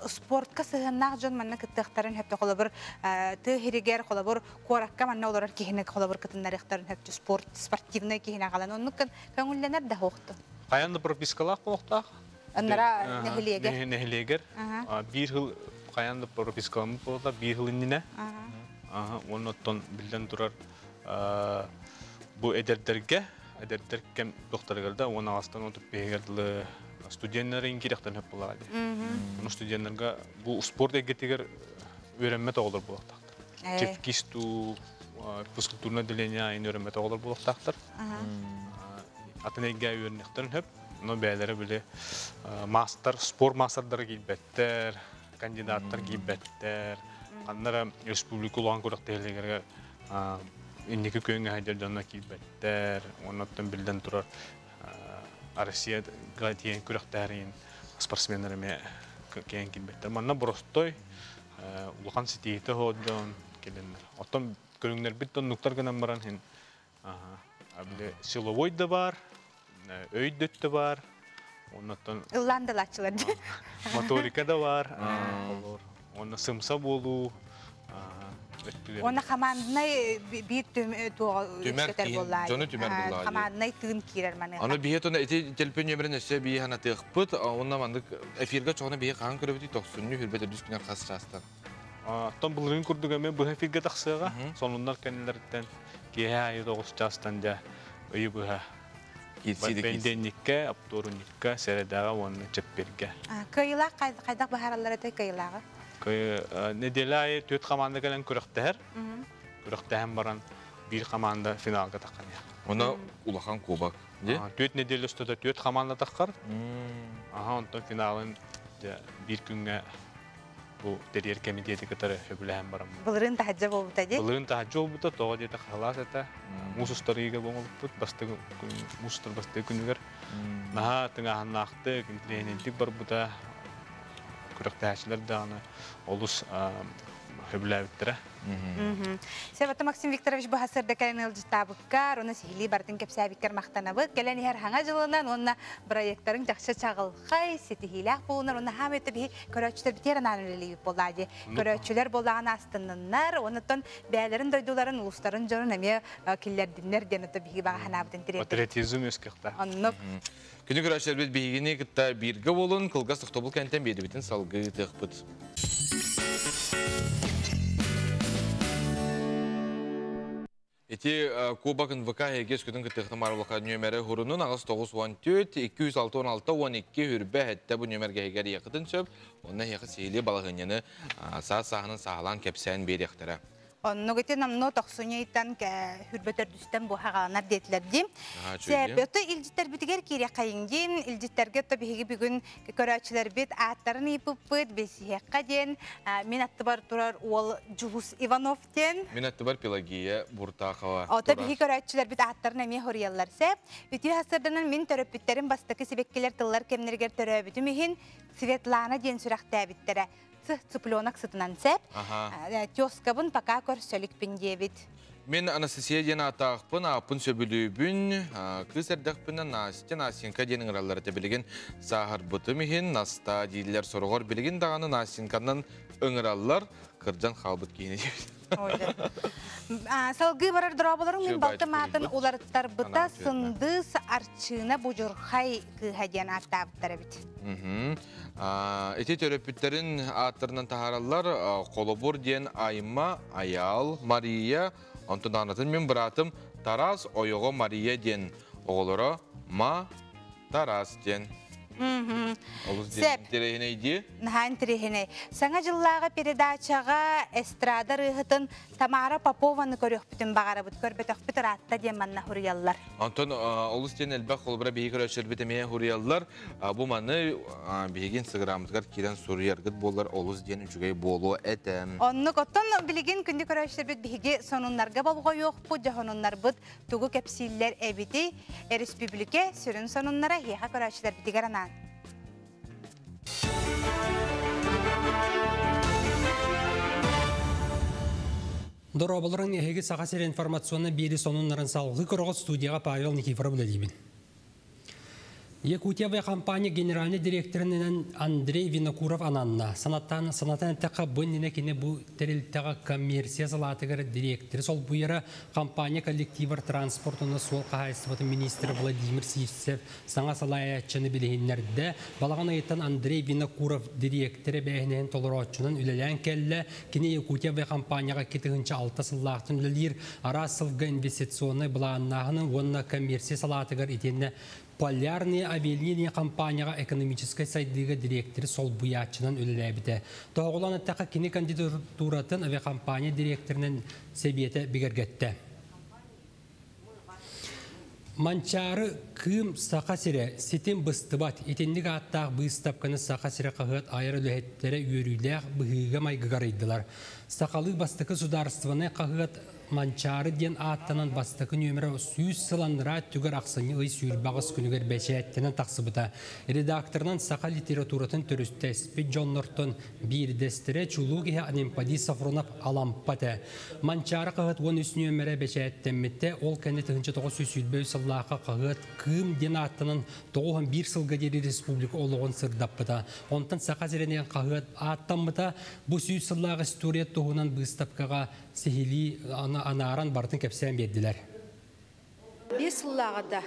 спортка сыһыаннаах дьон манна кыттыахтарын хөптө холобур тыа сиригэр холобур куоракка манна олорор киһини холобур кытыннарыахтарын хөптө спорт спортивный киһини аҕалан оннук көҥүллэнэр да хоохту. Хайан да пропискалаах буолуохтаах. Аннара нэһилиэгэр. Нэһилиэгэр. Биир хыл хайан да пропискаламмыт буолла, биир хыл иннинэ. Оннуттан биллэн турар бу эдэрдэргэ, эдэрдэр кэм докторыгар да 10 астан 35-гэр дылы студенттарын кирэхтэн хөп булаа ди. Ону студенттарга бу спорт эйгэтигэр үөрэммэт оҕолор буолуохтаахтар. Чевкисту физкультурное отделение айын үөрэммэт оҕолор буолуохтаахтар. Атын эйгэ үөрэнэхтэрин хөп, но бэйэлэрэ били мастер, спорт мастердары киирбэттэр, кандидаттар киирбэттэр. Ханнара республика улахан күрэхтэһиилэригэр инники күөҥҥэ сылдьар дьонно киирбэттэр. Оннуттан биллэн турар Россия тиийэн күрэхтэһэрин спортсменнар эмиэ киэн киирбэттэр. Манна боростой улахан ситиһиитэ дьон келеннер. Оттон көрүҥнэрбит оннуктар гынан баран хин били силовой да бар, өйдөт да бар, оннуттан Ыллаандылааччылар. Моторика да бар, онно сымса болуу. Онно команднай биир Түмэр туоҕа буоллаа. Дьону түмэр буоллаа. Команднай тыын киирэр маны. Аны биһи тона ити телефон нөмерин өссө биһи ханатыахпыт, онна маннык эфиргэ чоҕуна биһи хаһан көрөбүтүй 90 хүрбет өрдүс күнэр хас чаастан. Оттон былырыын курдук эмиэ быһа эфиргэ тахсыаҕа. Сонуннар кэннилэриттэн киэһэ айы 9 чаастан дьэ ыйы быһа. Бэнидиэнньиккэ, оптуорунньукка, сэрэдэҕэ уонна чэппиэргэ. Кыайыылаах хайдах быһаараллар этэй кыайыылааҕы? Неделя айы төрт команда кэлэн күрэхтэһэр. Күрэхтэһэн баран биир команда финалга тахханыа. Онно улахан кубок. Төрт неделя устата төрт команда таххар. Аха, онтон финалын биир күҥҥэ бу тэрийэр комитети кытары сөбүлэһэн баран. Былырыын таһаджа буолбута ди. Былырыын таһаджа буолбута, тоҕо диэтэ халаас этэ. Муус устарыыга болбуппут, бастык муус устар бастык күнүгэр. Наһаа тыҥааһыннаахтык, интеллигенттик барбыта. Күрэхтэһээччилэр даҕаны олус сөбүлээбиттэрэ. Себата Максим Викторович бу хасырда кэлэн ыалдьыттаабыккар, уонна сиһилии бартын кэпсээбиккэр махтанабыт. Кэлэн иһэр хаҥа дьылынан уонна проекттарын чахчы чаҕылхай, ситиһиилээх буолунар, уонна хаам өттө биһи көрөөччүлэр битиэр анаан үлэлиибит буоллаа дии. Көрөөччүлэр буоллаҕын астынныннар, уоннаттан бэйэлэрин дойдуларын, улуустарын дьонун эмиэ киллэрдиннэр диэн отто биһиги баҕа санаабытын тириэрдэр. Патриотизм үөскүөхтээх. Оннук. Күнү көрөөччүлэрбит биһигини кытта бииргэ болун, кылгас тохтобул кэнтэн биэрибитин салгыы тыахпыт. Ити Кубок НВК эгес күтін кыттыхты марылықа нөмері хурунун ағыз 914 206 12 хүрбе хәтті бұ нөмерге егер яқытын сөп, онна яқы сейлі балағыняны саа сағының сағалан кәпсән беректірі. Оннук ити намно тохсуньяйтан хүрбөтөрдүстэн бу хагаланар диэтилер дим. Себеті илжиттер битигер кире кайыңдим, илжиттерге то биһиги бүгүн көрөөчүлөр бит аттарын ыйыппыт бесиһекка диэн, мин аттыбар турар уол Жулус Иванов диэн. Мин аттыбар Пелагея Буртахова. Ота биһиги көрөөчүлөр бит аттарын эмиэ хоруяллар сеп. Үтүү хасырданан мин төрөппүттерин бастакы сибеккелер тыллар кемнергер төрөбүтүм иһин Светлана диэн сүрэхтээбиттере. Цыпленок сытынан сеп. Тёскабын пока көрсөлүкпүн диэбит. Мен Анастасия диэн атаахпын, ааппын сөбүлүүбүн, кыыс эрдэхпинэ Настя, Настенька диэн ыҥыраллар этэ билигин сааһырбытым иһин Наста дииллэр сороҕор билигин даҕаны Настеньканан ыҥыраллар, кырдьан хаалбыт киһини диэбит. Салгыы барар дорооболорун мин балтым аатын уларыттарбыта сындыс Арчыына Будьурхай кыыһа диэн ааттаабыттар эбит. Ити төрөппүттерин ааттарынан таһаараллар Холобур диэн Айма, Аял, Мария, онтон анатын мин быраатым Тарас ойоҕо Мария диэн оҕолоро Ма Тарас диэн. Олус диэн интэриэһинэй дии. Наһаа интэриэһинэй. Саҥа дьыллааҕы передачаҕа эстрада ырыаһытын Тамара Попованы көрүөхпүтүн баҕарабыт, көрбөтөхпүт ыраатта диэн манна хуруйаллар. Онтон олус диэн элбэх холобура биһиги көрөөччүлэрбит эмиэ хуруйаллар. Бу маны биһиги инстаграммытыгар киирэн суруйаргыт буоллар олус диэн үчүгэй буолуо этэ. Оннук оттон билигин күндү көрөөччүлэрбит биһиги сонуннарга болҕойуохпут, дьоһонуннарбыт тугу кэпсииллэр эбити республика сүрүн сонуннара эһиэхэ көрөөччүлэрбитигэр анаан. Дорооболорун эһиги Саха сирэ информационнай биэри сонуннарын салгыы көрөҕүт, студияҕа Павел Никифоров үлэлиибин. Якутия компания генеральный директорынан Андрей Винокуров ананна. Санатан санатан тәқа бұннене кені бұл тәрілтіға коммерция салатыгар директоры сол бұйыра компания коллективар транспортына сол қағайсыбаты министр Владимир Сивцев саңа салаячыны білігінлерді. Балаған айттан Андрей Винокуров директоры бәйінен толырочунun үлелән кәлі кені Якутия компанияға кетігінші алты сыллақтын үлелер ара сылғы инвестиционный бұланнағының онна коммерция салатыгар итенне Полярные авиалиния компанияға экономической сайдыга директоры сол буячынан үлеләбіті. Тоғылан аттақа кені кандидатуратын авиакомпания директорының себеті бігергетті. Манчары кым сақа сире ситин быстыбат итинник аттаах быыстапканы сақа сире қағыт айыр үлэһиттере үөрүүлээх быһыыга майгыгарыйдылар. Сақалы бастыкы сударствоны қағыт Манчары ден аттанан бастыкы нөмірі сүүс сыланыра түгір ақсыны ый сүйірбағыс күнігер бәчәттенен тақсыбыта. Редакторынан сақа литературатын түрістәспі Джон Нортон бирдестірі чулу кеhe Анемпади Сафронов алампаты. Манчары қағыт 13 нөмірі бәчәттенметте, ол кәні 1905 сыллақа қағыт кым ден аттанан 91 сылға дері республика олығын сырдаппыта. Онтан сақа зеренен қағыт аттанмыта, бұ сүйіс сыллағы история туһунан быстапкаға сехили анаран бартын кепсән бердилер. 5 сыллағада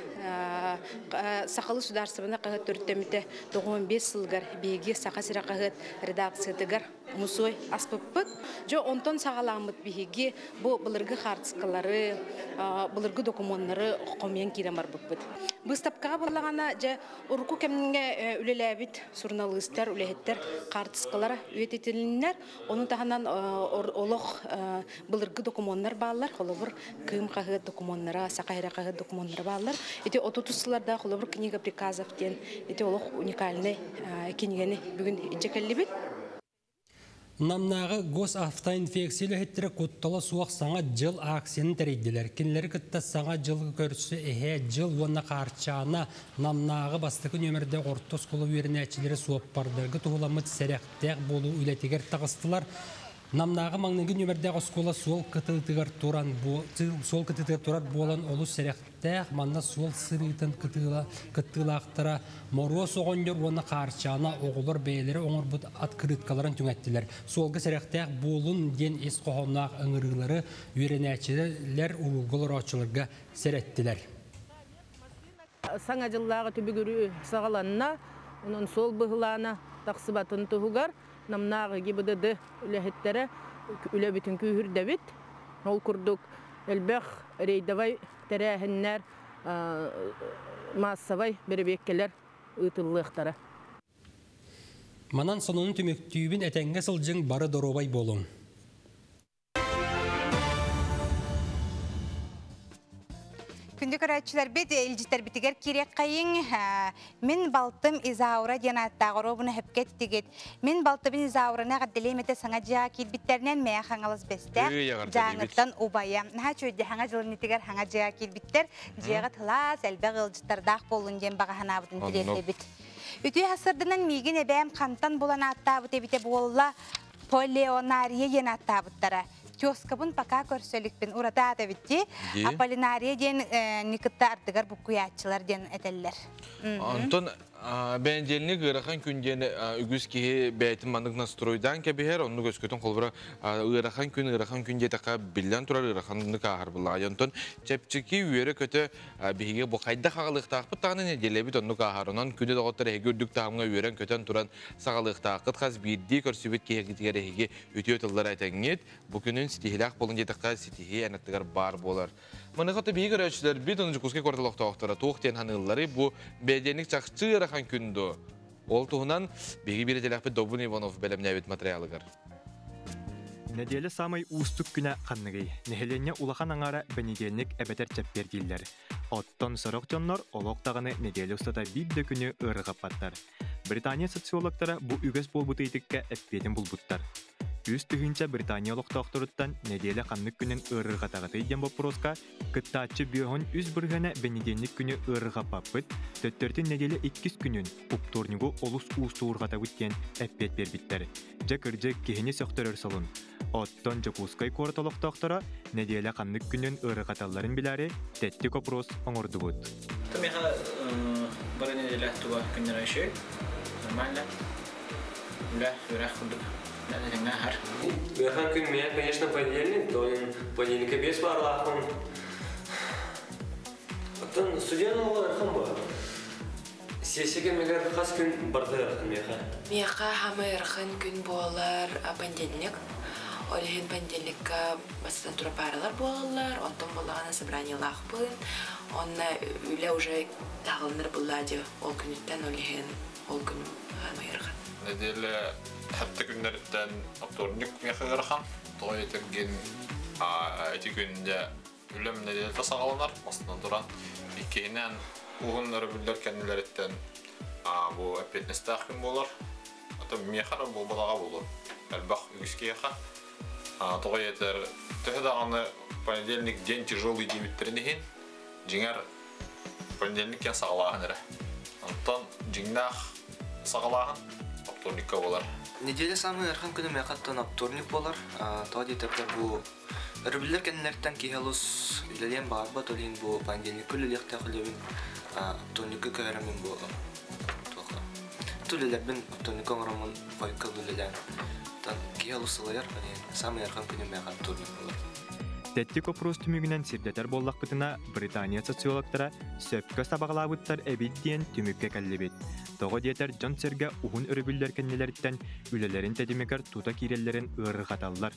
сақалы сударсыбына қағыт төрттеміте 95 сылгар бейге сақа сире қағыт редакциятыгар мусой аспыппыт. Жо онтон сағаламыт бейге бу былыргы хартыскалары, былыргы документлары қомиян кирен барбыппыт. Выставкаға болағана жа урку кемнге үлеләбит журналисттер, үлехеттер хартыскалары үйететилиннер, onun таханан олох былыргы документлар баалар, холобур кым қағыт документлара, сақайра қағыт документлары баалар. Эти отутусыларда холобур книга приказов ден, эти олох уникальный книганы бүгүн жекеллибит. Намнағы госавтоинфекциялы хеттері куттала суақ саңа жыл акцияны тәрейділер. Кенлері кітті саңа жыл көрсі эхе жыл онна қарчана намнағы бастықы нөмірді ортос қолы өрінәтшілері суап бардырғы туғыламыт сәрәқтәқ болу үлетігер тағыстылар. Намнағы маңныгы нөмірді оскола суол кытытыгар туран суол кытытыгар турар болан олу сәрәқтәқ манна суол сырытын кытылақтара моруа соғонжор оны қарчана оғылар бәйлері оңыр бұд открыткаларын түңәттілер. Суолғы сәрәқтәқ болун ден ес қоғонақ ыңырылары үйренәтшілер урулгулар очыларға сәрәттілер. Саңа жыллағы түбігірі сағаланна, оның сол бұғылана тақсыбатын тұғығар, намнағы ГИБДД үләхеттері үлә бүтін күйірдәбит. Ол күрдік әлбәқ рейдавай тәрәхіннәр, массавай беребеккелер ұтыллықтары. Манан сонун түмөктүүбүн әтәңге сылжың бары доробай болуң. Күндү көрәтчілер бит, илжиттер битигер кирек қайын. Мен балтым Изаура ден аттағыры бұны хөпкет тигет. Мен балтым Изаураны ғадделеметі саңа жа килбиттерінен мәя қаңалыз бесті. Жаңыттан убая. Наха чөйді хаңа жылын итигер хаңа жа килбиттер. Жиға тылас, әлбә ғылжыттардақ болун ден бағахана бұтын тиректе бит. Үтүй хасырдынан мигин эбәм қантан болан аттабыт эбите болла Полеонария ен аттабыттара. Киоскабын пока көрсөлікпін урата ата битти. Аполлинария ден никытта ардыгар букуячылар ден этеллер. Антон бәнделник ырахан күнден үгүс киһи бәйтин маннык настройдан кебиһер, онну көскөтөн холбура ырахан күн ырахан күн диэтака биллен турар ыраханны каахар була. Антон чепчики үөрө көтө биһиге бу хайда хагалыктаахпыт таганы неделебит онну каахар. Онон күнү доготтор эһиге үрдүк таамга үөрен көтөн туран сагалыктаакыт хас бирдии көрсүбүт киһигитигер эһиге үтүө тыллар айтаңҥит. Бу күнүн ситиһилээх болун диэтака ситиһи энаттыгар бар болар. Маны хаты биһиги көрөөчүлэр бит ону жукускай кварталохтоохтора туох диэн ханыыллары бу бэдиэник чахчы ырахан күндү. Ол туһунан биһиги биир телэхпит Добун Иванов бэлэмнээбит материалыгар. Неделе самай уустук күнэ ханныгый. Нехеленне улахан аңара бенедельник эбетер чеппер дииллэр. Оттон сорок дьоннор олох даҕаны неделе устата биир да күнү ыарырҕаппаттар. Британия социологтара бу үгэс буолбут ыйытыкка эппиэтин булбуттар. Үс тыһыынча Британия олохтоохторуттан неделе ханнык күнүн ыарырҕатаҕытый диэн боппуруоска кыттааччы бүөһүн үс бырыһына бенедельник күнү ыарырҕаппаппыт, төттөртүн неделе иккис күнүн уптурнугу олус уустуурҕатабыт диэн эппиэт бербиттэр. Дьэ кырдьык киһини сөхтөрөр солун. Оттон Дьокуускай куорат олохтоохторо неделе ханнык күнүн ыарырҕаталларын билээри тэттик опрос оҥордубут. Меха Бары неделя туга күннер өшөй. Нормально. Үлә, үрәх курдук. Хар. Ыарахан күн миэхэ, конечно, понедельник, то понедельникке бес барлаахпын. Оттон студент оҕо ыарахан бу. Сессия кэмигэр хас күн барда ыарахан миэхэ. Миэхэ саамай ыарахан күн буолар понедельник. Ол иһин понедельникка бастатан турар пааралар буолаллар, онтон буоллаҕына собраниелаахпын. Онно үлэ уже таҕылынар буллаа дии ол күнүттэн, ол иһин ол күн саамай ыарахан. Неделя хәтта күннәриттэн вторник миэхэ ыарахан. Тоҕо этэргин эти күндэ үлэм неделята саҕаланар, бастан туран. Иккиһинэн уһун өрөбүллэр кэннилэриттэн бу эппиэтинэстээх күн буолар. Ата миэхэ эрэ буолбатаҕа буолуо. Элбэх үгүс киһиэхэ. Тоҕо этэр төһө даҕаны понедельник день тяжелый диэбиттэрин иһин, дьиҥэр понедельник кэн саҕалааһын эрэ. Онтон дьиҥнээх саҕалааһын вторникка буолар. Неделя самый ыарахан күнү миэхэ оттон вторник буолар. Тоҕо диэтэххэ бу өрөбүллэр кэннилэриттэн киһи олус үлэлиэн баҕарбат, ол иһин бу понедельникка үлэлиэхтээх үлэбин вторникка көһөрөммүн бу туох үлэлэрбин вторникка оҥороммун хойукка үлэлээн оттон киһи олус сылайар, ол иһин самый ыарахан күнү миэхэ вторник буолар. Тэттик опрос түмүгүнэн сирдэтэр буоллахпытына, Британия социологтара сөпкө сабаҕалаабыттар эбит диэн түмүккэ кэллибит. Тоҕо диэтэр дьон-сэргэ уһун өрөбүллэр кэннилэриттэн үлэлэрин тэтимигэр тута киирэллэрин ыарырҕаталлар.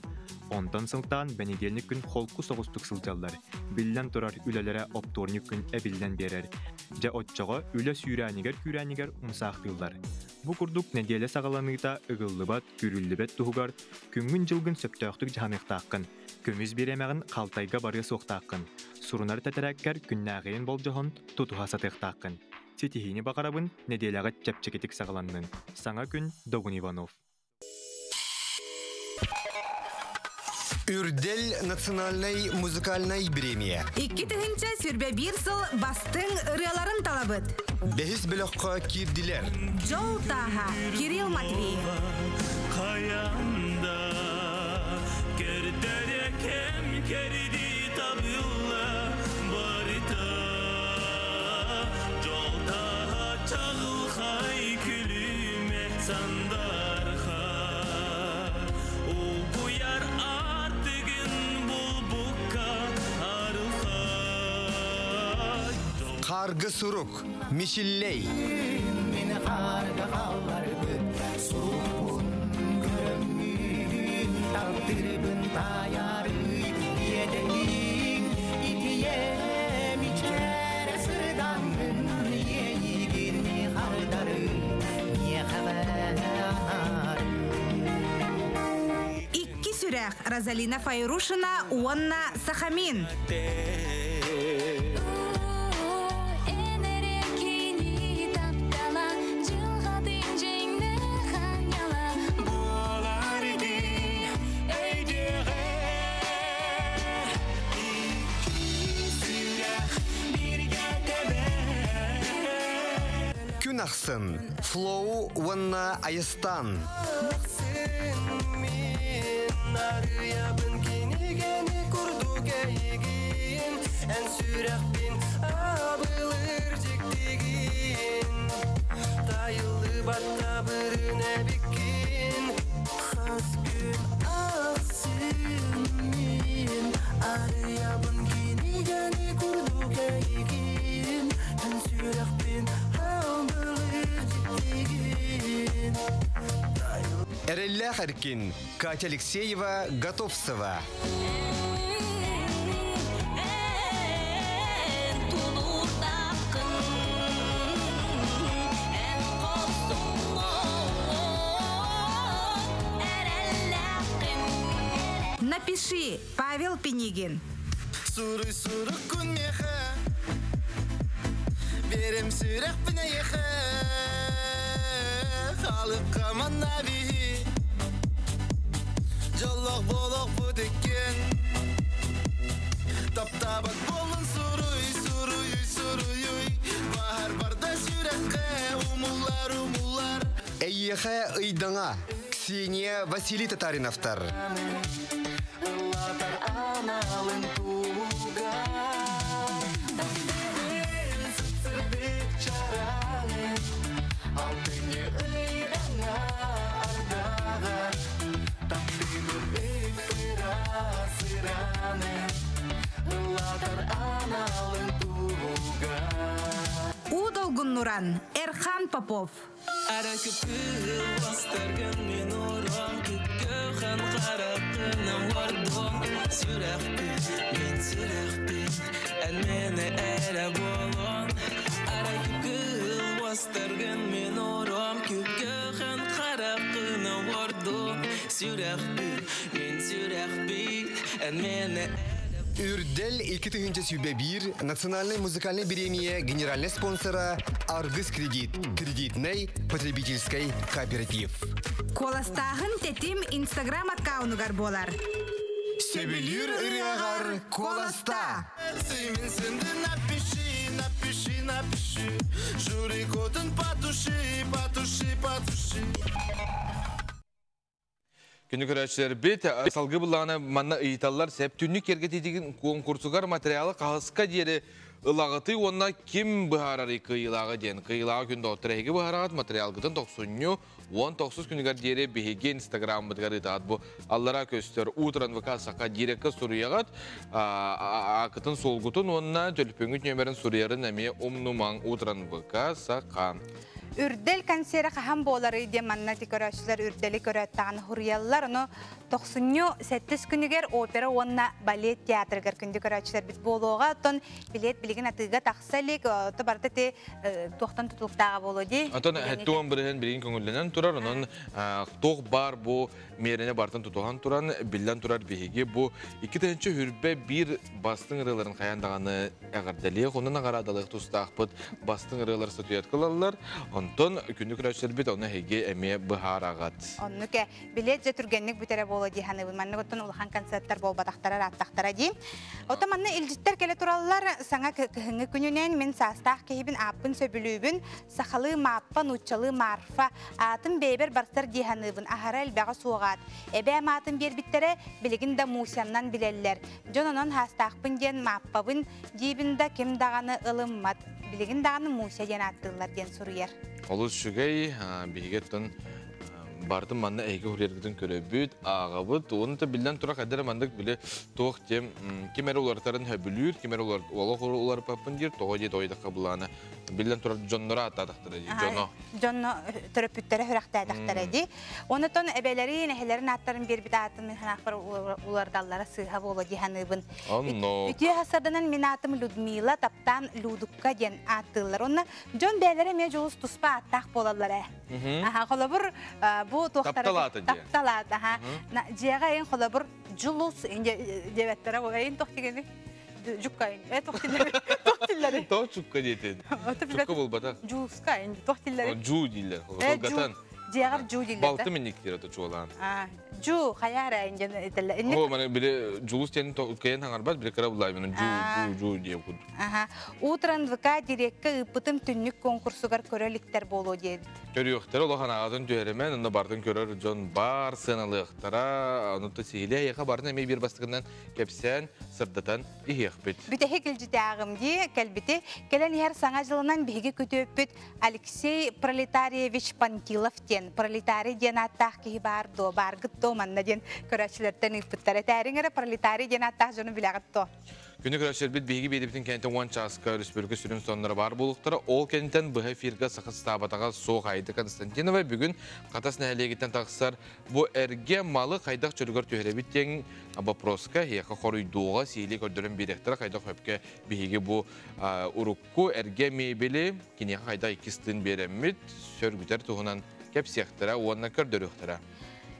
Онтон сылтаан бэнидиэнньик күн холку соҕустук сылдьаллар. Биллэн турар, үлэлэрэ оптуорньук күн эбиллэн биэрэр. Дьэ оччоҕо үлэ сүүрээнигэр-күүрээнигэр умсаахтыыллар. Бу курдук нэдиэлэ саҕаланыыта ыгыллыбат, күүрүллүбэт туһугар күҥҥүн-дьылгын сөптөөхтүк дьаһаныахтааххын. Көмүс бириэмэҕин халтайга барыа суохтааххын. Сурунар тэтэрээккэр күннээҕиин болдьоһон тутуһа сатыахтааххын. Ситиһиини баҕарабын, нэдиэлэҕит чэпчэкитик саҕаланнын. Саҥа күн Догун Иванов. Үрдэл национальнай музыкальнай бириэмийэ. 2021 сыл бастыҥ ырыаларын талабыт. Бэһис бөлөххө киирдилэр. Дьол Тааһа, Кирилл Матвеев. Хаянда кердере кем керди табылла барыта Жол Тааһа чаҕылхай күлүмэ сандарха Угуйар артыгын булбукка арылхай Харгы сурук, Мишиллей. Мин харга халларбыт сурукпун көрөммүн таптырбын таярый иэдэниң итием ичерэ сырдаммын иэйигин хардары Икки сүрэх Розалина Файрушина уонна Сахамин. Күн ахсын, Флоу уонна Айыстан. Арыябын кинигени курдук эйигин Эн сүрэхпин абылыр жиктигин Тайыллыбат табырын эбиккин Хас күн ахсын мин Арыябын кинигени курдук эйигин Эн сүрэхпин абылыр жиктигин Эрэллээх эркин, Катя Алексеева, Готовцева. Напиши, Павел Пинигин. Суруй сурук күн меха Берем сүрэхпин эйэхэ Халыкка манна биһи Жоллох болох бутиккен Таптабат болун суруй суруй суруй Бахар барда сүрэххэ умуллар умуллар Эйиэхэ ыйдаҥа, Ксения Василий Татариновтар. Ыллатар аналын туга Сырдык чарас Улатар аналын туга. Удолгуннуран Эрхан Попов. Үрдэл 2001 национальный музыкальный бириэмийэ генеральный спонсора Аргыс кредит, кредитный потребительский кооператив. Куоластааһын Тэтим Инстаграм аккаунугар буолар. Сөбүлүүр ырыаҕар куоластаа! Напиши, напиши, напиши. Жюри кодын потуши, потуши, потуши. Күнү көрөөччүлэрбит салгыы буллаҕына манна ыйыталлар сеп түннүк киэргэтиитигин куонкурсугар материалы хаһыска диэри ылаҕытый уонна ким быһаарарый кыайыылааҕы диэн. Кыайыылааҕы күн доҕоттор эһиги быһаараҕыт материалгытын тохсунньу 19 күнүгэр диэри биһиги инстаграммытыгар ыытаҕыт бу аллара көстөр утран ВК Саха дирекка суруйаҕыт аакытын суолгутун уонна төлөпүөҥҥүт нүөмэрин суруйарын эмиэ умнумаҥ утран ВК Саха. Үрдэл консеры хаһан буоларый диэн манна ти көрөөччүлэр үрдэли көрөөттаҕын хуруйаллар. Ону тохсунньу сэттис күнүгэр опера уонна балет театрыгар күндү көрөөччүлэрбит буолуоҕа. Оттон билет билигин атыыга тахса илик, ото барыта ти туохтан тутулуктааҕа буолуо дии. Оттон 70% билигин көҥүллэнэн турар, онон туох баар бу миэрэни барытын тутуһан туран, биллэн турар биһиги бу 2021 бастыҥ ырыаларын хайаан даҕаны эҕэрдэлиэх, онон наҕараадалыах тустаахпыт бастыҥ ырыалар статуэтка ылаллар. Онтон күндү көрөөччүлэрбит ону эһиги эмиэ быһаараҕыт. Оннук ээ. Билет дьэ түргэнник бүтэрэ буолуо дии саныыбын. Маннык оттон улахан концерттар буолбатахтара ырааттахтара дии. Оттон манна илдьиттэр кэлэ тураллар. Саҥа кыһыҥҥы күнүнэн мин саастаах киһибин ааппын сөбүлүүбүн. Сахалыы Мааппа, нууччалыы Марфа. Аатым бэйэбэр барсар дии саныыбын. Аһара элбэҕи суоҕаат. Эбээм аатын биэрбиттэрэ, билигин да Мусяннан билэллэр. Дьон онон саастаахпын диэн Мааппабын диибин да ким даҕаны ылыммат. Билигин даҕаны Муся диэн ааттыыллар диэн суруйар. Олус үчүгэй, биһиги оттон бардым манна эһиги хуруйаргытын көрөбүт, ааҕабыт. Уонна да биллэн турар хайдах эрэ маннык били туох диэм ким эрэ уларытарын сөбүлүүр, ким эрэ олох уларыппаппын диир, тоҕо диэ тоҕойдоххо былаана. Биллэн турар дьонноро ааттаатахтара дии, дьоно. Дьонно төрөппүттэрэ сүрэхтээтэхтэрэ дии. Онотон эбэлэрин, эһэлэрин ааттарын биэрбит аатын мин санаахпар улардаллара сыыһа буолуо дии саныыбын. Онно. Үтүө хасарданан мин аатым Людмила, таптаан Людукка диэн ааттыыллар. Онно дьон бэйэлэрэ эмиэ дьулус туспа ааттаах буолаллар ээ. Аха, холобур, бу туохтара Таптал аата диэ. Таптал аата, аха. Дьиэҕэ эйин холобур Дьулус диэбэттэрэ бу эйин туох дигени? Жукка э туох тиллэри? Туох тиллэри? Тоҕо чукка диэтин? Чукка буолбатах. Жууска туох тиллэри? Жуу дииллэр. Кылгатан. Дьиэҕэр жуу дииллэр. Балты минник диир ото чуолаан. Жуу хайаара инжен этэллэр. О, маны били Жулус диэн кыйан хаҥарбат били кыра булаайбын жуу жуу жуу диэн курдук. Аха. Утран ВК дирекка ыыппытым түннүк конкурсугар көрө иликтэр буолуо диэбит. Көрүөхтэрэ улахан аҕатын түһэримэн, онно бартын көрөр дьон бар сыаналыахтара, ону то сиһилиэ эйиэхэ барын эмиэ биир бастакынан кэпсээн, сырдатан иһиэхпит. Бүтэһик илдьитээҕим дии кэлбити. Кэлэн иһэр саҥа дьылынан биһиги күтүөппүт Алексей Пролетариевич Пантилов диэн, пролетарий диэн ааттаах киһи баар дуо, бааргыт дуо манна диэн көрөөччүлэртэн ыыппыттар. Этээриҥ эрэ пролетарий диэн ааттаах дьону билэҕит дуо? Күнү көрөөччүлэрбит биһиги биэдэбитин кэнниттэн 10 чааска өрөспүүбүлүкэ сүрүн сонуннара баар буолуохтара. Ол кэнниттэн быһа эфиргэ саха сатаабатаҕа суох Аида Константинова бүгүн Хатас нэһилиэгиттэн тахсар бу эргэ малы хайдах чөлүгэр түһэрэбит диэн вопроска эһиэхэ хоруйдуоҕа сиһилии көрдөрөн биэриэхтэрэ хайдах сөпкө биһиги бу урукку эргэ мебели киниэхэ хайдах иккис тыын биэрэммит сөргүтэр туһунан кэпсиэхтэрэ уонна көрдөрүөхтэрэ.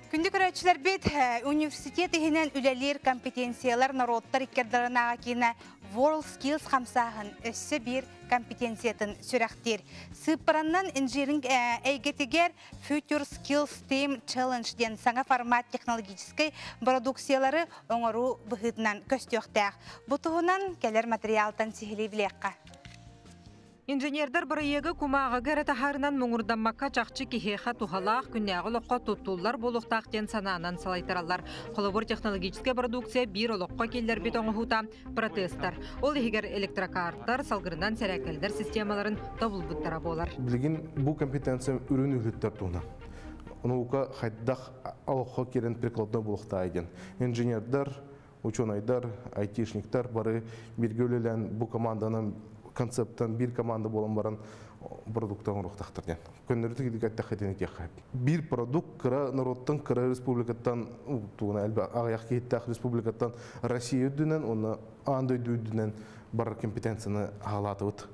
Күндү көрөөччүлэрбит, университет иһинэн үлэлиир компетенциялар норуоттар иккэрдарынааҕы киинэ World Skills хамсааһын өссө биир компетенциятын сүрэхтиир. Сыыппаранан инжиниринг эйгэтигэр Future Skills Team Challenge диэн саҥа формат технологическай продукциялары оҥоруу быһыытынан көстүөхтээх. Бу туһунан кэлэр материалтан сиһилии билиэххэ. Инженердэр бырайыагы кумааҕыга эрэ таһаарынан муҥурдаммакка чахчы киһиэхэ туһалаах, күннээҕи олоххо туттуллар буолуохтаах диэн санаанан салайтараллар. Холобур, технологическай продукция биир олоххо киллэрбит оҥоһуута протезтар. Ол иһигэр электрокартар, салгынынан сэрээккэлдэр системаларын тобулбуттара буолар. Билигин бу компетенция үрүн үлүттэр туһунан. Наука хайдах олоххо киирэн прикладной буолуохтаах диэн. Инженердэр Ученыйдар, айтишниктар бары бирге үлелен бу команданын концепттан бир команда болон баран продукттан оҥоруохтаахтар диэн. Көннөрүтүк идигаттахытын тиэхэ. Бир продукт кыра народтан, кыра республикаттан, тугуна элбэх аҕыйах киһиттээх республикаттан Россия үрдүнэн, уонна аан дойду үрдүнэн барар компетенцияны аҕалаатыбыт.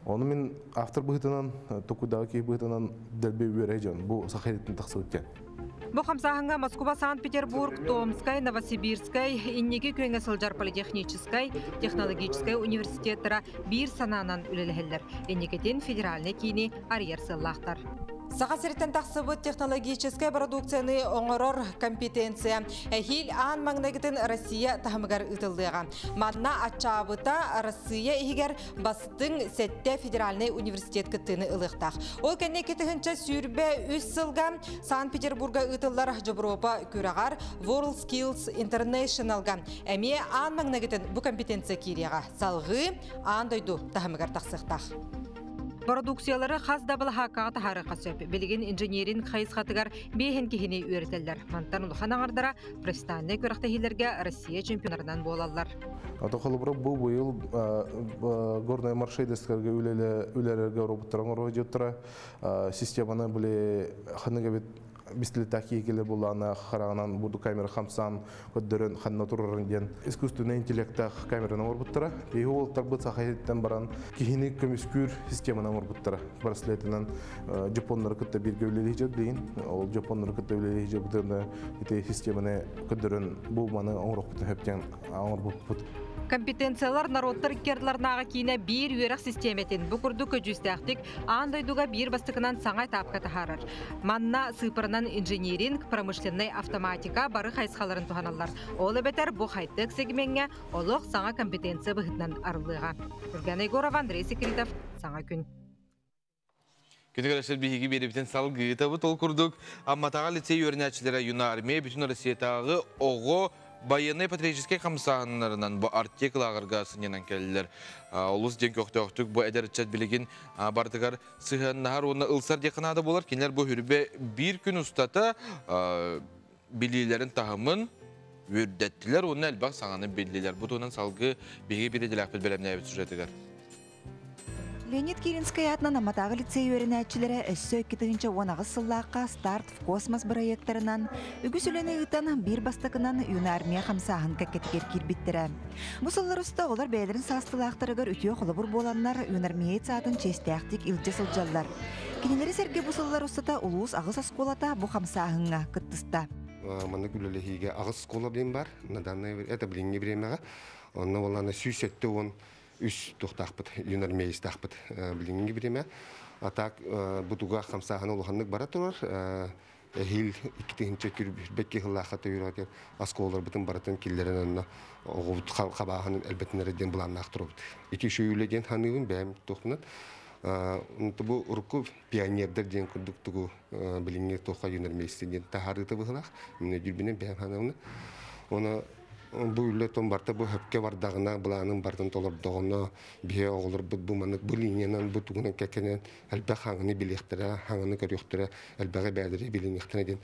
Ону мин автор быһыытынан, токуйдааҕы киһи быһыытынан дэлби үөрэ дьон бу саха ириттэн тахсыбыт диэн. Бу хамсааһыҥҥа Москуба, Санкт-Петербург, Томскай, Новосибирскай, инники күөҥҥэ сылдьар политехническай, технологическай университеттара биир санаанан үлэлэһэллэр. Инникитин федеральнай киини арыйар сыаллаахтар. Саха сириттэн тахсыбыт технологическай продукцияны оҥорор компетенция эһиил аан маҥнайгытын Россия таһымыгар ыытыллыаҕа. Манна аччаабыта Россия иһигэр бастыҥ сэттэ федеральнай университет кыттыыны ылыахтаах. Ол кэннэ 2023 сылга Санкт-Петербурга ыытыллар Дьобуруопа күрэҕэр World Skills International-га эмиэ аан маҥнайгытын бу компетенция киириэҕэ. Салҕыы аан дойду таһымыгар тахсыахтаах. Продукциялары хас да былаһааккаҕа таһаарыахха сөп. Билигин инженеринг хайысхатыгар биэһин киһини үөрэтэллэр. Мантан улахан аҥардара профессиональнай күрэхтэһиилэргэ Россия чемпионарынан буолаллар. Ото холобура бу быйыл горная маршрутистарга үлэлэргэ роботтар оҥоро дьоттара системаны били ханныга бит бистилетах киһи буллаана хараҕынан буду камера хамсаан көрдөрөн ханна турарын диэн искусственный интеллектаах камераны оҥорбуттара. Киһи уолтарбыт саха баран киһини көмүскүүр системаны оҥорбуттара. Браслетинэн жапоннары кытта бирге үлэлиһи дейин. Ол жапоннары кытта үлэлиһи бутына ити системаны көрдөрөн бу маны оҥорохпутун хөптен оҥорбуппут. Компетенциялар народтар иккиардыларынааҕы киинэ биир үөрэх систиэмэтин бу курдук көдьүүстээхтик аан дойдуга биир бастакынан саҥа этапка таһаарар. Манна сыыппаранан инжиниринг, промышленнай автоматика бары хайысхаларын туһаналлар. Ол эбэтэр бу хай-тек сегмеҥҥэ олох саҥа компетенция быһыытынан арыллыаҕа. Юргана Егорова, Андрей Секретов, Саҥа күн. Күнүгэр өссө биһиги биэрибитин салгыытабыт. Ол курдук Амматааҕы лицей үөрэнээччилэрэ Юнармия бүтүн Россиятааҕы оҕо байыаннай патриотическай хамсааһыннарынан бу Артек лааҕырга сынньанан кэллилэр. Олус диэн көхтөөхтүк бу эдэр ыччат билигин барытыгар сыһыаннаһар уонна ылсар диэххэ наада буолар. Кинилэр бу хүрбэ биир күн устата билиилэрин таһымын үрдэттилэр уонна элбэх саҥаны биллилэр. Бу туһунан салгыы биһиги биир бэлэмнээбит сюжетыгар. Леонид Киринскэй аатынан Амматааҕы лицей үөрэнээччилэрэ өссө 2018 сыллаахха «Старт в космос» бырайыактарынан үгүс үлэни ыытан биир бастакынан Юнармия хамсааһын кэккэтигэр киирбиттэрэ. Бу сыллар уста оҕолор бэйэлэрин саастыылаахтарыгар үтүө холобур буоланнар юнармеец аатын чиэстээхтик илдьэ сылдьаллар. Кинилэри сэргэ бу сыллар устата улуус аҕыс оскуолата бу хамсааһыҥҥа кыттыста. Маннык үлэлэһиигэ аҕыс школа билин бар. На данное это билиҥҥи бириэмэҕэ. Онно буоллаана 173 туохтаахпыт, юнармеецтаахпыт билиҥҥи бириэмэ. А так бутуга хамсааһын улаханнык бара турар. Эһиил 2000 бекки сыллаахха төйүрөтер оскуолаларбытын барытын киллэрэн онно оҕобут хабааһын элбэтинэрэ диэн былааннаах турабыт. Ити үчүгэй диэн ханыыбын бэйэм туохпунан. Бу урукку пионердар диэн курдук тугу билиҥҥи туохха юнармейцы диэн таһаарыыта быһылаах. Мин өйдүүрбүнэн бэйэм ханыыбын. Оны бу үлэ том барта бу хөпкө бардагына былаанын бартын толордоҕуна биһи оҕолорбут бу маннык бу линиянан бу тугунан кэккэнэн элбэх хаҥаны билиэхтэрэ, хаҥаны көрүөхтэрэ, элбэҕи бээлэри билиниэхтэрэ диэн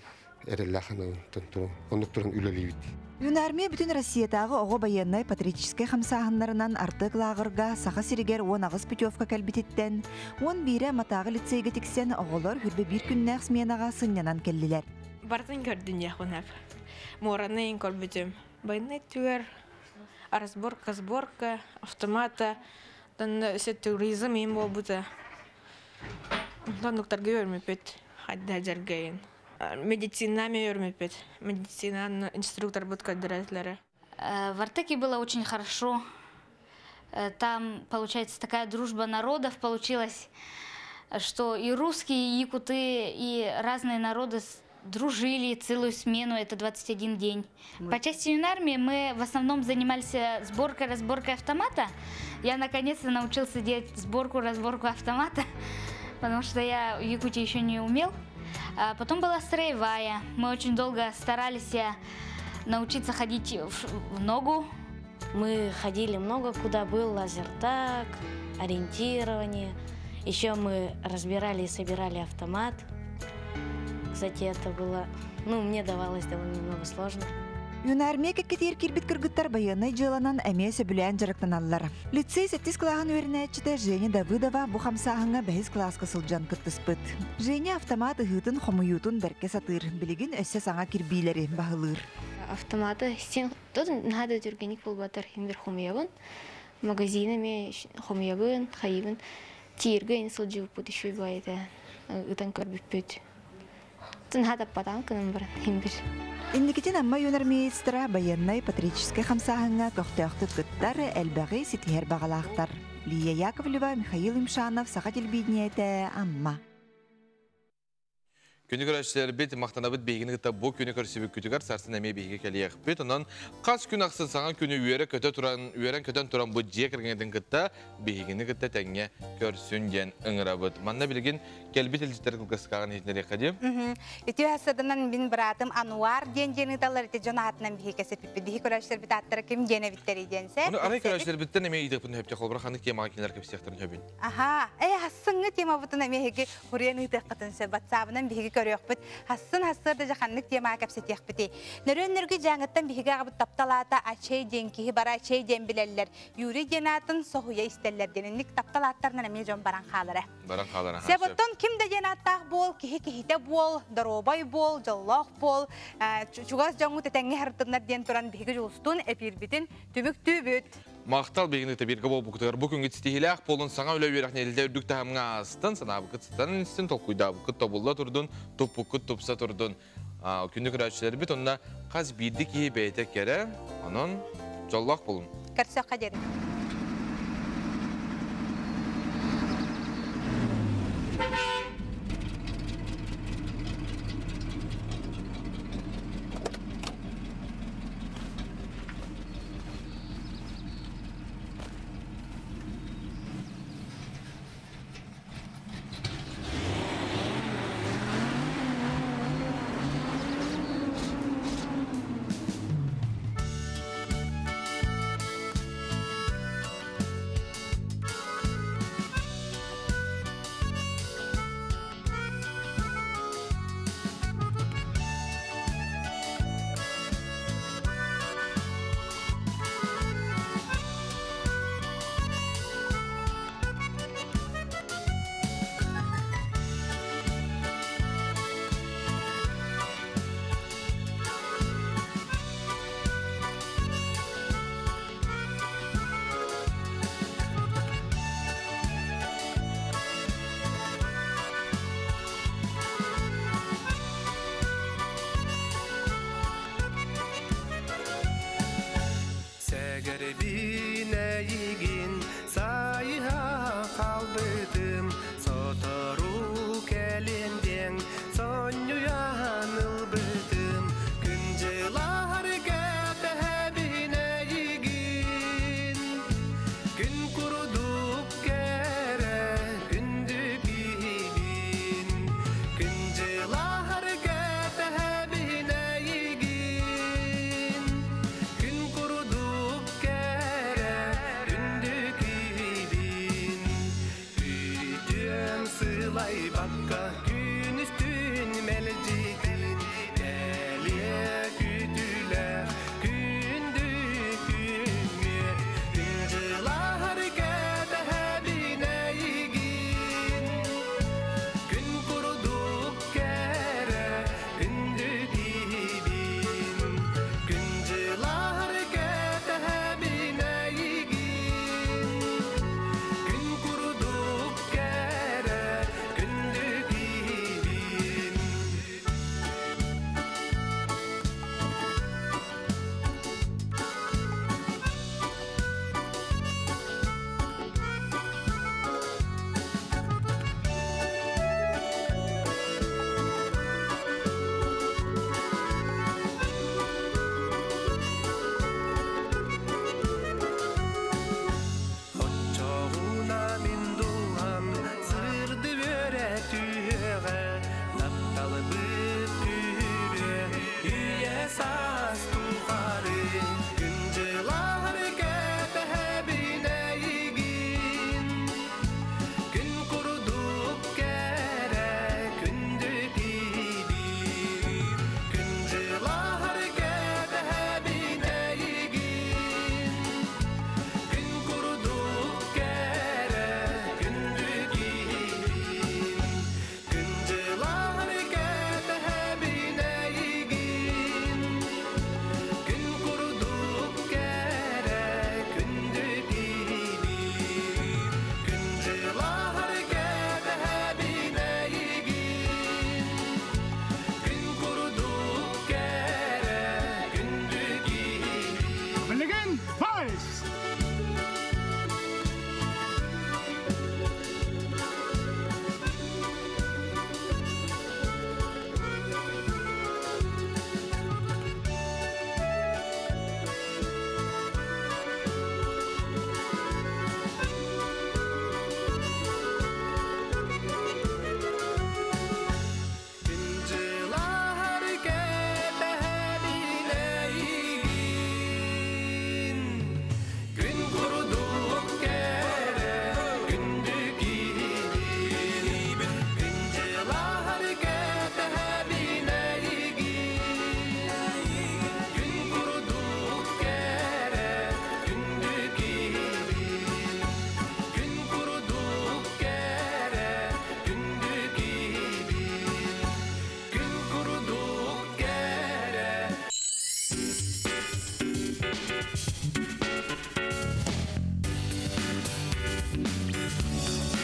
эрэллээх туран оннук туран үлэлиибит. Юнармия бүтүн Россиятааҕы оҕо байыаннай патриотическай хамсааһыннарынан Артек лааҕырга Саха сиригэр 18 путевка кэлбититтэн, 11-э Амматааҕы лицейгэ тиксэн оҕолор 21 күннээх сменаҕа сынньанан кэллилэр. Барытын көрдүм диэхпин сөп. Муораны көрбүтүм. Байыаннай түгэр разборка, сборка, автомата, тан туризм им буолбута. Оннуктарга үөрмүппүт, хайда жаргайын. Медицина үөрмүппүт. Медицина инструкторбут көрдөрөтлөрө. В Артеке было очень хорошо. Там, получается, такая дружба народов получилась, что и русские, и якуты, и разные народы дружили целую смену, это 21 день. По части юнармии мы в основном занимались сборкой, разборкой автомата. Я наконец-то научился делать сборку, разборку автомата, потому что я в Якутии еще не умел. А потом была строевая. Мы очень долго старались научиться ходить в ногу. Мы ходили много куда, был лазертаг, ориентирование. Еще мы разбирали и собирали автомат. Кстати, это было, ну, мне давалось довольно немного сложно. Юнармия кэккэтигэр киирбит кыргыттар байыаннай дьыаланан эмиэ сөбүлээн дьарыктаналлар. Лицей сэттис кылааһын үөрэнээччитэ Женя Давыдова бу хамсааһыҥҥа бэһис кылааска сылдьан кыттыспыт. Женя автомат ыһыытын хомуйуутун бэркэ сатыыр, билигин өссө саҥа кирбиилэри баһылыыр. Автоматы син наһаа да түргэнник булбатар иһин бир хомуйабын. Магазин эмиэ хомуйабын, хайыбын. Тииргэ ин сылдьыбыппыт үчүгэй баайыта ытан көрбүппүт. Наһаа таппатаҕым кынын баран иһин бир. Инникитин Амма юнармеецтара байыаннай-патриотическай хамсааһыҥҥа көхтөөхтүк кыттар, элбэҕи ситиһэр баҕалаахтар. Лия Яковлева, Михаил Имшанов, Саха телевидениетэ, Амма. Күнү көрөөччүлэрбит махтанабыт биһигини кытта бу күнү көрсүбүккүтүгэр сарсын эмиэ биһиги кэлиэхпит. Онон хас күн ахсын саҥа күнү үөрэ көтө туран, үөрэн көтөн туран бу дьиэ кэргэҥҥитин кытта биһигини кытта тэҥҥэ көрсүн диэн ыҥырабыт. Манна билигин кэлбит илдьиттэр кылгаскааҕын иһитинэриэххэ дии. Үтүө сададан мин быраатым Ануар диэн диэн ыыталлар ити дьон аатынан биһи кэсэппиппит. Биһи көрөөччүлэрбит ааттара ким диэн эбиттэрий диэн сэ. Ону арай көрөөччүлэрбиттэн эмиэ ыйытыахпын сөп холобура ханнык темаҕа кинилэр кэпсиэхтэрин сөбүн. Аха, э хассыҥҥы темабытын эмиэ эһиги хуруйан ыытыаххытын сөп. Ватсабынан биһиги көрүөхпүт. Хассын хассыарда дьэ ханнык темаҕа кэпсэтиэхпитий. Нөрүөн-нөргү дьааҥыттан биһиги аҕабыт таптал аата Ачей диэн киһи бара Ачей диэн билэллэр. Юрий диэн аатын соһуйа истэллэр диэн. Инник таптал ааттарынан эмиэ дьон баран хаалара. Баран хаалара. Себоттон ким да диэн ааттаах буол, киһи киһитэ буол, доруобай буол, дьоллоох буол, чугас дьоҥҥут этэҥҥэ сырыттыннар диэн туран биһиги дьулустуун эпиирбитин түмүктүүбүт. Махтал биһигини тэбииргэ буолбукутугар бу күҥҥүт ситиһиилээх буолун саҥа үлэ үөрэх нэдиэлэ үрдүк таһымҥа аастын, санаабыккыт сытан истин, толкуйдаабыккыт тобулла турдун, туппуккут тупса турдун. Күндү көрөөччүлэрбит онно хас биирдии киһи бэйэтэ кэрэ, онон дьоллоох буолун. Көрсөххө диэри.